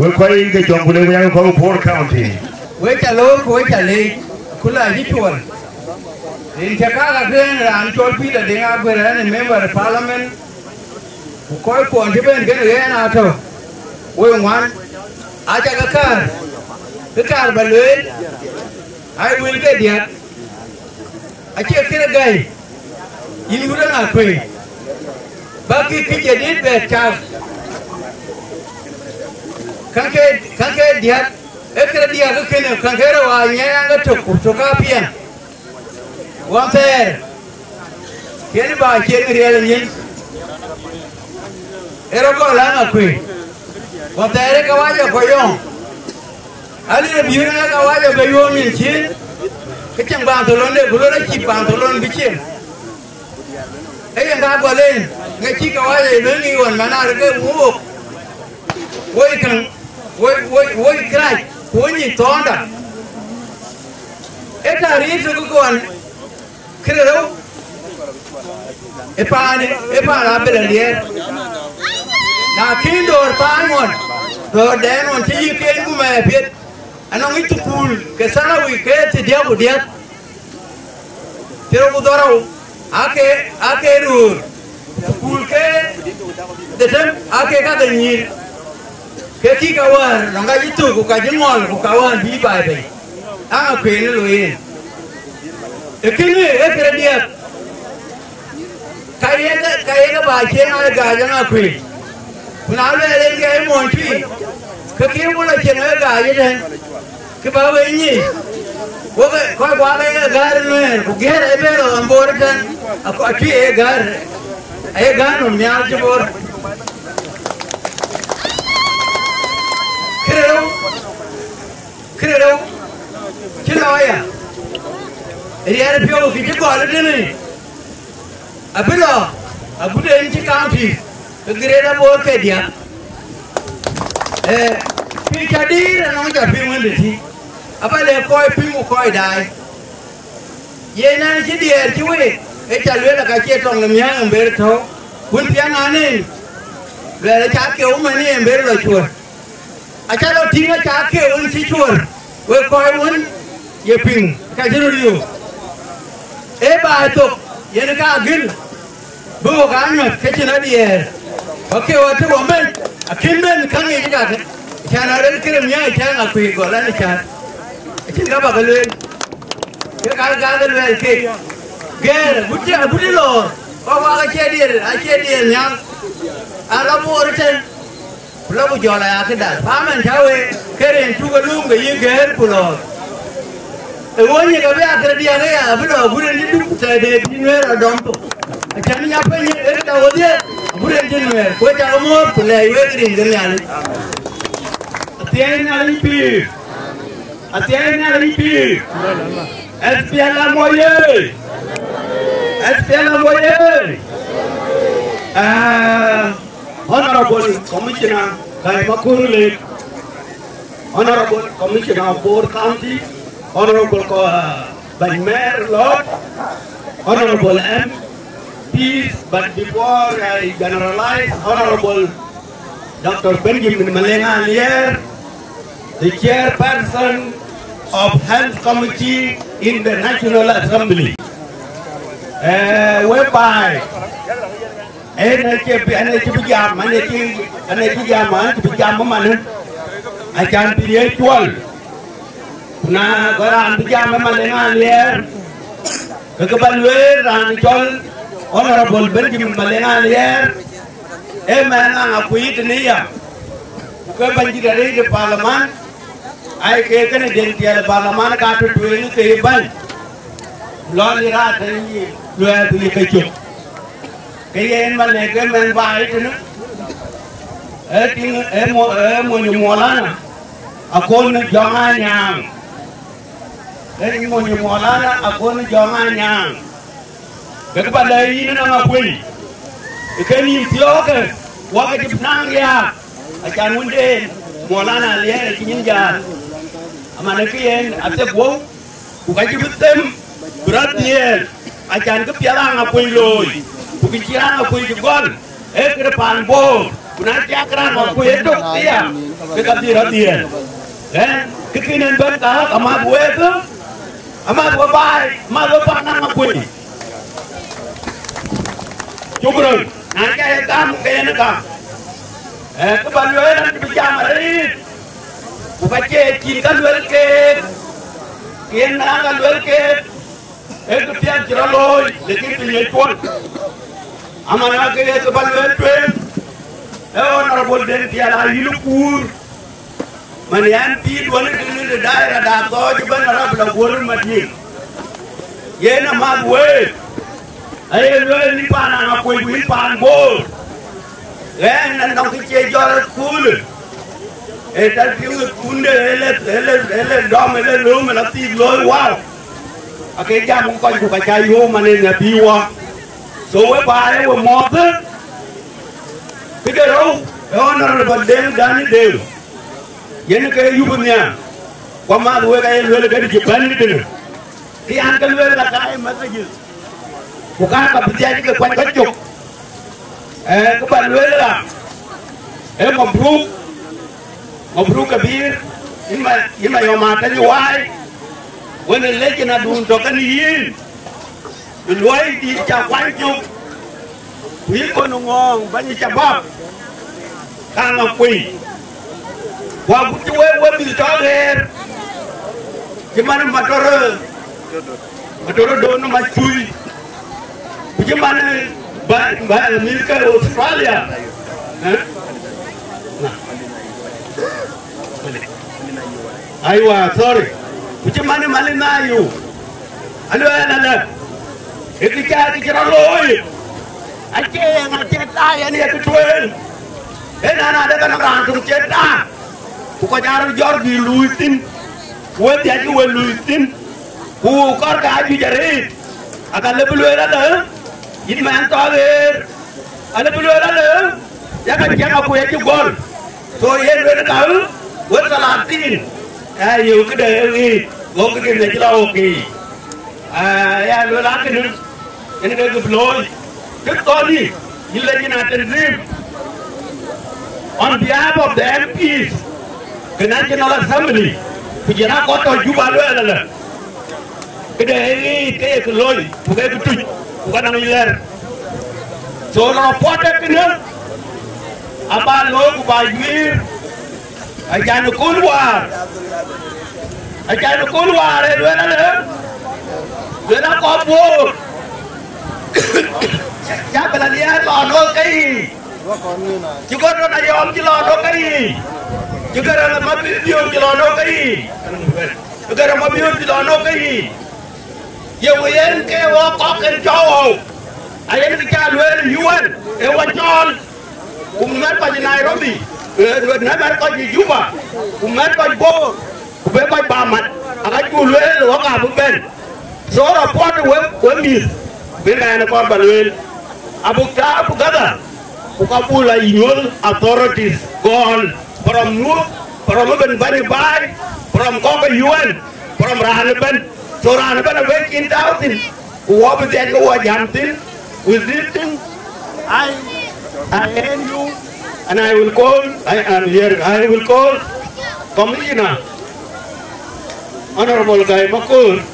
we kɔc ke jɔŋ ku le ku yak kɔc Bor County. We ca loor ku we ca leec, ku la cï cuɔl. Rin cä kak akëën raan cɔl Peter Deŋ Aguer, ɛn ë member of parliament, ku kɔc kuɔn cï bɛ̈n kën ɣɛn atɔ̈, woi ŋuan, aca ke kaar, ke kaar ba lueel, ai wël ke diäk, acie kën gäi, yïn wut ë ŋa kuëi, bäk kï kë jadid bɛ cak, käŋ ke, käŋ ke diäk, ee kën diäk ë kënë, käŋ ke rou aa nyiɛɛn ke tök, ku tök aa piɛŋ. Ɣɔn thɛɛr, kën ba cieŋ riɛl ë nyin, ë rɔt gɔl an akuëi. Ɣɔn thɛɛr ë kawaja kɔc yɔŋ, alëë biöör ë kawaja bɛ yuɔɔm nyin cin, ke cieŋ Pantholon de, ku lɔ cï Pantholon bï cieŋ. Ee yen ka gɔl en, ŋa cï kawaja ë lueel ŋic ɣɔn man arëk ke wook. Woi käŋ, woi, woi, woi kërac, ku woi nyic thɔɔnda. Ee taariikh tök kɔn, këde rou, ë paan, ë paan abël aliɛɛr. Na kïn dɔ̈ɔ̈r paan ŋuɔn, dɔ̈ɔ̈r dɛɛn ŋuɔn cï yïk en ku mɛɛr piɛth, anɔŋ yic thukul ke thanawi ke thiërdiäk ku diäk. Thiërrou ku dhorou, ake, ake röör, thukul ke dhetem, ake ka ke nyïïr, ke kï ka wäär nɔŋ ka cï thök, ku ka cï ŋɔl, ku ka wäär bï baai bei. Aŋa kueen ë loi en? Ee kënë ee kërë diäk, ka ye ke, ka ye ke ba cieŋ aa gaac aŋa kueen. Ku na luɛɛl en ke ye muɔny tui, ke kï ku lɔ cieŋ ë gaac ëtɛ̈n. Kë bä we nyic, wok kɔc kuak ë gäär nuɛɛr, ku gɛ̈ɛ̈r ë bɛ̈n rɔt ɣɔn Bor ëtɛ̈n, akɔc cï ë gäär, aye gäär nɔm nhial cï Bor. Kërë rou, kërë rou, cï lɔ aya, riɛɛr piɔ̈u kï cï gɔl ëtënë. Abï lɔ agut en cï county ke Greater Bor ke diäk. Eh, pï ca dïïr anɔŋ ca piŋ wënde tï, aba le kɔc piŋ ku kɔc daai. Yen ɛn cï diɛɛr cï week, ee ca lueel aka cie tɔŋ de miäŋ en ber tɔ̈u, wën piɛŋ an en, luɛɛl aca keu mɛn en ber lɔ cuɔt. Aca lɔ tïŋ aca keu wën cï cuɔt, wek kɔc wën ye piŋ ka cï röt yök. Ee baai thok yen ka gël, bï wok aa nyuäth ke cïn adiɛɛr, ku akeu atök wɔ mɛn, akïn bɛ̈n käŋ yic kakë, cän arël këde miäk cäŋ akuëëc gɔl an, cän acïn ka bä ke lueel, ke ka, ka ke luɛɛl keek. Gɛɛr agut cï, agut cï lɔɔr, kɔc wak acie diɛɛr, acie diɛɛr nhial, ala Bor ëtɛ̈n. Ku lɔ ku jɔl aya këda, pamɛn cä we, ke rin cuk e luum ke yï gɛ̈ɛ̈r ku lɔɔr. Ë wöny ke bï akër diäk aya, abï lɔ agut en cï duk, ku thɛɛr de bï nuɛɛr adɔm thok. Acän nya peny ë këda wodhie, agut en cï nuɛɛr, ku ë cak muɔ̈ɔ̈th, ku lɛɛc wek rin ke Nhialic. Athiɛɛi Nhialic pïïr. Athiɛɛi Nhialic pïïr. S P L M oyee! S P L M oyee! Eh, Honorable Commissioner Gai Makur Lake, Honorable Commissioner of Bor County, Honorable Co-, uh, Bany Mayor Lord, Honorable M Ps, but before I generalize, Honorable Doctor Benjamin Malenga Alier, the chairperson of Health Committee in the National Assembly, uh, whereby ɛn ë cï bï, ɛn ë cï bï jam, ɛn ë cï, ɛn ë cï jam, ɛn cï bï jam ëmanë, acan bï ye cuɔl. Ku na bï raan bï jam ë Maleŋ Aliɛɛr, ke kë bä lueel raan cɔl Honorable Benjamin Maleŋ Aliɛɛr, ee mɛnh Aŋakuei tënë ya, ku ke bɛ̈nydït arëët ë parliament, ai ke kënë den tiɛɛl ë parliament ka tutueŋ ke ye bäny, lɔ lï raat ë yï luɛɛth yï ke cök. Ke yen Malek ë mɛnh baai tënë, ee tiŋ, ee mo-, ee mony Muɔlana, akon Jɔŋ Anyaaŋ. Ee mony Muɔlana, akon Jɔŋ Anyaaŋ. Ke kë bä lɛ̈k yïn ënɔŋ Aŋakuei, ë ke nïïm thiɔ̈ɔ̈kë, wɔ ke cï naŋ riääk, acan wënden Muɔlana Aliɛɛr acï nyin jäl. Aman ë kë yen athiek wou, ku ka cï bï them bï rɔt dhiëël, acan kë piɛth Aŋakuei looi, ku kë cï Aŋakuei cï gɔl, ee këde paan Bor, ku na cï ak raan Aŋakuei ëtök ëya, ke ka dhil rɔt dhiëël. Ë, kë kïn en bɛ̈n ka, ka math week, amath we baai, math we paan Aŋakuei. Shukran, na ca ye gam ke yen gam. Ee, kë bä lueel an, bï jam arëët, ku ka cie cïn ka luel keek, yen na ka luel keek, ee kë piɛth cï rɔt looi, lakin bï ye cuɔl. Aman ake ye kë bä lueel tueŋ, ee Honorable Deŋ Tiɛl Ayïl Kuur, man yɛn pïïr duɔ̈n ë tënë de daira da Thɔɔc ëbɛ̈n arap la guöl Madiŋ. Yen amath week, aye lueel yïn paan Aŋakuei ku yïn paan Bor. Ɣɛn anɔŋ kë cie jɔl ë kuulë, ee tɔ piŋ ë kunde, ee le, ee le, ee le dɔm, ee le lööm, ee la thiik looi wau. Ake jam ku kɔc ku ka ca yöök man en abï wɔ. So we baai we mɔ̈ɔ̈th, këde rou, ee Honorable Deŋ Dany Deŋ. Yen ke yup nhial, ku amath wek aye lueel këdï cï bɛ̈n këtënë. Kë yan ke lueel ka ka ye messages, ku ka ka bï dhiac ke kuany ka cök. Ee, kë bä lueel la, ee mabruk, mabruk kabir, yïn ma, yïn ma yɔm atany waai, wën ë lec yen adun tɔ kën yïn. Bï luɔi dït ca kuany cök, ku yï kɔn ŋɔɔŋ bäny ë cabap, ka Aŋakuei. Ku agut cï wek we mïth tɔ ɣeer, cï man Mator, Mator Don Macui, ku cï man ba, ba, mïth ke Australia. Eh? Na. Aiwa, sorry. Ku cï man Malin Ayu. Aluɛɛl alë, ë kë cä kë cï rɔt looi, acie yen acie thaa yen ye kë tueŋ. Ënɔɔnë adekë nɔm raan töŋ cie thaa, ku kɔc aa rɔt jɔt bï luui thïn, ku we dhiac kë we luui thïn, ku kɔ̈rkë ajuëc arëët, aka lë bï lueel alë, yïn mɛnh tɔ ɣeer, alë bï lueel alë, yakë ciɛŋ akuc acï gɔl. So yen lueel ka, wek thalathïn, aa yök këde ɣic, go këde ŋic lɔ ɣok yiic. Aa, ya lueel akënë, en ke kë bï looi. Kë thɔn yï, yïn lec yïn a Tanzim, on behalf of the M Ps, ke National Assembly, ku jël akɔt tɔ Juba lueel alë. Këde ɣic ke ye kë looi, ku ke kë tuc, ku ka nɔŋ yï lɛ̈r. So, lɔ puɔt de kënë, aba looi ku ba juiir, acan ë kööl wäär, acan ë kööl wäär ë lueel alë, lueel akɔp Bor, cä bï la liɛɛr lɔ nööth ke yiic, cï kɔn rɔt ayɔɔm cï lɔ nööth ke yiic, cï kë rɔt Mabiöör cï lɔ nööth ke yiic, cï kë rɔt Mabiöör cï lɔ nööth ke yiic. Ye ku yen ke wɔ kɔk en cɔu ɣɔu, ayen kë ca lueel U N, e wɔ cɔɔl, ku mɛt kɔc ë Nairobi, e, mɛt kɔc ë Juba, ku mɛt kɔc Bor, ku be kɔc ba mat, aka cuk lueel wɔ ka bï bɛ̈n. So, report we, we mïth, bï ɣɛn kɔn ba lueel, abuk taar together, ku ka buk la nyuöth authorities gɔl, from Nuer, from ëbɛ̈n bäny baai, from kɔc ke U N, from raan ëbɛ̈n. So raan ëbɛ̈n abï cin tääu thïn, ku wɔ bï dhiac ke wɔ jam thïn, with this thing, I, I end you, and I will call, I am here, I will call Commissioner. Honorable Gai Makur,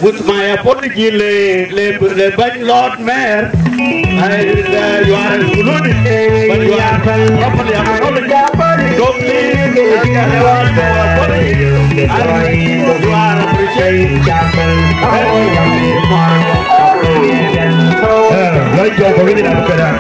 with my apology, le, le, le, but Lord Mayor, I, uh, you are included, but you are properly acknowledged. So please, uh, you are appreciated. Uh, right, so for me, that's better.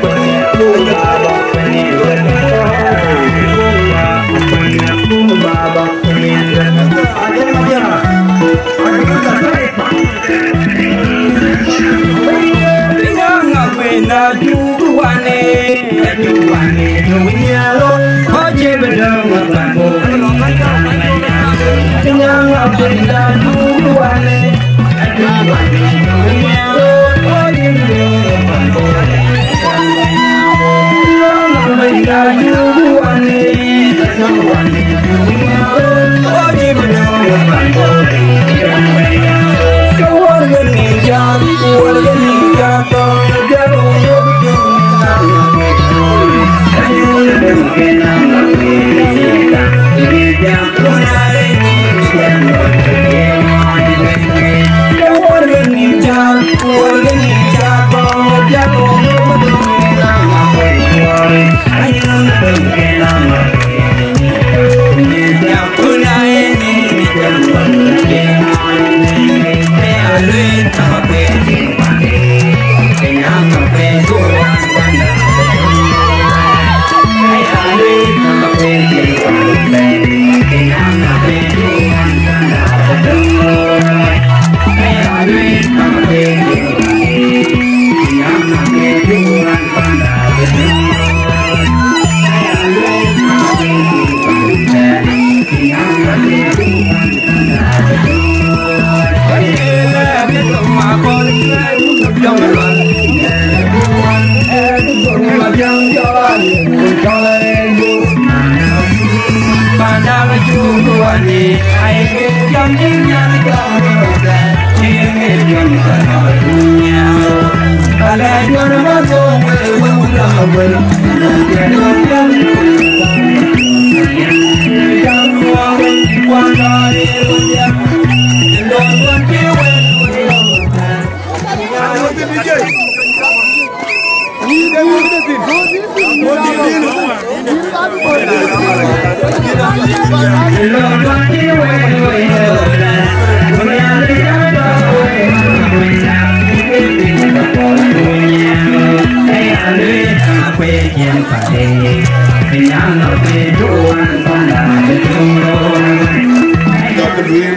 Cɔk lueel,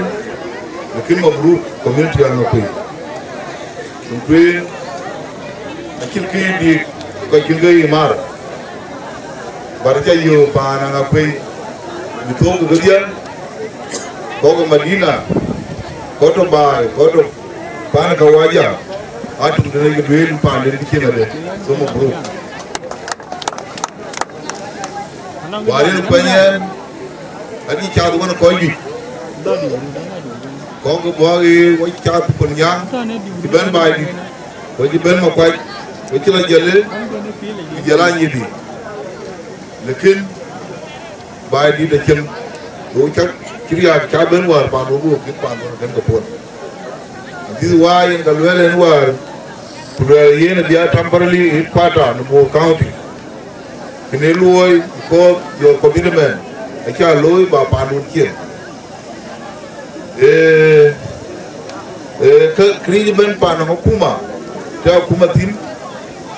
lakin mabruk community Aŋakuei. Aŋakuei acïn kë dït, kɔc cïn ke yï mar. Bä rɔt cä yöök paan Aŋakuei, bï thöŋ ke kedhiɛ, kɔc ke Madina, kɔc tɔ̈ baai, kɔc tɔ̈ paan Kawaja, atum tënë ke duëël paanden cï cieŋ adë. So mabruk. Wäär yen kuɛny ɛn, adï cath wën kɔc juëc. Kɔc ke Buak ë wɔ cath Kolnyaŋ, cï bɛ̈n Baaidït, wɔ cï bɛ̈n Makuac, wɔ cï lɔ Jale, ku jɔl a Nyidi. Lakin Baaidït acïn, ku cak cï riääk cä bɛ̈n wäär paan wɔ, ku kïn paan wɔ kën ke puɔ̈l. This is why yen ka luɛɛl yen wäär, ku luɛɛl yen abï a temporarily headquarter në Bor County. Kënë luɔi because your commitment acä looi ba paandun cieŋ. Ee, ee, kë, këriëëc ëbɛ̈n paan nɔm akuma, të akuma thïn,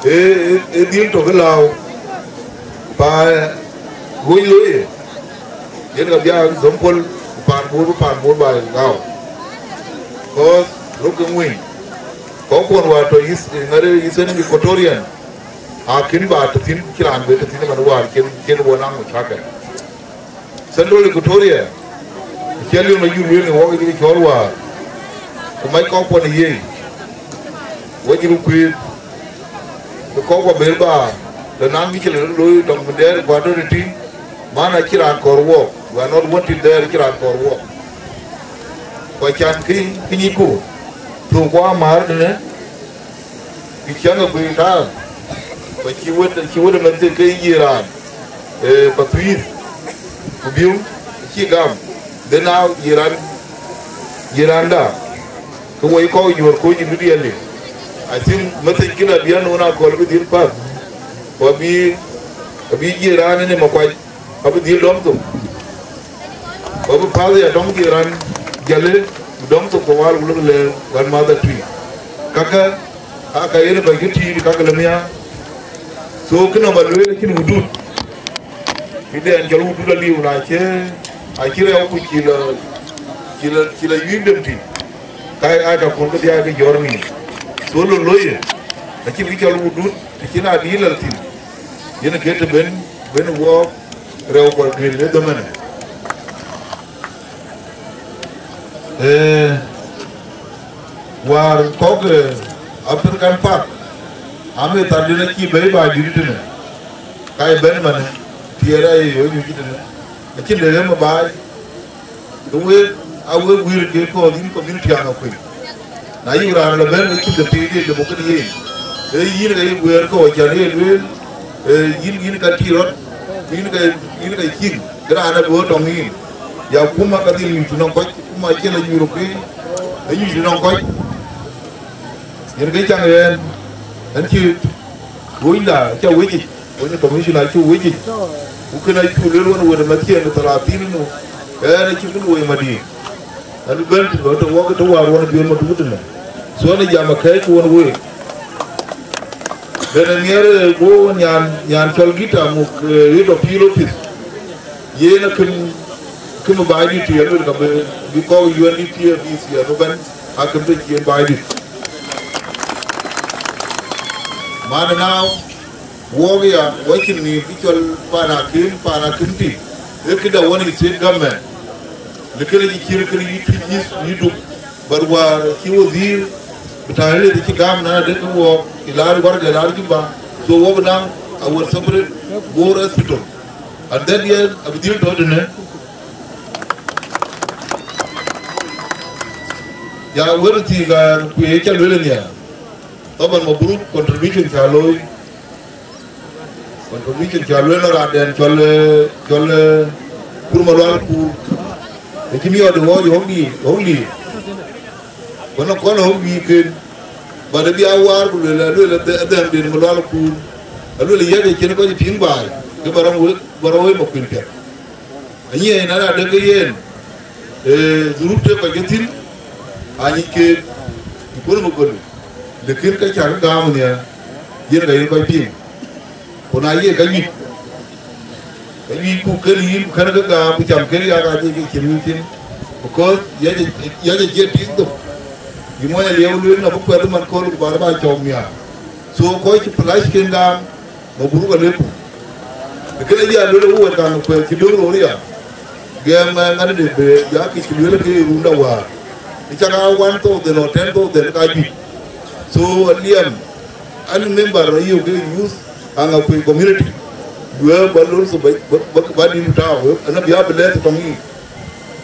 ee, ee, ee dhil tök ë lääu, pa, ee, wöc looi ye. Yen ka bï a example, paan Bor, paan Bor ba ɣau. Because röt ke ŋuëny, kɔckuɔn wäär tɔ̈ East, ŋäri Eastern Equatorian, a kën ba tɔ̈ thïn, cï raan bï tɔ̈ thïn ëmën wäär cïn, cïn wɔ naŋ mushakil. Central Equatoria, cï liu në yur wël në wɔ ke cɔl wäär, ku mac kɔckuɔn ë yiëë, wɔ cï röt kuëëth, ku kɔckuɔ bɛ̈ɛ̈r ba, të naŋ kë cï lë röt looi tɔŋ bï dɛɛr Equatorial tïŋ, man acï raan kɔɔr wɔɔk, we are not wanted there, acï raan kɔɔr wɔɔk. Ku acan kë, kë nyicku, thöökku amär tënë, kë cäŋ ë kuëëth taar, ku acï wët, acï wët ëmën thïn ke yiëë raan, ee, Pathuyith, ku biu, acï gam, bï naaw yiëë raan, Jiranda, ke woi kɔ̈u juɔ̈r kuc ë dudiɛɛr liu. I think message kïn abï anu na kɔl bï dhil path. Ku abï, abï jiran ënë Makuac, abï dhil dɔm thok. Ku abï path ya dɔm jiran jale, dɔm thok ku wal ku lok le wan madha tui. Kaka, aka yen kɔc kë tïït kaka le miaar. So, kënë ba lueel cïn wudut. Këdɛn jɔl wudut aliu na cï, acï rɛɛu ku cï lɔ, cï lɔ, cï lɔ yuiik dem tïŋ. Ka aa ka kun ke dhiaai ke jɔ̈ɔ̈r ŋic. So lon looi ye, acïn kë cɔl wudut, të cïn adï lal thïn. Yen ke të ben, ben wɔɔk rɛɛu kɔc duël ë dhomënë. Ee, wäär kɔ̈k, ee, African Park, ameth adïn acï bɛ̈i baai dït tënë. Ka ye bɛ̈n manë, tiɛɛr aye yööc nyuc tënë. Acïn de ɣem ë baai. Ke wek, a wek guiir ke kɔɔth yïn community Aŋakuei. Na yïk raan la bɛ̈n, ke cïn ke piŋ de, de bɔ̈ kënë yen. Ee yïn ke yï guëër kɔ̈u, acan ye lueel, ee yïn, yïn ka tïï rɔt, yïn ke, yïn ke cïŋ, ke raan abï ɣöt tɔŋ yïn. Ya kuma ka dhil nyuc tënɔŋ kɔc, kuma acïn la nyuc röt ke, anyuc tënɔŋ kɔc. Yen ke caŋ ɣɛn, ɣɛn cï wönyda ca wec yic, wöny commissioner acï wec yic. Ku kën acï lueel wën wët ë mathiɛɛn ë thalathïn nu, ɣɛn acï kën woi madïït. Ɣɛn bɛ̈n të bä të wɔk të wäär wën biöl maduk tënë. So ɣɛn jam akɛ̈ɛ̈c wën week. Bɛ̈n ë nhiɛɛr, ee, go nyan, nyan cɔl Gita muk, ee, ɣet ɔ pïïr opith. Yen akïm, akïm baai dït tï aluel ka bï, bï kɔ̈k U N D P, abï thiëëth ëbɛ̈n, akïm të cï en baai dït. Man ënɔɔnë, wɔɔk ya, wacïn nin bï cɔl pan akïm, pan akïm tï, ee këda wën ë state government. Në kënë cï cïr kënë yï tïc yïth, yï duk, but wäär cï wazir bï taŋ ëlëth cï gam na de kë wɔɔk, ë laar warga ë laar Juba, so wɔɔk naŋ our separate Bor hospital. And that year, abï dhil tɔ̈ tënë. Ya wël thiik, aa, ku ye ca lueel nhial. Taban, mabruk contribution ca looi. Contribution ca lueel raan dɛn cɔl, ee, cɔl, ee, Kur Malual Kur. Ë cï miɔɔt ë wɔɔc ë hɔk dïïr, hɔk dïïr. Ku nɔŋ kɔn ë hɔk dïïr ken. But abï a waar ku lueel, alueel adhɛŋden Malual Kur. Alueel yɛ̈k ë cïn kɔc piŋ baai, ke ba rɔm wek, ba rɔm wek Makuël piɛth. Anyiɛɛi na raan dek ke yen, ee, dhurup tëk kɔc ke thïn, anyic keek, ë kuën ë magöl, lakin ke cäk gam nhial, yen ka yen kɔc piŋ. Ku na ye ka nyuc, ka nyuc ku kën yïn, ku kën ke gam, ku cam kën yak adï ke cïn wïc thïn, because yäc, yäc acie tik thok. Yï mony aliɛu lueel na bï kuɛth man kööl, ku ba ba cɔɔk nhial. So kɔc cï flash ken gam, mabruk alëku. Ë kënë ya luel ë wëët kaŋ kuɛth cï döŋ röör ya. Gɛm, eh, ŋadï de bë ya kë cï luel ke runda wäär. Ë cak a one thousand or ten thousand ka juëc. So aliɛm, an member ayök ke youth Aŋakuei community. Duëër ba lor so ba, ba, ba, ba dim tääu, eh, ana bï ya bï lɛ̈th tɔŋ yïn.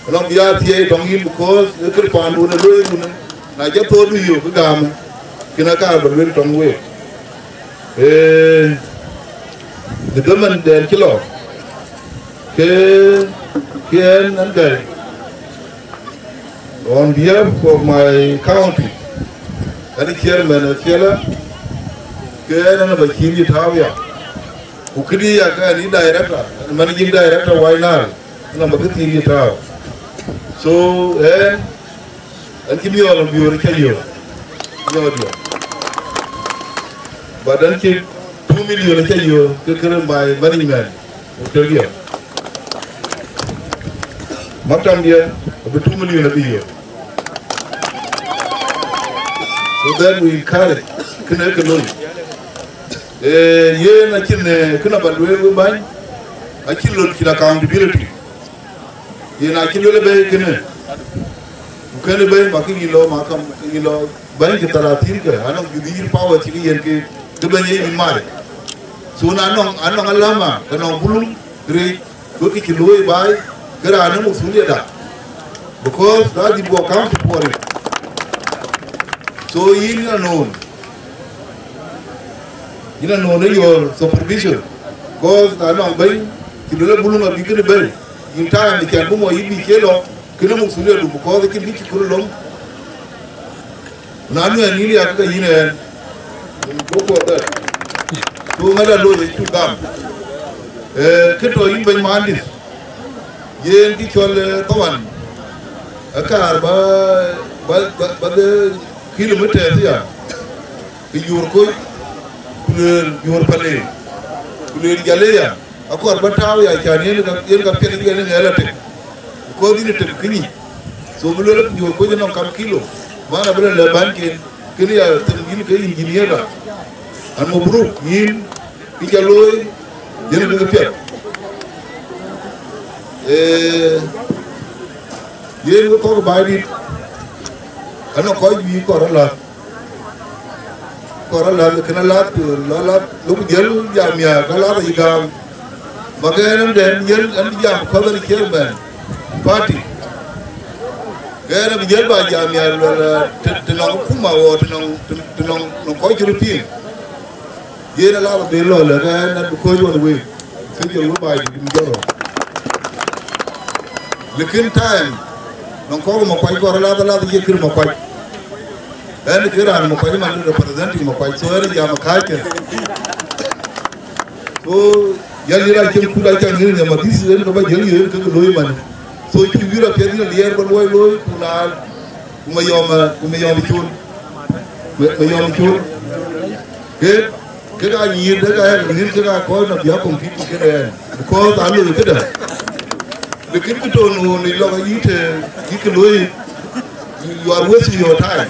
Ana bï ya thiëëi tɔŋ yïn because ë kër paandu në looi run. Na ca thɔɔrdu yök ë gam, kën akaar ba luel tɔŋ week. Ee, në dhaman dɛn cï lɔ, ke, ke ɛn, ɛn gäi, on behalf of my county, ɛn chairman Afiela, ke ɛn, ɛn ba cïn yï tääu ya. Ku këdï ya ke ɛn yï director, ɛn managing director White Nile, ɛn ba kë thiin yï tääu. So, ɛn, An cï miɔɔr, miɔɔr ca yök, miɔɔr diɔ. But an cï two million ca yök ke kërë my management, ku tök diɔ. Maktam diɛ, abï two million abï yök. So that we encourage, kënë ke looi. Eh, yen acïn, eh, kënë ba lueel we bäny, acïn lon cïn accountability. Yen acï luel ë bɛ̈i kënë, ku kënë bɛ̈i ma kë yï lɔ, ma kam kë yï lɔ, bɛ̈i kë thalathïn kë, anɔŋ judicial power cï kë yen ke, kë bɛ̈i ye yïn mac. So na nɔŋ, anɔŋ alama, ke nɔŋ bulum, rëëc, wek kë cï looi baai, ke raan ë masulia da. Because that is what account for it. So yïn anɔŋ, yïn anɔŋ ë your supervision. Because na nɔŋ bɛ̈i, cï luel ë bulum abï kënë bɛ̈i. In time, can bï mɔc yï bï cie lɔ, Kënë muk thuliadu, because acïn kë cï kɔɔr lɔ̈ŋ. Na nu ɛn yïn ya ke yïn ɛn. Go kuɔth dɛ. Ku ŋäda looi ë cuk gam. Eh, kë tɔ̈ yïn bɛ̈ny Mandït. Yen kë cɔl, eh, Thawan. Akaar ba, ba, ba, ba de kilometres ya. Ke yuɔr Koc, ku lueel yuɔr Pale, ku lueel Jaleya. Akɔɔr ba tääu ya, can yen ka, yen ka piɛth yen ŋɛɛl atek. Because yïn ë tem kë nyic. So bï lueel ku yuɔr Koc nɔŋ kam kilo. Mana bï lɔ lɛ̈k bänken, kënë ya them yïn ke engineer da. An mabruk yïn, kë ca looi, yen ke piɛth. Eh, yen ke kɔ̈k baai dït. Anɔŋ kɔc wïï kɔɔr alath. Kɔɔr alath, kën alath, ku lɔ alath, lok jäl jam ya, ka alath ayi gam. Ma ke ɛn dɛn jäl, ɛn jam kɔ̈th ɛn chairman party. Ke ɛn bï jäl ba jam ya, luɛl, eh, të, të nɔŋ akuma wɔ, të nɔŋ, të, të nɔŋ, nɔŋ kɔc cï röt piŋ. Yen alath abï lɔ lɛ, ke ɛn bï kɔc ɣɔn week. Kë jɔl wë baai dït jɔl rɔt. Lakin time, nɔŋ kɔ̈k Makuac kɔɔr alath, alath ye kër Makuac. Ɛn kë raan Makuac man representing Makuac, so ɛn jam kääckë. So, yɛn yïn raan cïn kut aca ŋic nhiam, this is ɛn ke ba jäl yïn ke ke looi man. So, cuk yïn apiɛth yïn aliɛɛr ba luɔi looi, ku na, ku Mayɔm, ku Mayɔm Col. Ku, ku Mayɔm Col. Ke, ke ka nyïïr, ke ka ɣɛn nyïïr, ke ka kɔc na bï a compete kek ɛn. Because a loi këdë. Lakin kë tɔ̈ nu në lɔk ayï të, yï kë looi, you are wasting your time.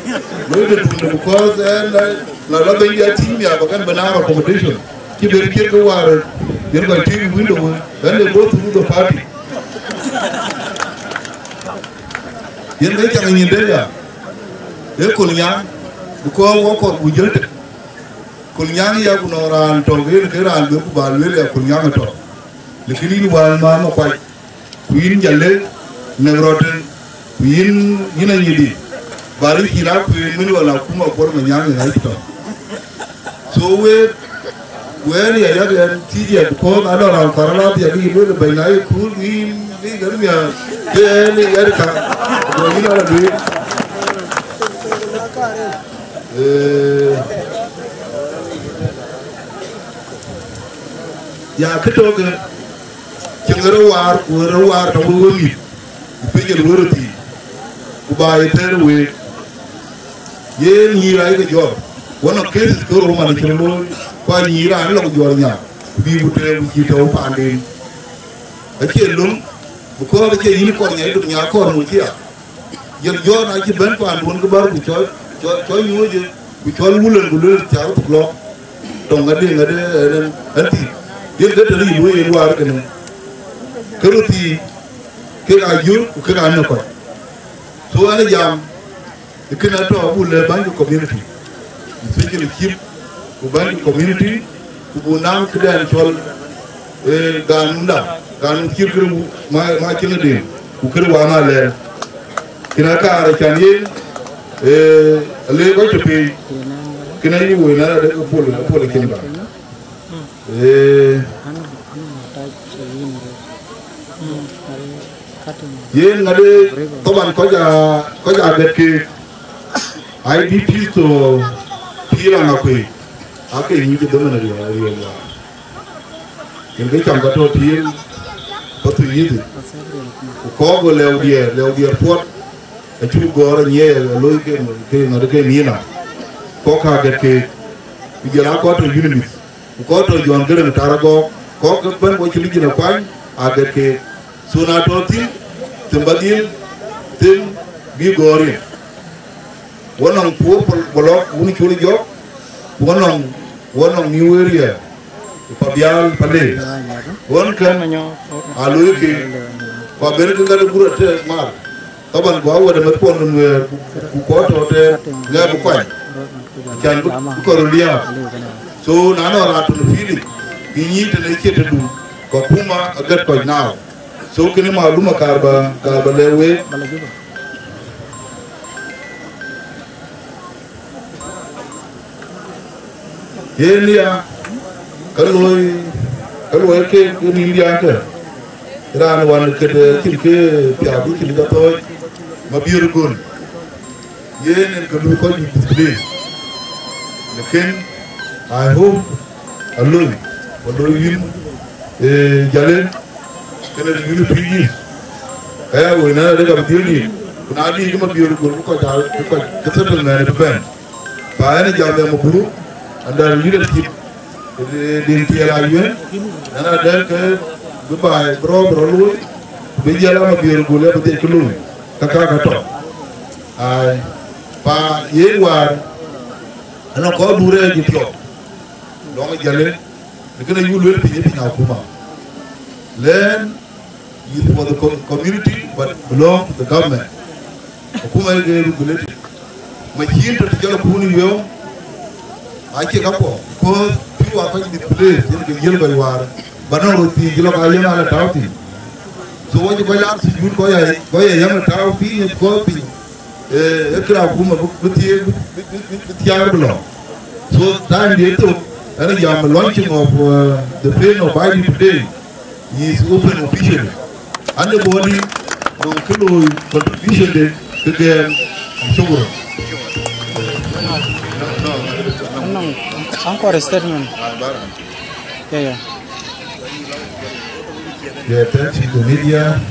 Looi de tun de, because ɛn, na, na la bɛ̈ny ya team ya, ba kan bï na accommodation. Cï ber kiɛt ke waar, yen kɔc tïŋ window, then they go through the party. Yen ke caŋ nyin de ya. E Kolnyaŋ, because wɔ kɔɔr ku jäl tek. Kolnyaŋ ya ku nɔŋ raan tɔ̈, yen ke raan bï ku ba lueel ya Kolnyaŋ tɔ̈. Lakin yïn wään ma Makuac, ku yïn Jale, nɛk rɔt tën, ku yïn, yïn Anyidi. Ba rï cïn a kueen mën wala akuma kuɔr Manyaŋ ë ŋäc tɔ̈. So wek, wɛ̈ɛ̈r ya yak ɛn thiëc ya, because anɔŋ raan kɔɔr alath ya bï lueel bɛ̈ny na ye kuur yïn, bï gäm ya, ke ɛn ya ka, go yïn ala duëër. Eh, ya kë tɔ̈ ke, cïn rɔt waar, ku rɔt waar tɔ̈ wek wek mïth, especially wek röt thiic, ku ba ye tɛ̈ɛ̈r week. Yen nyïïr ayï ke jɔt, one of cases ke rou man cï rɔt looi, ku anyïïr raan lɔ ku jɔt nya, ku bï ku tɛ̈ɛ̈u ku cïï tɔ̈u paanden. Acie löŋ, because acie yïn kɔɔr nya, yï duk nya kɔɔr muk cï ya. Jɔl jɔt na cï bɛ̈n paanduön ke bär ku cɔl, cɔl, cɔl nyuööcë, ku cɔl wulën ku lueel cak thok lɔ̈k. Tɔŋ ŋäde, ŋäde, ɛn, ɛn thïn. Yen ke tënë yï luöi yen waar kënë. Ke röt thii, kek aa jur, ku kek aa nɔ̈k kɔc. So ɛn ë jam, ë kënë atɔ̈ abuk lɛ̈k bäny ke community. Especially chief, ku bäny ke community, ku buk naŋ këdɛn cɔl, eh, ganun da, ganun cït kërë wu-, ma, ma cïn ë den, ku kërë wa ma lɛɛr. Kën akaar acan yen, eh, ale kɔc tɔ piny, kën ayï woi na de ke pol, pol cïn ba. Eh, yen ŋade, thaban kɔc a, kɔc a gɛt ke, I D Ps tɔ pïïr aŋa kuëë, ake nyic ë dhomen riɔ̈ɔ̈k, riɔ̈ɔ̈k wäär. Yen ke cam ka tɔ pïïr, ka thuc yïth. Ku kɔɔk go lɛu diɛɛr, lɛu diɛɛr puɔt, acuk gɔ̈ɔ̈r anyiɛɛi, aloi ke, ke ŋäde ke nïn a. Kɔ̈k ka gɛt keek, ku jɔl a kɔc tɔ UNMISS, ku kɔc tɔ John Garang Taragɔɔk, kɔ̈k ke bɛ̈n ku cï lijin akuany, a gɛt keek. So na tɔ thïn, them ba dhil, them bï gɔ̈ɔ̈r yen. Wɔ nɔŋ puɔ̈r pɔl-, pɔlɔk, wun col jɔk, wɔ nɔŋ, wɔ nɔŋ New Area, pa bial, pa le. Wɔ kɛn, a looi ke, ku abɛ̈n ke gat ë gurɔ të mar. Thaban, ku awɛt ë meth puɔn nuɛɛr, ku, ku kɔc tɔ tɛ̈ɛ̈n, ŋɛk bï kuany. Acan bï, bï kɔr liääp. So, na nɔŋ raan tɔ në pïïr, bï nyic tënë cie tëdu, ku akuma agät kɔc now. So, kënë maluma kaar ba, kaar ba lɛ̈k week. Yen ya, ka looi, ka looi ke, ke nïn diäŋ kë. Raan wan këde cïn ke piath, cïn ke thɔ̈ɔ̈c, Mabiör Göl. Yen en ke lui kɔc juëc discipline. Lakin, I hope, aloi, aloi yïn, eh, Jalë, kënë yïn pïïr yïn. Aya wëi na dek abï dhiël yïn. Ku na dï ke Mabiör Göl, ku kɔc aa, ku kɔc ke settlement bï bɛ̈n. Ba en jam ya maburu, under leadership, eh, din tiel a yuen, en adɛ̈ ke bï baai bï rɔ̈ɔ̈k bï rɔ̈ looi, bï jiɛl a Mabiör Göl ya bï dhiëc ke looi, ka ka ka tɔ. Ai, pa yen waar, en akɔɔr du rɛɛc ë piɔ̈u, lɔŋ ë Jalë, në kënë yuk lueel piny ë piny akuma. Lɛ̈ɛ̈n is for the co-, community, but belong to the government. Akuma ye ke regulated. Machine tɔ̈ të cɔl akun ë yueeu, acie ka kuɔ, because pïu aa kɔc displace, yen ke yiël kɔc waar. Ba nɔŋ röt thiic lɔ ka yɛn ala tääu thïn. So wɔ cï kɔc laar thïn, kɔc ya, kɔc ya yɛn tääu piny, kɔc piny. Eh, e kërë akuma bï, bï thiëëk, bï, bï, bï, bï thiaar bï lɔ. So time de thok, ɛn jam launching of, uh, the plane of I D today is open officially. Anybody nɔŋ kë looi contribution de ke gɛɛm, and shukran. Anɔŋ, anɔŋ statement. Yeah, yeah. Yeah, thank you, the media.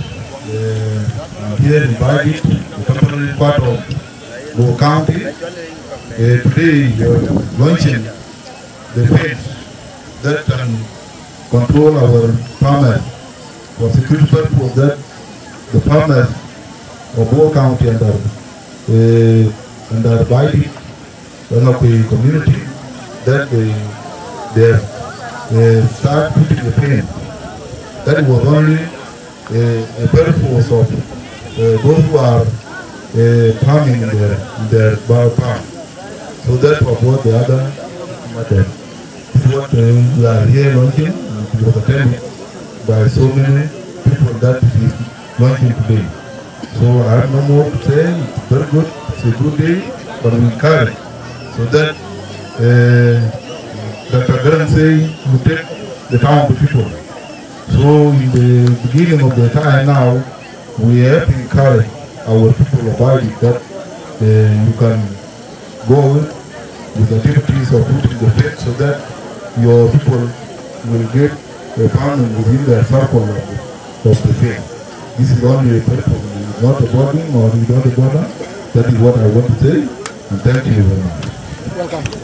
Uh, I'm here invited, the temporary part of Bor County. Uh, today, uh, launching the fence that can control our farmers for security purpose, that the farmers of Bor County under, uh, under Baidit, Lanakui community, that they, they have, uh, start putting the fence. That was only, uh, a purpose of, uh, those who are, uh, farming in their, in their ba-, farm, so that to avoid the other matter. It's what, uh, we are here launching, and it was attended by so many people that it is launching today. So I have no more to say. It's very good. It's a good day, but we encourage so that, uh, Doctor Garang say, "You take the town to people." So in the beginning of the time now, we have to encourage our people of Baidit that, uh, you can go with activities of putting the fence so that your people will get a farming within their circle of the, of the fence. This is only a purpose. It's not a boarding or it's not a border. That is what I want to say, and thank you very much. Welcome.